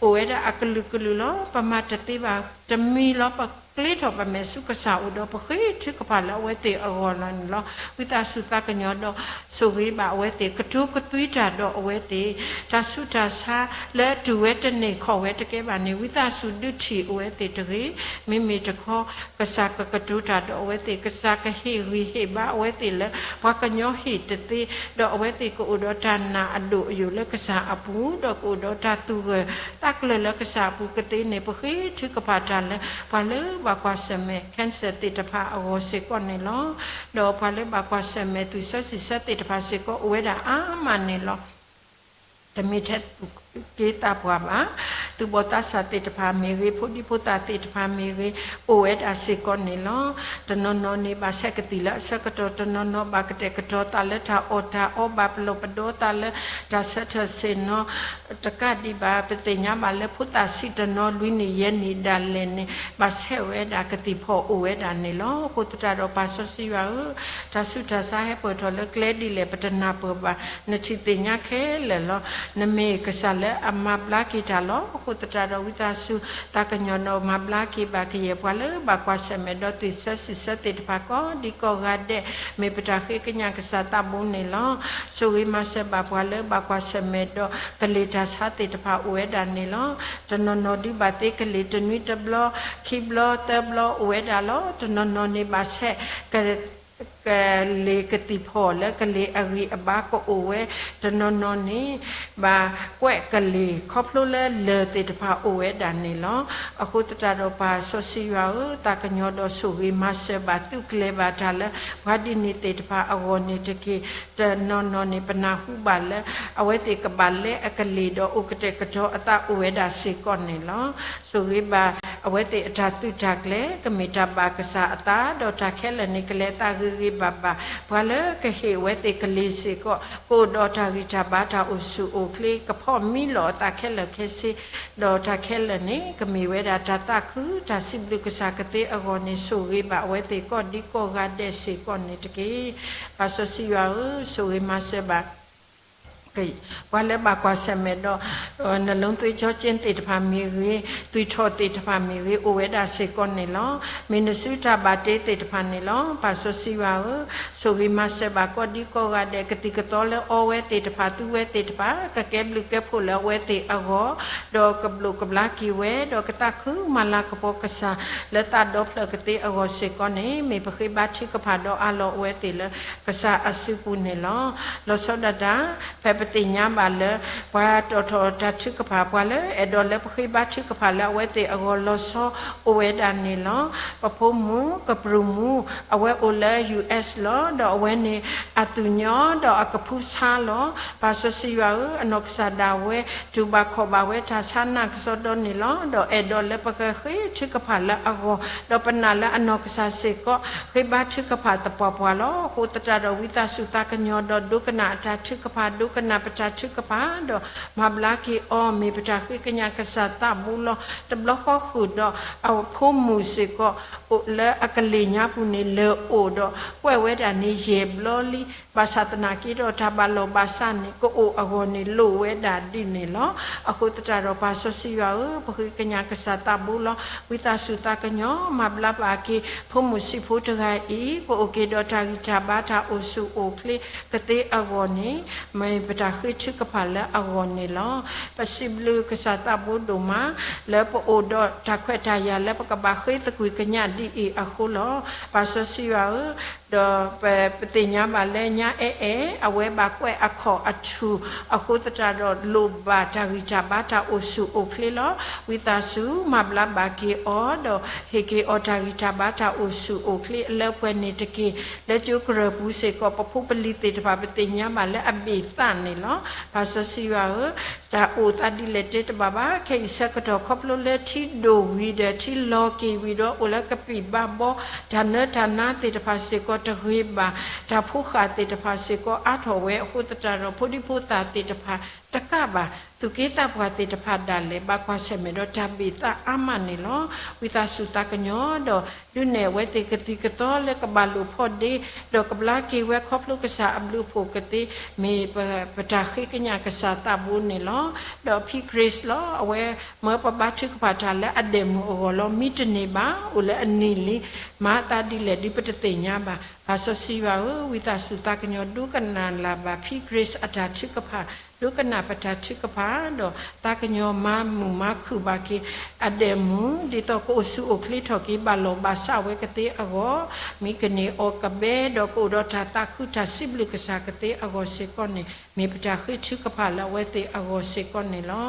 အိၣ်ဝဲဒၣ်အကလုာ်ကလုာ်လီၤ. ပမၤတသ့ဘၣ်တမံၤလီၤ. ပကျ့ထီၣ်ပမဲာ်ဆူကစၢ်အအိၣ်ဒီး ပဃ့ထုကဖၣ်လၢအဝဲသ့ၣ်အဂီၢ်လီၤန့ၣ်လီၤ. ဝံသးစူၤသးကညီၤဒီး ဆိၣ်ဂ့ၤဘၣ်အဝဲသ့ၣ်, ကတိၤကသွံတၢ်ဒီးအဝဲသ့ၣ်, တၢ်ဆူးတၢ်ဆါလၢတုၤဝဲတန့ၢ်ခီၣ်ဝဲတကဲဘၣ်န့ၣ် ဝံသးစူၤဒုးထံၣ်အဝဲသ့ၣ်တဂ့ၤ. မ့မ့ၢ်တခီ ကစၢ်ကကတိၤတၢ်ဒီးအဝဲသ့ၣ်, ကစၢ်ကဟ့ၣ်ဂံၢ်ဟ့ၣ်ဘါအဝဲသ့ၣ်လၢ ပှၤကညီဟ့ၣ်တသ့, ဒီးအဝဲသ့ၣ်ကအိၣ်ဒီးတၢ်နာ်အဒိၣ်အယိာ်လၢကစၢ်အပူၤ, ဒီးကအိၣ်ဒီးတၢ်သူၣ်ဂၢၢ်သးကျၢၤလၢကစၢ်အပူၤကသ့န့ၣ် ပဃ့ထုကဖၣ်တၢ်လၢ ပှၤလၢဘၣ်ကွၢ်ဆၢၣ်မဲာ် cancer သ့ၣ်တဖၣ်အဂီၢ်စ့ၢ်ကီးန့ၣ်လီၤ. ဒီးပှၤလၢဘၣ်ကွၢ်ဆၢၣ်မဲာ် သွံၣ်ဆၢစံၣ်ဆၢသ့ၣ်တဖၣ်စ့ၢ်ကီး အိၣ်ဝဲဒၣ်အါမးန့ၣ်လီၤ. တမ့ၢ်ထဲသူၣ်က့သးပှၢ်ဘၣ်, သူၣ်ဘီၣ်သးစၢ်သ့ၣ်တဖၣ်မ့ၢ်ဂ့ၤ, ဖိဒံဖိသၣ်သ့ၣ်တဖၣ်မ့ၢ်ဂ့ၤ, အိၣ်ဝဲဒၣ်စ့ၢ်ကီးန့ၣ်လီၤ. တနီၤနီၤန့ၣ် ဘၣ်ဆဲးကသံၣ်လၢအဆၢကတီၢ်, တနီၤနီၤဘၣ်ကတဲာ်ကတီၤသးလၢတၢ်အီၣ်တၢ်အီ, ဘၣ်ပလီၢ်ပဒီသးလၢတၢ်ဆၢထၢၣ်ဆ့ၣ်နီၤ, တကးဒံးဘၣ် ပသ့ၣ်ညါဘၣ်လၢဖိသၣ်ဆံးတနီၤ လွံၢ်နံၣ်ယဲၢ်နံၣ်ဒၣ်လဲာ်န့ၣ် ဘၣ်ဆဲးဝဲဒၣ်ကသံၣ်ဖီၣ်အိၣ်ဝဲဒၣ်န့ၣ်လီၤ. အဃိသတးဒီး ပၢ်စီဆှံယွၤဧၢ, တၢ်ဆူးတၢ်ဆါဟဲပၢၢ်ထီၣ်လၢကျဲဒ်လဲၣ် ပတနၢ်ပၢၢ်ဘၣ်, နထံၣ်သ့ၣ်ညါခဲလၢာ်လီၤ. နမ့ၢ်ကစၢ်လၢအမၤဘျါက့ၤတၢ်လီၤ. အဃိသတးဒီး ဝံသးစူၤသးကညီၤဒီး မၤဘျါက့ၤဘၣ်ကယဲၢ်ပှၤလၢဘၣ်ကွၢ်ဆၢၣ်မဲာ်ဒီး သွံၣ်ဆၢစံၣ်ဆၢသ့ၣ်တဖၣ်ကိးဒံကိးဂၤဒဲး, မ့ၢ်ပတၢ်ဃ့ကညးကစၢ်သးဘိန့ၣ်လီၤ. ဆိၣ်ဂ့ၤမၤစၢၤဘၣ်ပှၤလၢဘၣ်ကွၢ်ဆၢၣ်မဲာ်ဒီး ကလံၤတၢ်ဆါသ့ၣ်တဖၣ်အိၣ်ဝဲဒၣ်န့ၣ်လီၤ. တနီၤနီၤဒုးဘၣ်သ့ကလံၤတနွံတဘျီ, ခံဘျီသၢဘျီအိၣ်ဝဲဒၣ်လီၤ. တနီၤနီၤန့ၣ်ဘၣ်ဆဲးက ကလံၤကသံၣ်ဖီၣ်လၢကလံၤအဂံၢ်အဘါကအိၣ်ဝဲတနီၤနီၤန့ၣ် ဘၣ်ကွဲးကလံၤ ခီဖျိလၢလၢၢ်သ့ၣ်တဖၣ်အိၣ်ဝဲဒၣ်န့ၣ်လီၤ. အဃိသတးဒီးပၢ်စီဆှံယွၤဧၢ, သးကညီၤဒီးဆိၣ်ဂ့ၤမၤစၢၤဘၣ် သုးကျဲၤဘၣ်တၢ်လၢ ပှၤဒ်န့ၣ်သ့ၣ်တဖၣ်အဂီၢ်န့ၣ်တက့ၢ်. တနီၤနီၤန့ၣ် ပနၢ်ဟူဘၣ်လၢ အဝဲသ့ၣ်ကဘၣ်လဲအကလံၤဒီးအိၣ်ကတဲာ်ကတီၤအသးအိၣ်ဝဲဒၣ်စ့ၢ်ကီးန့ၣ်လီၤ. ဆိၣ်ဂ့ၤဘၣ်အဝဲသ့ၣ်အတၢ်သုးတၢ်ကျဲၤ ကမ့ၢ်တၢ်ဘၣ်ကစၢ်အသး ဒီးတၢ်ခဲလၢာ်န့ၣ် ကလဲၤသးဂ့ၤဂ့ၤဘၣ်ဘၣ်. ပှၤလၢကဟ့ၣ်အဝဲသ့ၣ်ကလံၤစ့ၢ်ကီး ကအိၣ်ဒီးတၢ်ဂံၢ်တၢ်ဘါ တၢ်အိၣ်ဆူၣ်အိၣ်ချ့ ကဖီၣ်မံလီၤအသးခဲလၢာ်ခဲဆ့ ဒီးတၢ်ခဲလၢာ်န့ၣ် ကမ့ၢ်ဝဲဒၣ်တၢ်သးခု တၢ်စံးဘျုးကစၢ်ကသ့အဂီၢ်န့ၣ် ဆိၣ်ဂ့ၤဘၣ်အဝဲသ့ၣ်ကိးဒံကိးဂၤဒဲးစ့ၢ်ကီးန့ၣ်တက့ၢ်. ပၢ်စီဆှံယွၤဧၢ, ဆိၣ်ဂ့ၤမၤစၢၤဘၣ် ပှၤလၢဘၣ်ကွၢ်ဆၢၣ်မဲာ်ဒီး နလိသ့ကၠီကၠ့သ့ၣ်တဖၣ်မ့ၢ်ဂ့ၤ, သွံၣ်ထီၣ်သ့ၣ်တဖၣ်မ့ၢ်ဂ့ၤ အိၣ်ဝဲဒၣ်စ့ၢ်ကီးန့ၣ်လီၤ. မ့ၢ်နစုတၢ်ဘၣ်တ့သ့ၣ်တဖၣ်န့ၣ်လီၤ. ပၢ်စီဆှံယွၤဧၢ, ဆိၣ်ဂ့ၤမၤစၢၤဘၣ်ကိးဒံကိးဂၤဒဲး ကသံၣ်ကသီလၢအီဝဲသ့ၣ်တဖၣ် သူဝဲသ့ၣ်တဖၣ် ကကဲဘျုးကဲဖှိၣ်လၢအဝဲသ့ၣ်အဂီၢ် ဒီးကဘျိးကဘျါက့ၤဝဲ ဒီးကသးခုမၤလၤကပီၤကစၢ် လၢသးဒီဖျၢၣ်ကသ့အဂီၢ်စ့ၢ်ကီးန့ၣ် မ့ၢ်ပဃ့ဘါထုကဖၣ်ဒီးအးလီၤအဝဲသ့ၣ်လၢ ကစၢ်အစုပူၤန့ၣ်လီၤ. လီၤဆီဒၣ်တၢ် ဖဲပသ့ၣ်ညါဘၣ်လၢ ပှၤတီၣ်ထီၣ်တၢ်ထုကဖၣ် ပှၤလၢအဲၣ်ဒိးလၢပဃ့ဘါထုကဖၣ်လၢအဝဲသ့ၣ်အဂီၢ်လီၤဆီအိၣ်ဝဲဒၣ်န့ၣ်လီၤ. ပဖိမုၣ်ကပြုၢ်မူ အဝဲအိၣ်လၢ ယူၢ်အ့းလီၤ. ဒီးအဝဲန့ၣ် အသူၣ်ညီဒီးအကဖုဆါလီၤ. ပၢ်စီဆှံယွၤဧၢ, အနီၢ်ကစၢ်ဒၣ်ဝဲ တူၢ်ဘၣ်ခီၣ်ဘၣ်ဝဲတၢ်ဆါနၢ်ကစီဒီန့ၣ်လီၤ. ဒီးအဲၣ်ဒိးလၢပကဃ့ထုကဖၣ်လၢအဂီၢ်, ဒီးပနာ်လၢအနီၢ်ကစၢ်စ့ၢ်ကီး ဃ့ဘါထုကဖၣ်သပှၢ်ပှၢ်လီၤ. အဃိသတးဒီးဝံသးစူၤသးကညီၤဒီးဒိကနၣ်အတၢ်ထုကဖၣ်, ဒိကနၣ်ပတၢ်ထုကဖၣ်, ဒီးမၤဘျါက့ၤအီၤ မ့ၢ်ပတၢ်ဃ့ကညးကစၢ်သးဘိလီၤ. တဘျီဃီဃုာ်ဒီး အဖိမုၣ်စ့ၢ်ကီး အိၣ်လၢအကလ့ၢ်ညါပူၤန့ၣ် လၢအိၣ်ဒီး ကွဲးဝဲဒၣ်န့ၣ် ယဲၢ်ဘျီလံ. ဘၣ်ဆၣ်သနာ်က့ဒီး တၢ်ဘၣ်လီၢ်ဘၣ်စးန့ၣ် ကအိၣ်အဂီၢ်န့ၣ် လိၣ်ဝဲဒၣ်ဒ်န့ၣ်လီၤ. အဃိသတးဒီး ပၢ်စီဆှံယွၤဧၢ, ပဃ့ကညးကစၢ်သးဘိလီၤ. ဝံသးစူၤသးကညီၤ မၤဘျါဘၣ်က့ၤ ဖိမုၣ်ဆံးဖိတဂၤအံၤ ကအိၣ်က့ၤဒီးတၢ်ဂံၢ်တၢ်ဘါ တၢ်အိၣ်ဆူၣ်အိၣ်ချ့ကသ့အဂီၢ်န့ၣ် မ့ၢ်ပတၢ်ဃ့ထုကဖၣ်လၢအဂီၢ်န့ၣ်လီၤ. ပစံးဘျုးကစၢ်သးဘိဒိၣ်မး လၢပအိၣ်ဒီးတၢ်ခွဲးတၢ်ယာ်လၢပကဘၣ်ဃ့သကွံာ်ကညးဒ်အံၤအဃိလီၤ. ပၢ်စီဆှံယွၤဧၢ, ဒီးပ ပသ့ၣ်ညါဘၣ်လၢညါအဲၣ်အဲၣ် အဝဲဘၣ်ကွဲးအခီၣ်အထူၣ် အဃိသတးဒီးလိၣ်ဘၣ်တၢ်ဂံၢ်တၢ်ဘါ တၢ်အိၣ်ဆူၣ်အိၣ်ချ့လီၤ. ဝံသးစူၤမၤဘျါဘၣ်က့ၤအီၤ ဒီးဟ့ၣ်က့ၤအီၤတၢ်ဂံၢ်တၢ်ဘါ တၢ်အိၣ်ဆူၣ်အိၣ်ချ့အလၢပှဲၤန့ၣ်တက့ၢ်. လၢကၠိကရၢၢ်ပူၤစ့ၢ်ကီး ပဖိပလံၤသ့ၣ်တဖၣ် ပသ့ၣ်ညါဘၣ်လၢအဘ့ၣ်သးန့ၣ်လီၤ. ပၢ်စီဆှံယွၤဧၢ, တၢ်အိၣ်သးဒ်လဲၣ်တဲတဘၣ်ဘၣ်, ခဲအံၤဆၢကတီၢ်ခီဖျိလၢထံဒိၣ်ဝံၤဒီး ထံလီၤက့ၤဝံၤဒီး အိၣ်လၢကပံာ်ဘါဘီ တၢ်နၢတၢ်နါသ့ၣ်တဖၣ်စ့ၢ်ကီးတဂ့ၤဘၣ်, တၢ်ဖိဃာ်သ့ၣ်တဖၣ်စ့ၢ်ကီးအါထီၣ်ဝဲ အဃိသတးဒီး ဖိဒံဖိသၣ်သ့ၣ်တဖၣ်တကးဘၣ် သူၣ်က့သးပှၢ်သ့ၣ်တဖၣ်ဒၣ်လဲာ် ဘၣ်ကွၢ်ဆၢၣ်မဲာ်ဒီးတၢ်ဘ့ၣ်သးအါမးန့ၣ်လီၤ. ဝံသးစူၤသးကညီၤဒီး ဒုးနဲၣ်အဝဲသ့ၣ်ကသံၣ်ကသီလၢကဘၣ်လိာ်ဖီၣ်ဒ့ ဒီးကဘျါက့ၤဝဲခီဖျိကစၢ်အဘျုးအဖှိၣ်ကသ့ မ့ၢ်ပတၢ်ဃ့ကညးကစၢ်သးဘိန့ၣ်လီၤ. ဒီးဖံကရ့ၣ်လီၤ အဝဲမၢပဘါထုကဖၣ်တၢ်လၢအဒဲးမုၢ်အဂီၢ်လီၤ. မံတန့ၢ်ဘၣ် အိၣ်လၢအနံၣ်လံ, မၤအသးဒ်လဲၣ်ဒုးပတသ့ၣ်ညါဘၣ်. ပၢ်စီဆှံယွၤဧၢ, ဝံသးစူၤသးကညီၤ ဒိကနၣ်လၢ်ဘၣ် ဖံကရ့ၣ်အတၢ်ထုကဖၣ်, ဒိကနၣ်ပတၢ်ထုကဖၣ်, ဒီးသးကညီၤမၤမုာ်မၤခုၣ်ဘၣ်က့ၤ အဒဲးမုၢ် ဒ်သိးကအိၣ်ဆူၣ်အိၣ်ချ့ထီၣ်က့ၤ ဘၣ်လီၢ်ဘၣ်စးဝဲကသ့အဂီၢ်, မံကန့ၢ်အီၤကဘဲ ဒီးကအိၣ်ဒီးတၢ်သးခု တၢ်စံးဘျုးကစၢ်ကသ့အဂီၢ်စ့ၢ်ကီးန့ၣ် မ့ၢ်ပတၢ်ဃ့ထုကဖၣ်လၢအဝဲသ့ၣ်အဂီၢ်စ့ၢ်ကီးန့ၣ်လီၤ.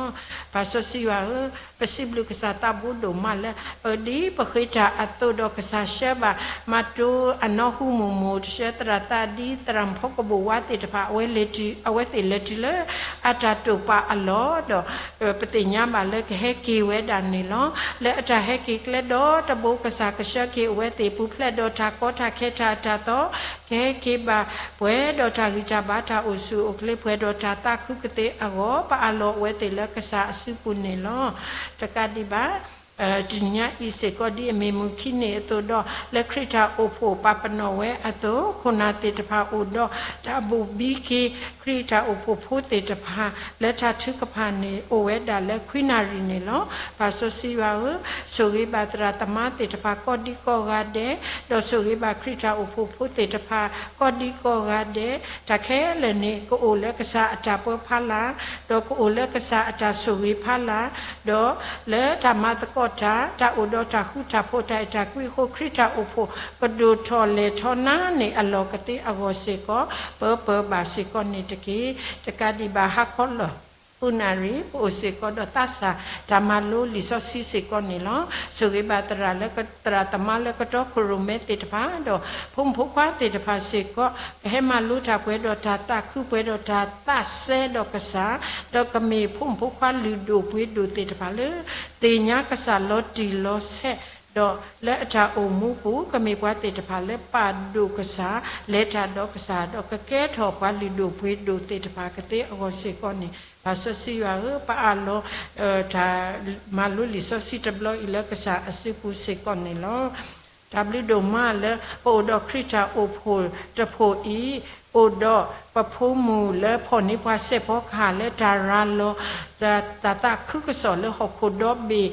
ပၢ်စီဆှံယွၤဧၢ, ပစံးဘျုးကစၢ်သးဘိဒိၣ်မးလၢ ပဒ်ပဃ့တၢ်အသိးဒီးကစၢ်ဆှၢဘၣ် မၤတိၢ်အနီၢ်ဟူမုၢ်မိၢ် တဆှၢသရၣ်သးဒ် သရၣ်မုၣ်ဖီကဘိၣ်ဝါသ့ၣ်တဖၣ် အဝဲလဲၤတုၤ အဝဲသ့ၣ်လဲၤတုၤလၢအတၢ်တိာ်ပာ်အလီၢ်ဒီး ပသ့ၣ်ညါဘၣ်လၢကဟဲက့ၤဝဲဒၣ်န့ၣ်လီၤ. လၢအတၢ်ဟဲက့ၤကျဲဒီတဘိ ကစၢ်ကဆှၢက့ၤအဝဲသ့ၣ် ပူၤဖျဲးဒီးတၢ်ကီတၢ်ခဲတၢ်အတၢ်သီ ကဟဲက့ၤဘၣ် ပှဲၤဒီးတၢ်ဂံၢ်တၢ်ဘါ တၢ်အိၣ်ဆူၣ်အိၣ်ချ့ ပှဲၤဒီးတၢ်သးခုကသ့အဂီၢ် ပအးလီၤအဝဲသ့ၣ်လၢကစၢ်အစုပူၤန့ၣ်လီၤ. တကးဒံးဘၣ် တနံၤညါအံၤစ့ၢ်ကီး ဒ်အမ့ၢ်မုၢ်ခံနံၤအသိးဒီး လၢခရံာ်တၢ်အိၣ်ဖှိၣ်ပာ်ပနီၣ်ဝဲအသိး ခိၣ်နၢ်သ့ၣ်တဖၣ်အိၣ်ဒီး တၢ်ဘိၣ်ဘံက့ၤ ခရံာ်တၢ်အိၣ်ဖှိၣ်ဖိသ့ၣ်တဖၣ် လၢတၢ်ထုကဖၣ်န့ၣ် အိၣ်ဝဲဒၣ်လၢခွံနၣ်ရံၣ်န့ၣ်လီၤ. ပၢ်စီဆှံယွၤဧၢ, ဆိၣ်ဂ့ၤဘၣ်သရၣ်သမါသ့ၣ်တဖၣ် ကိးဒံကိးဂၤဒဲး, ဒီးဆိၣ်ဂ့ၤဘၣ်ခရံာ်တၢ်အိၣ်ဖှိၣ်ဖိသ့ၣ်တဖၣ် ကိးဒံကိးဂၤဒဲး, တၢ်ခဲလၢာ်န့ၣ် ကအိၣ်လၢကစၢ်အတၢ်ပၢဖီလာ်, ဒီးကအိၣ်လၢကစၢ်အတၢ်ဆိၣ်ဂ့ၤဖီလာ်, ဒီးလၢတၢ်မၤသကိး တၢ်အိၣ်ဒီးတၢ်ဃူတၢ်ဖိး တၢ်အဲၣ်တၢ်ကွံအဃိ ခရံာ်တၢ်အိၣ်ဖှိၣ် ကဒိၣ်ထီၣ်လဲၢ်ထီၣ်နၤန့ၣ်အလီၢ်ကသ့အဂီၢ်စ့ၢ်ကီး ပၢပၢဘၣ်စ့ၢ်ကီးန့ၣ်တက့ၢ်. တကးဒံးဘၣ် ဟါခီလၢာ်ဃုနၣ်ရံၣ် ပအိၣ်စ့ၢ်ကီးဒီးသးစၢ်တၢ်မၤလိလံာ်စီဆှံစ့ၢ်ကီးန့ၣ်လီၤ. ဆိၣ်ဂ့ၤဘၣ်သရၣ်လၢ သရၣ်သမါလၢကတီခိၣ်ရိၣ်မဲသ့ၣ်တဖၣ် ဒီးဖိမုၣ်ဖိခွါသ့ၣ်တဖၣ်စ့ၢ်ကီး ကဟဲမၤလိတၢ်ပှဲၤဒီးတၢ်သးခု ပှဲၤဒီးတၢ်သးစဲဒီးကစၢ်, ဒီးကမ့ၢ်ဖိမုၣ်ဖိခွါလုၢ်ဒိၣ်ပှ့ၤဒိၣ်သ့ၣ်တဖၣ်လၢ သ့ၣ်ညါကစၢ်လီၤတံၢ်လီၤဆဲး, ဒီးလၢအတၢ်အိၣ်မူပူၤ ကမ့ၢ်ပှၤသ့ၣ်တဖၣ်လၢပာ်ဒိၣ်ကစၢ်, လဲၤတၢ်ဒီးကစၢ်, ဒီးကကဲထီၣ်ပှၤလုၢ်ဒိၣ်ပှ့ၤဒိၣ်သ့ၣ်တဖၣ်ကသ့အဂီၢ်စ့ၢ်ကီးန့ၣ် ပၢ်စီဆှံယွၤဧၢ, ပအၢၣ်လီၤ တၢ်မၤလိလံာ်စီဆှံတဘျီအံၤလၢကစၢ်အစုပူၤစ့ၢ်ကီးန့ၣ်လီၤ. တၢ်ဘျုးဒိၣ်မးလၢ ပအိၣ်ဒီးခရံာ်တၢ်အိၣ်ဖှိၣ်တဖှိၣ်အံၤ, အိၣ်ဒီးပဖိမုၣ်လၢဖီၣ်န့ၢ်ပှၤစဲးဖီကဟၣ်လၢတၢ်ရၤလီၤ တၢ်သးခုကစီၣ်လၢဟီၣ်ခိၣ်ဒီဘ့ၣ်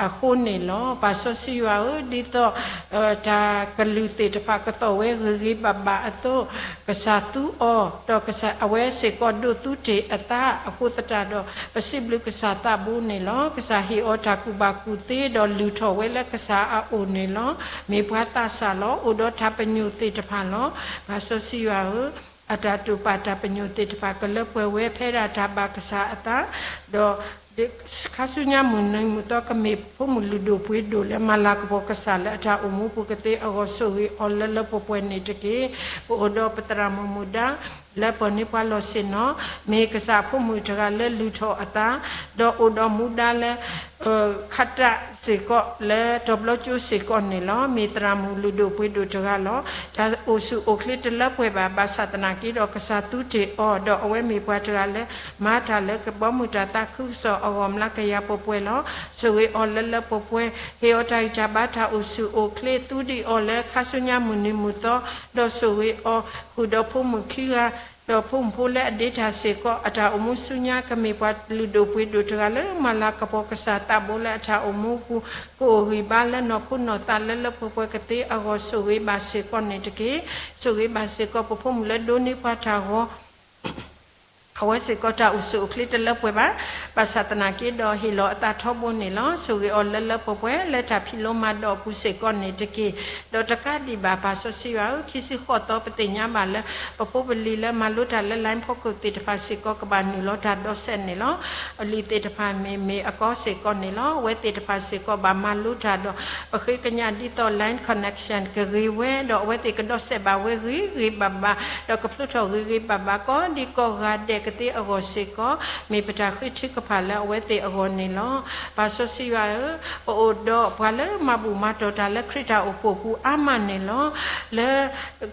အဃိန့ၣ်လီၤ. ပၢ်စီဆှံယွၤဧၢ, ဒ်သိး တၢ်ကလုၢ်သ့ၣ်တဖၣ်ကသီၣ်ဝဲဂ့ၤဂ့ၤဘၣ်ဘၣ်အသိး, ကစၢ်သူအီၤ, ဒီးကစၢ်အဝဲစ့ၢ်ကီးဒိးသူတ့ၢ်အသးအဃိသတးဒီး ပစံးဘျုးကစၢ်သးဘိန့ၣ်လီၤ. ကစၢ်ဟ့ၣ်အီၤတၢ်ကူၣ်ဘၣ်ကူၣ်သ့ ဒီးလုၢ်ထီၣ်ဝဲလၢကစၢ်အအိၣ်န့ၣ်လီၤ. မ့ၢ်ပှၤသးစၢ်လီၤ. အိၣ်ဒီးတၢ်ပညိၣ်သ့ၣ်တဖၣ်လီၤ. ပၢ်စီဆှံယွၤဧၢ, အတၢ်တိာ်ပာ်တၢ်ပညိၣ်သ့ၣ်တဖၣ် ကလၢပှဲၤဝဲဖဲဒၣ်တၢ်ဘၣ်ကစၢ်အသး, ဒီး ခါဆူညါမုၢ်နံၤမုၢ်သီ ကမ့ၢ်ဖိမုၣ်လုၢ်ဒိၣ်ပှ့ၤဒိၣ်လၢမၤလၤကပီၤကစၢ်လၢအတၢ်အိၣ်မူပူၤကသ့အဂီၢ် ဆိၣ်ဂ့ၤအီၤလၢလၢပှဲၤပှဲၤန့ၣ်တက့ၢ်. ပအိၣ်ဒီးပသရၣ်မုၣ်မုၣ်ဒါ လၢပီၢ်န့ၢ်ပှၤလီၢ်ဆ့ၣ်နီၤ, မ့ၢ်ကစၢ်ဖိမုၣ်တဂၤလၢလုၢ်ထီၣ်အသး, ဒီးအိၣ်ဒီးမူဒါလၢ ခးတၢ်စ့ၢ်ကီးလၢတီၤဘျီကၠိစ့ၢ်ကီးန့ၣ်လီၤ. မ့ၢ်သရၣ်မုၣ်လုၢ်ဒိၣ်ပှ့ၤဒိၣ်တဂၤလီၤ. တၢ်အိၣ်ဆူၣ်အိၣ်ချ့တလၢပှဲၤဘၣ် ဘၣ်ဆၣ်သနာ်က့ဒီး ကစၢ်သူတ့ၢ်အီၤ, ဒီးအဝဲမ့ၢ်ပှၤတဂၤလၢ မၤတၢ်လၢကဘီမုၢ်တၢ်သးခုကစီၣ်အဂီၢ် မျးကယၤပှဲၤပှဲၤလီၤ. ဆိၣ်ဂ့ၤအီၤလၢလၢပှဲၤပှဲၤ, ဟ့ၣ်အီၤတၢ်ဂံၢ်တၢ်ဘါ တၢ်အိၣ်ဆူၣ်အိၣ်ချ့ သူဒံးအီၤလၢခါဆူညါမုၢ်နံၤမုၢ်သီ, ဒီးဆိၣ်ဂ့ၤအီၤဃုာ်ဒီးဖိမုၣ်ခံဂၤ ဒီးဖိမုၣ်ဖိလၢအဒ့တၢ်စ့ၢ်ကီး အတၢ်အိၣ်မူဆူညါ ကမ့ၢ်ပှၤလုၢ်ဒိၣ်ပှ့ၤဒိၣ်တဂၤလၢ မၤလၤကပီၤကစၢ်သးဘိလၢအတၢ်အိၣ်မူပူၤ ကအိၣ်ဂံၢ်ဘါလၢနီၢ်ခိနီၢ်သးလၢလၢပှဲၤပှဲၤကသ့အဂီၢ် ဆိၣ်ဂ့ၤဘၣ်စ့ၢ်ကီးန့ၣ်တက့ၢ်. ဆိၣ်ဂ့ၤဘၣ်စ့ၢ်ကီးပဖိမုၣ်လၢဒိးန့ၢ်ပှၤတၢ်ဂီၤ အဝဲစ့ၢ်ကီးတၢ်အိၣ်ဆူၣ်အိၣ်ချ့တလၢပှဲၤဘၣ်, ဘၣ်ဆၣ်သနာ်က့ဒီးဟ့ၣ်လီၤအသးထီဘိန့ၣ်လီၤ. ဆိၣ်ဂ့ၤအီၤလၢလၢပှဲၤပှဲၤ လၢတၢ်ဖံးလိမၤဒိးအပူၤစ့ၢ်ကီးန့ၣ်တက့ၢ်. ဒီးတကးဒံးဘၣ် ပၢ်စီဆှံယွၤဧၢ, ခံဆံဃိးသီ ပသ့ၣ်ညါဘၣ်လၢ ပဖိပလံၤလၢမၤလိတၢ်လၢ line ဖီခိၣ်သ့ၣ်တဖၣ်စ့ၢ်ကီး ကဘၣ်နုာ်လီၤတၢ်ဒီးစဲးန့ၣ်လီၤ. အလံာ်သ့ၣ်တဖၣ်မ့ၢ်မ့ၢ်အကီစ့ၢ်ကီးန့ၣ်လီၤ. အဝဲသ့ၣ်တဖၣ်စ့ၢ်ကီးဘၣ်မၤလိတၢ်ဒီး ပဃ့ကညးဒ်သိး line connection ကဂ့ၤဝဲ ဒီးအဝဲသ့ၣ်ကဒီးစဲးဘၣ်ဝဲဂ့ၤဂ့ၤဘၣ်ဘၣ်, ဒီးကဖျိထီၣ်ဂ့ၤဂ့ၤဘၣ်ဘၣ် ကိးဒံကိးဂၤဒဲးကသ့အဂီၢ်စ့ၢ်ကီး, မ့ၢ်ပတၢ်ဃ့ထုကဖၣ်လၢအဝဲသ့ၣ်အဂီၢ်န့ၣ်လီၤ. ပၢ်စီဆှံယွၤဧၢ, ပအိၣ်ဒီးပှၤလၢမၤဘူၣ်မၤတီၢ်တၢ်လၢခရံာ်တၢ်အိၣ်ဖှိၣ်ပူၤအါမးန့ၣ်လီၤ. လၢ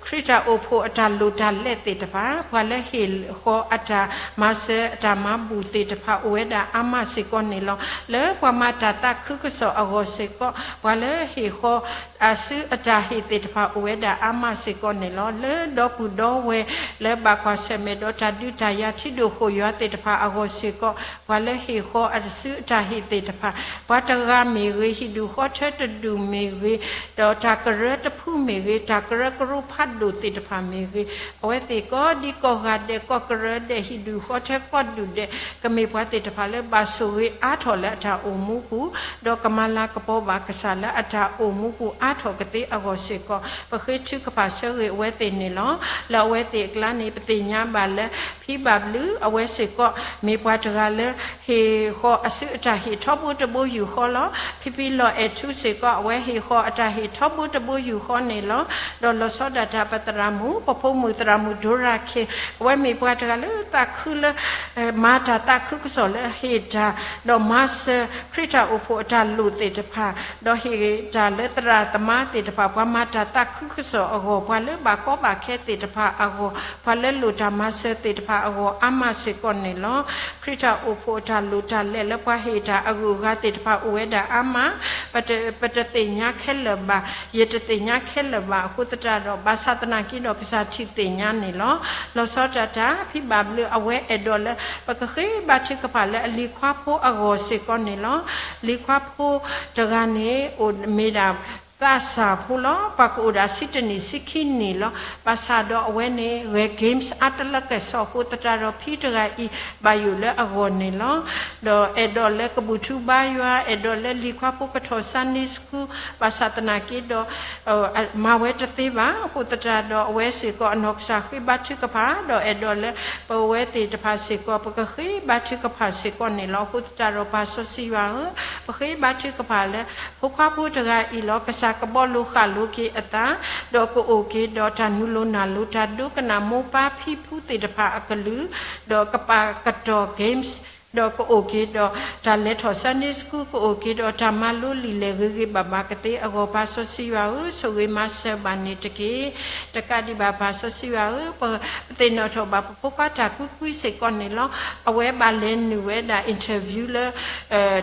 ခရံာ်တၢ်အိၣ်ဖှိၣ်အတၢ်လိၣ်တၢ်လဲသ့ၣ်တဖၣ်, ပှၤလၢဟ့ၣ်ဃီအတၢ်မၤစၢၤအတၢ်မၤဘူၣ်သ့ၣ်တဖၣ် အိၣ်ဝဲဒၣ်အါမးစ့ၢ်ကီးန့ၣ်လီၤ. လၢပှၤမၤတၢ်သးခုကစီၣ်အဂီၢ်စ့ၢ်ကီး, ပှၤလၢဟ့ၣ်ဃီအစုအတၢ်ဟ့ၣ်သ့ၣ်တဖၣ် အိၣ်ဝဲဒၣ်အါမးစ့ၢ်ကီးန့ၣ်လီၤ. လၢဒီပုၢ်ဒီဝဲၢ်လၢဘၣ်ကွၢ်ဆၢၣ်မဲာ်ဒီးတၢ်ဒုးတၢ်ယၤထံဒိၣ်ဃိၣ်ယွၤသ့ၣ်တဖၣ်အဂီၢ်စ့ၢ်ကီး, ပှၤလၢဟ့ၣ်ဃီအစုအတၢ်ဟ့ၣ်သ့ၣ်တဖၣ်, ပှၤတဂၤမ့ၢ်ဂ့ၤ, ဟံၣ်ဒူၣ်ဃီထၢတဒူၣ်မ့ၢ်ဂ့ၤ, ဒီးတၢ်ကရၢတဖုမ့ၢ်ဂ့ၤ, တၢ်ကရၢကရိဖးဒိၣ်သ့ၣ်တဖၣ်မ့ၢ်ဂ့ၤ, အဝဲသ့ၣ်ကိးဒံကိးဂၤဒဲး ကိးကရၢဒဲး ဟံၣ်ဒူၣ်ဃီထၢကိးဒူၣ်ဒဲး ကမ့ၢ်ပှၤသ့ၣ်တဖၣ်လၢဘၣ်ဆိၣ်ဂ့ၤအါထီၣ်လၢအတၢ်အိၣ်မူပူၤ, ဒီးကမၤလၤကပီၤဘၣ်ကစၢ်လၢအတၢ်အိၣ်မူပူၤအါထီၣ်ကသ့အဂီၢ်စ့ၢ်ကီး, ပဃ့ထုကဖၣ်ဆၢဂ့ၤအဝဲသ့ၣ်န့ၣ်လီၤ. လၢအဝဲသ့ၣ်အကျါန့ၣ် ပသ့ၣ်ညါဘၣ်လၢ ဖံဘၣ်ဘျုးအဝဲစ့ၢ်ကီး မ့ၢ်ပှၤတဂၤလၢ ဟ့ၣ်ဃီအစုအတၢ်ဟ့ၣ်ထီဘိတဘိယူၢ်ဃီလီၤ. ဖံဖံလီၤအဲၣ်ထူစ့ၢ်ကီး အဝဲဟ့ၣ်ဃီအတၢ်ဟ့ၣ်ထီဘိတဘိယူၢ်ဃီန့ၣ်လီၤ. ဒီးလီၤဆီဒၣ်တၢ်ပသရၣ်မုၣ် ပဖိမုၣ်သရၣ်မုၣ်ဒိရၤခ့ၣ် အဝဲမ့ၢ်ပှၤတဂၤလၢသးခုလၢ မၤတၢ်သးခုကစီၣ်လၢဟ့ၣ်တၢ် ဒီးမၤစၢၤခရံာ်တၢ်အိၣ်ဖှိၣ်အတၢ်လိၣ်သ့ၣ်တဖၣ်, ဒီးဟ့ၣ်တၢ်လၢသရၣ်သမါသ့ၣ်တဖၣ် ပှၤမၤတၢ်သးခုကစီၣ်အဂီၢ်, ပှၤလၢဘၣ်ကီဘၣ်ခဲသ့ၣ်တဖၣ်အဂီၢ်, ပှၤလၢလိၣ်တၢ်မၤစၢၤသ့ၣ်တဖၣ်အဂီၢ် အါမးစ့ၢ်ကီးန့ၣ်လီၤ. ခရံာ်တၢ်အိၣ်ဖှိၣ်အတၢ်လိၣ်တၢ်လဲၢ်လၢပှၤဟ့ၣ်တၢ်အဂုၤအဂၤသ့ၣ်တဖၣ် အိၣ်ဝဲဒၣ်အါမး, ပတ ပတသ့ၣ်ညါခဲလၢာ်ဘၣ်, ယတသ့ၣ်ညါခဲလၢာ်ဘၣ်အဃိသတးဒီး ဘၣ်ဆၣ်သနာ်က့ဒီး ကစၢ်ထံၣ်သ့ၣ်ညါန့ၣ်လီၤ. လီၤဆီဒၣ်တၢ် ဖံဘၣ်ဘျုးအဝဲအဲၣ်ဒိးလၢ ပကဃ့ဘါထုကဖၣ်လၢအလံၤခွါဖိအဂီၢ်စ့ၢ်ကီးန့ၣ်လီၤ. လံၤခွါဖိတဂၤန့ၣ် အိၣ်မ့ၢ်ဒၣ် သးစၢ်ဖိလီၤ. ပှၤကအိၣ်ဒၣ်ဆံတနံၣ်ဆံခံနံၣ်လီၤ. ဘၣ်ဆၣ်ဒီးအဝဲန့ၣ် ဂဲၤ games အါတလၢကဲၣ်ဆိးအဃိသတးဒီး ဖံတဂၤအံၤ ဘၣ်ယိၣ်လၢအဂီၢ်န့ၣ်လီၤ. ဒီးအဲၣ်ဒိးလၢကဘူၣ်ထူဘါယွၤ, အဲၣ်ဒိးလၢလံၤခွါဖိကထီၣ် Sunday School, ဘၣ်ဆၣ်သနာ်က့ဒီး မၤဝဲတသ့ဘၣ်. အဃိသတးဒီး အဝဲစ့ၢ်ကီးအနီၢ်ကစၢ်ဃ့ဘါထုကဖၣ်, ဒီးအဲၣ်ဒိးလၢပဝဲသ့ၣ်တဖၣ်စ့ၢ်ကီး ပကဃ့ဘါထုကဖၣ်စ့ၢ်ကီးန့ၣ်လီၤ. အဃိသတးဒီး ပၢ်စီဆှံယွၤဧၢ, ပဃ့ဘါထုကဖၣ်လၢ ဖိခွါဖိတဂၤအံၤလီၤ. ကစၢ်ကဘီလိၤဃာ်လိၤက့ၤအသး, ဒီးကအိၣ်က့ၤဒီးတၢ်နုာ်လီၤနၢ်လီၤ တၢ်ဒိကနၣ်မိၢ်ပၢ်ဖံဖုသ့ၣ်တဖၣ်အကလုၢ်, ဒီးကပာ်ကတီၢ် games, ဒီးကအိၣ်က့ၤဒီးတၢ်လဲၤထီၣ် Sunday School, ကအိၣ်က့ၤဒီးတၢ်မၤလိလံာ်လဲၢ်ဂ့ၤဂ့ၤဘၣ်ဘၣ်ကသ့အဂီၢ်, ပၢ်စီဆှံယွၤဧၢ, ဆိၣ်ဂ့ၤမၤစၢၤဘၣ်န့ၣ်တက့ၢ်. တကးဒံးဘၣ် ပၢ်စီဆှံယွၤဧၢ, ပသ့ၣ်နီၣ်ထီၣ်ဘၣ်ပဖိခွါတၢ်ကွံကွံစ့ၢ်ကီးန့ၣ်လီၤ. အဝဲဘၣ်လဲၤနုာ်ဝဲဒၣ် interview လၢ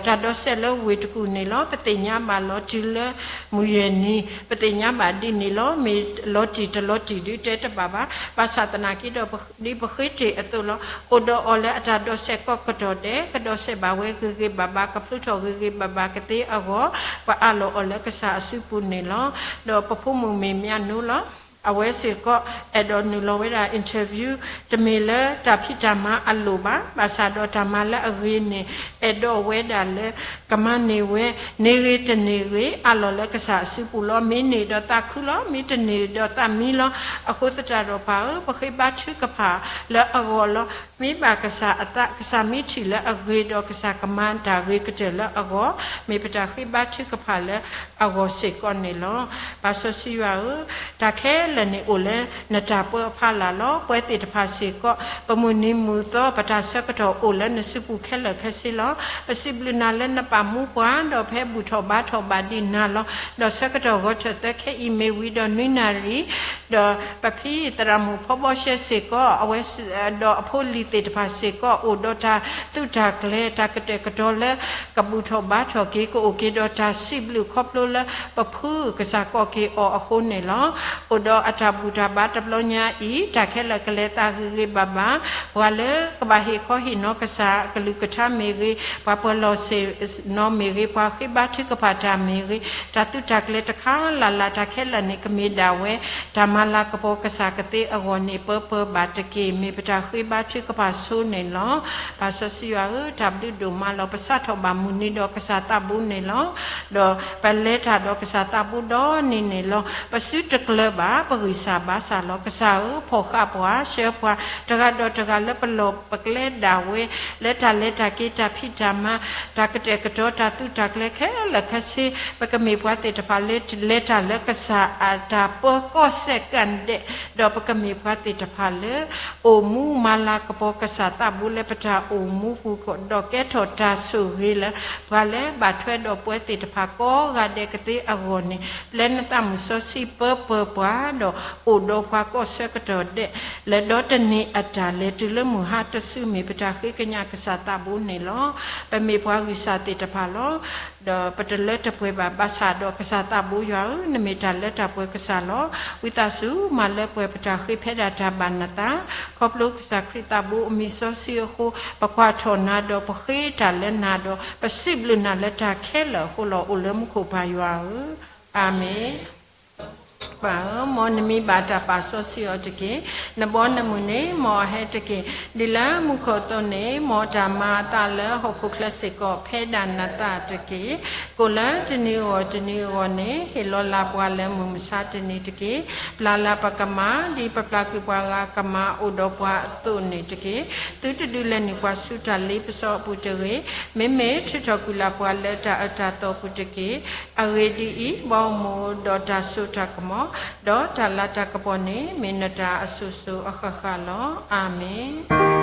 တၢ်ဒိးစဲးလၢဝ့ၢ်တကူၣ်န့ၣ်လီၤ. ပသ့ၣ်ညါဘၣ်လီၤတုၤလၢ မုၢ်ယဲၢ်နံၤ ပသ့ၣ်ညါဘၣ်ဒ်န့ၣ်လီၤ. မ့ၢ်လီၤတံၢ်တလီၤတံၢ်ဒုးတဲတဘၣ်ဘၣ်. ဘၣ်ဆၣ်သနာ်က့ဒီး ဒ်ပဃ့တ့ၢ်အသိးလီၤ. အိၣ်ဒီးအီၤလၢအတၢ်ဒိးစဲးကိးကတီၢ်ဒဲး, ကဒိးစဲးဘၣ်ဝဲဂ့ၤဂ့ၤဘၣ်ဘၣ်, ကဖျိထီၣ်ဂ့ၤဂ့ၤဘၣ်ဘၣ်ကသ့အဂီၢ်, ပအးလီၤအီၤလၢကစၢ်အစုပူၤန့ၣ်လီၤ. ဒီးပဖိမုၣ်မ့ၢ်မၠၣ်နူလီၤ. အဝဲစ့ၢ်ကီး အဲၣ်ဒိးနုာ်လီၤဝဲဒၣ် interview, တမ့ၢ်လၢတၢ်ဖံးတၢ်မၤအလိၣ်ဘၣ်, ဘၣ်ဆၣ်ဒီးတၢ်မၤလၢအဂ့ၤန့ၣ် အဲၣ်ဒိးဝဲဒၣ်လၢ ကမၤန့ၢ်ဝဲ, န့ၢ်ဂ့ၤတန့ၢ်ဂ့ၤ အးလီၤလၢကစၢ်အစုပူၤလီၤ. မ့ၢ်န့ၢ်ဒီးသးခုလီၤ, မ့ၢ်တန့ၢ်ဒီးသးမံလီၤ. အဃိသတးဒီးပၢ်ဧၢ, ပဃ့ဘါထုကဖၣ်လၢအဂီၢ်လီၤ. မ့ၢ်ဘၣ်ကစၢ်အသး, ကစၢ်မ့ၢ်ထံၣ်လၢအဂ့ၤဒီးကစၢ်ကမၤတၢ်ဂ့ၤကတၢၢ်လၢအဂီၢ်, မ့ၢ်ပတၢ်ဃ့ဘါထုကဖၣ်လၢအဂီၢ်စ့ၢ်ကီးန့ၣ်လီၤ. ပၢ်စီဆှံယွၤဧၢ, တၢ်ခဲလၢာ်န့ၣ်အိၣ်လၢနတၢ်ပၢအဖီလာ်လီၤ. ပဝဲသ့ၣ်တဖၣ်စ့ၢ်ကီး ပမုၢ်နံၤမုၢ်သီ ပတၢ်ဆၢကတီၢ်အိၣ်လၢနစုပူၤခဲလၢာ်ခဲဆ့လီၤ. ပစံးဘျုးနၤလၢနပာ်မူပှၤ, ဒီးဖဲဘူၣ်ထီၣ်ဘါထီၣ်ဘၣ်ဒံးနၤလီၤ. ဒီးဆၢကတီၢ်ဂီၤထၢၣ်သၢခဲအံၤမ့ၢ်ဝံၤဒီးနွံနၣ်ရံၣ်, ဒီးပဖံသရၣ်မုၣ်ဖီဘီရှဲစ့ၢ်ကီး, အဝဲဒီးအဖိလံၤသ့ၣ်တဖၣ်စ့ၢ်ကီး အိၣ်ဒီးတၢ်သုးတၢ်ကျဲၤ တၢ်ကတဲာ်ကတီၤလၢ ကဘူၣ်ထီၣ်ဘါထီၣ်က့ၤ ကအိၣ်က့ၤဒီးတၢ်စံးဘျုးခီဖျိလၢ ပဖုကစၢ်ကိးက့ၤအီၤအဃိန့ၣ်လီၤ. အိၣ်ဒီးအတၢ်ဘူၣ်တၢ်ဘါတဘျီညါအံၤ တၢ်ခဲလၢာ်ကလဲၤသးဂ့ၤဂ့ၤဘၣ်ဘၣ်, ပှၤလၢကဘၣ်ဟ့ၣ်ခီဟ့ၣ်နီၤကစၢ်အကလုၢ်ကထါမ့ၢ်ဂ့ၤ, ပှၤပၢၤလီၢ်ဆ့ၣ်နီၤမ့ၢ်ဂ့ၤ, ပှၤဃ့ဘါထုကဖၣ်တၢ်မ့ၢ်ဂ့ၤ, တၢ်သုးတၢ်ကျဲၤတခါလၢ်လၢ် တၢ်ခဲလၢာ်န့ၣ် ကမ့ၢ်ဒၣ်ဝဲ တၢ်မၤလၤကပီၤကစၢ်ကသ့အဂီၢ်န့ၣ် ပၢပၢဘၣ်တက့ၢ်. မ့ၢ်ပတၢ်ဃ့ဘါထုကဖၣ်ဆိန့ၣ်လီၤ. ပၢ်စီဆှံယွၤဧၢ, တၢ်ဘျုးဒိၣ်မးလီၤ. ပစးထီၣ်ဘၣ်မုၢ်နံၤဒီးကစၢ်သးဘိန့ၣ်လီၤ. ဒီးပလဲၤတၢ်ဒီးကစၢ်သးဘိဒီနံၤန့ၣ်လီၤ. ပစုတကျၢၤဘၣ် ပဂံၢ်စၢ်ဘါစၢ်လီၤ. ကစၢ်ဧၢ, ဖီၣ်ဃာ်ပှၤ, ဆှၢပှၤ တဂၤဒီးတဂၤလၢပလီၢ်ပကျဲဒၣ်ဝဲ, လၢတၢ်လဲၤတၢ်က့ၤ တၢ်ဖံးတၢ်မၤ, တၢ်ကတဲာ်ကတီၤ တၢ်သုးတၢ်ကျဲၤခဲလၢာ်ခဲဆ့, ပကမ့ၢ်ပှၤသ့ၣ်တဖၣ်လၢ လဲၤတၢ်လၢကစၢ်အတၢ်ပၢကီၢ်စဲၣ်ကၣ်ဒဲး, ဒီးပကမ့ၢ်ပှၤသ့ၣ်တဖၣ်လၢ အိၣ်မူမၤလၤကပီၤကစၢ်သးဘိလၢပတၢ်အိၣ်မူပူၤ ဒီးကဲထီၣ်တၢ်ဆိၣ်ဂ့ၤလၢ ပှၤလၢဘၣ်ထွဲဒီးပဝဲသ့ၣ်တဖၣ်ကိးဂၤဒဲးကသ့အဂီၢ်န့ၣ်, ပျဲနသးမုၢ်စီဆှံပၢပၢပှၤ, ဒီးအိၣ်ဒီးပှၤကိးဆၢကတီၢ်ဒဲး, လၢဒီတနံၤအတၢ်လဲၤတုၤလၢမုၢ်ဟါတစု မ့ၢ်ပတၢ်ဃ့ကညးကစၢ်သးဘိန့ၣ်လီၤ. ပမ့ၢ်ပှၤဂံၢ်စၢ်သ့ၣ်တဖၣ်လီၤ. ဒီးပတလၢတပှဲၤဘၣ် ဘၣ်ဆၣ်ဒီးကစၢ်သးဘိယွၤဧၢ, နမ့ၢ်တၢ်လၢတၢ်ပှဲၤကစၢ်လီၤ. ဝံသးစူၤ မၤလၢပှဲၤပတၢ်ဃ့ဖဲဒၣ်တၢ်ဘၣ်နသး, ခီဖျိကစၢ်ခရံာ်သးဘိအမံၤစီဆှံအဃိ, ပကွၢ်ထီၣ်နၤဒီးပဃ့တၢ်လၢနၤဒီး ပစံးဘျုးနၤလၢတၢ်ခဲလၢာ်အဃိလီၤ. အိၣ်လၢမူခိၣ်ပၢ်ယွၤဧၢ, အၤမ့ၣ်. ပၢ်ဧၢ, မ်နမံၤဘၣ်တၢ်ပာ်စီဆှံအီၤတက့ၢ်. နဘီနမုၢ်န့ၣ် မ်အဟဲတက့ၢ်. ဒ်လၢမူခိၣ်အသိးန့ၣ်, မ်တၢ်မၤအသးလၢဟီၣ်ခိၣ်ချၢစ့ၢ်ကီး ဖဲဒၣ်နသးတက့ၢ်. ကိၣ်လၢတနံၤအဂီၢ်တနံၤအဂီၢ်န့ၣ်, ဟ့ၣ်လီၤလၢ်ပှၤလၢမုၢ်မဆါတနံၤတက့ၢ်. ပျၢ်လၢ်ပကမၢ်, ဒ်ပပျၢ်ကွံာ်ပှၤဂၤကမၢ်အိၣ်ဒီးပှၤအသိးန့ၣ်တက့ၢ်. သုတဒုးလဲၤနုာ်ပှၤဆူတၢ်လ့ပစီအပူၤတဂ့ၤ. မ့မ့ၢ်ထုးထီၣ်ကွံာ်လၢ်ပှၤလၢတၢ်အၢတၢ်သီပူၤတက့ၢ်. အဂ့ၢ်ဒ်အံၤ, ဘီမုၢ်ဒီးတၢ်စိတၢ်ကမီၤ, ဒီးတၢ်လၤတၢ်ကပီၤန့ၣ် မ့ၢ်နတၢ်အစိၤစိၤအဃၣ်ဃၣ်လီၤ. အၤမ့ၣ်.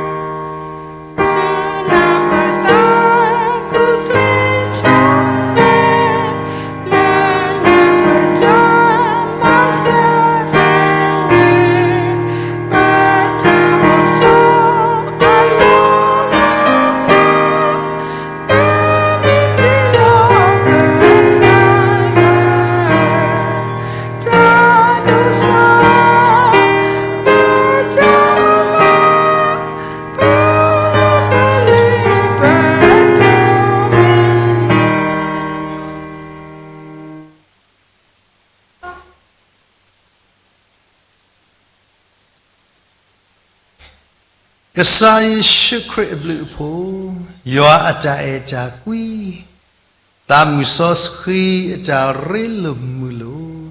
ကစၢ်ယ့ၣ်ၡူးခရံာ်အဘျုးအဖှိၣ်, ယွၤအတၢ်အဲၣ်တၢ်ကွံ, သးမုၢ်စီဆှံအတၢ်ရ့လိာ်မုာ်လိာ်,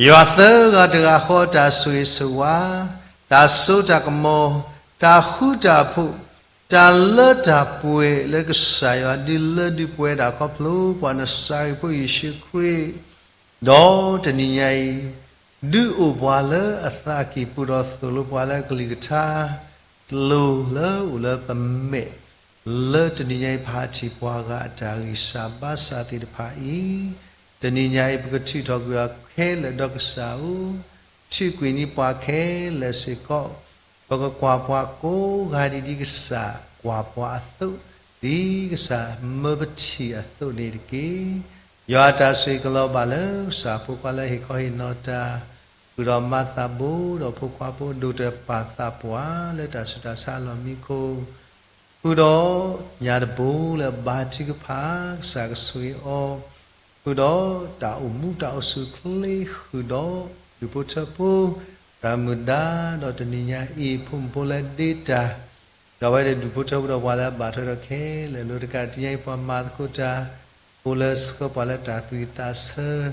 ယွၤသၢဂၤတဂၤဃီအတၢ်ဆိၣ်ဂ့ၤဆိၣ်ဝါ, တၢ်စိတၢ်ကမီၤ, တၢ်ဃူတၢ်ဖိး, တၢ်လၢတၢ်ပှဲၤလၢကစၢ်ယွၤဒုးလၢဒုးပှဲၤဒၣ်ခီဖျိပှၤနစၤရ့းဖိယ့ၣ်ၡူးခရံာ် ဒီးတနံၤညါအံၤ, ဒုးအိၣ်ပှၤလၢအသးကံၢ်ပူၤဒီးသိၣ်လိပှၤလၢကလုၢ်ကထါ, တလိၣ်လၢအိၣ်လၢပမဲာ်, လၢတနံၤညါအံၤဖးထံၣ်ပှၤဂၤအတၢ်ဂံၢ်စၢ်ဘါစၢ်သ့ၣ်တဖၣ်အံၤ, တနံၤညါအံၤပကထုးထီၣ်ကွံာ်အီၤခဲလၢာ်ဒီးကစၢ်ဧၢ, ထုးကွံာ်န့ၢ်ပှၤခဲလၢာ်စ့ၢ်ကီး, ပကကွၢ်ပှၤကိးဂၤဒ်ဒ်ကစၢ်ကွၢ်ပှၤအသိး, ဒ်ကစၢ်မၢပထံၣ်အသိးန့ၣ်တက့ၢ်. ယွၤအတၢ်ဆိၣ်ဂ့ၤကလီၤဘၣ်လၢကစၢ်ဖိခွါလၢဟ့ၣ်ခီဟ့ၣ်နီၤတၢ်, ဃုာ်ဒီးမၤသးဘိဒီးဖိခွါဖိဒိၣ်တၢ်ပာ်သးပှၤ လၢတၢ်ဆူးတၢ်ဆါလီၢ်မံခိၣ် ဃုာ်ဒီးညၣ်တဘိလၢအဘါထုကဖၣ် ကစၢ်ကဆိၣ်ဂ့ၤအီၤ, ဃုာ်ဒီးတၢ်အိၣ်မူတၢ်အိၣ်ဆူၣ်အိၣ်ချ့ ဃုာ်ဒီးဒူၣ်ဖိထၢဖိ, တၢ်မုၢ်ဒါဒီးတနံၤညါအံၤ ဖိမုၣ်ဖိလၢဒ့တၢ် ဒီးအဝဲဒၣ်ဒူၣ်ဖိထၢဖိဒီးပှၤလၢအဘၣ်ထွဲဒီးခဲလၢာ် လိၤတကးတနံၤညါအံၤပှၤမၤသကိးတၢ်, ဖိလၢဆှၢပှၤလၢတၢ်သွံၣ်သးဆၢ,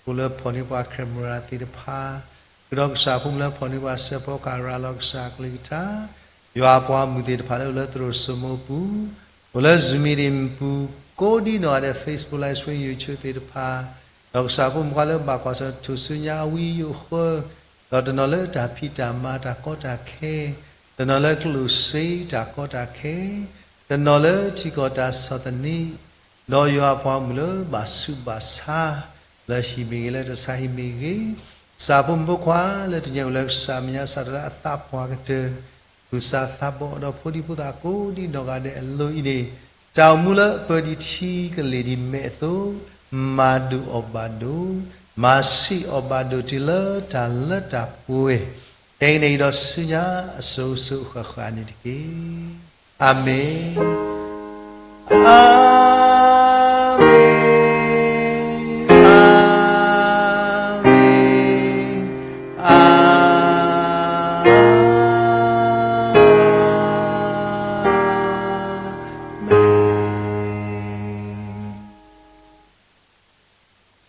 ဖိလၢဖီၣ်န့ၢ်ပှၤ camera သ့ၣ်တဖၣ်, ဃုာ်ဒီးကစၢ်ဖိမုၣ်လၢဖီၣ်န့ၢ်ပှၤစဲးဖီကဟၣ်ရၤလီၤကစၢ်အကလုၢ်ကထါ, ယွၤအပှၤမုၣ်သ့ၣ်တဖၣ်လၢအိၣ်လၢသရိာ်စိမိပူၤ, အိၣ်လၢ Zoom meeting ပူၤ, ကိးဒံနီၢ်ဂၤဒဲး Facebook live stream YouTube သ့ၣ်တဖၣ်, ဒီးကစၢ်ဖိမုၣ်ဖိလၢဘၣ်ကွၢ်ဆၢထူၣ်စုညါအဝံယိၣ်ဃၢ, ဒီးတနီၤလၢတၢ်ဖံးတၢ်မၤတၢ်ကီတၢ်ခဲ, တနီၤလၢကျိၣ်စ့တၢ်ကီတၢ်ခဲ, တနီၤလၢထံကီၢ်တၢ်ဆီၣ်သနံး, ဒီးယွၤအပှၤမုၣ်လၢဘၣ်ဆူးဘၣ်ဆါ, လၢဟံၣ်မ့ၢ်ဂ့ၤ လၢတၢ်ဆါဟံၣ်မ့ၢ်ဂ့ၤ, ကစၢ်ဖိမုၣ်ဖိခွါလၢတနံၤညါအံၤအိၣ်လၢကစၢ်မဲာ်ညါ ကစၢ်တၢ်လၢအသးပှၢ်ကတၢၢ်, သူၣ်စၢ်သးဘီၣ်ဒီးဖိဒံဖိသၣ်ကိးဒံနီၢ်ဂၤဒဲးအလိၤအံၤန့ၣ်, တၢ်အိၣ်မူလၢအပၢဒ်ထံကလ့ၢ်ဒ်မဲးအသိး, မၤဒိၣ်အီၤဘၣ်ဒိၣ်, မၤဆံးအီၤဘၣ်ဒိၣ်တုၤလၢတၢ်လၢတၢ်ပှဲၤ, ခဲကနံၣ်အံၤဒီးဆူညါအစိၤစိၤအဃၣ်ဃၣ်န့ၣ်တက့ၢ်. အၤမ့ၣ်, အၤမ့ၣ်, အၤမ့ၣ်, အၤမ့ၣ်.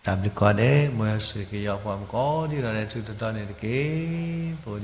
တၢ်ဘျုးကိးဂၤဒဲး, မ်ယွၤဆိၣ်ဂ့ၤက့ၤယွၤအပှၤမုၣ်ကိးဒံနီၢ်ဂၤဒဲး ထူးထူးတီၤတီၤန့ၣ်တက့ၢ်.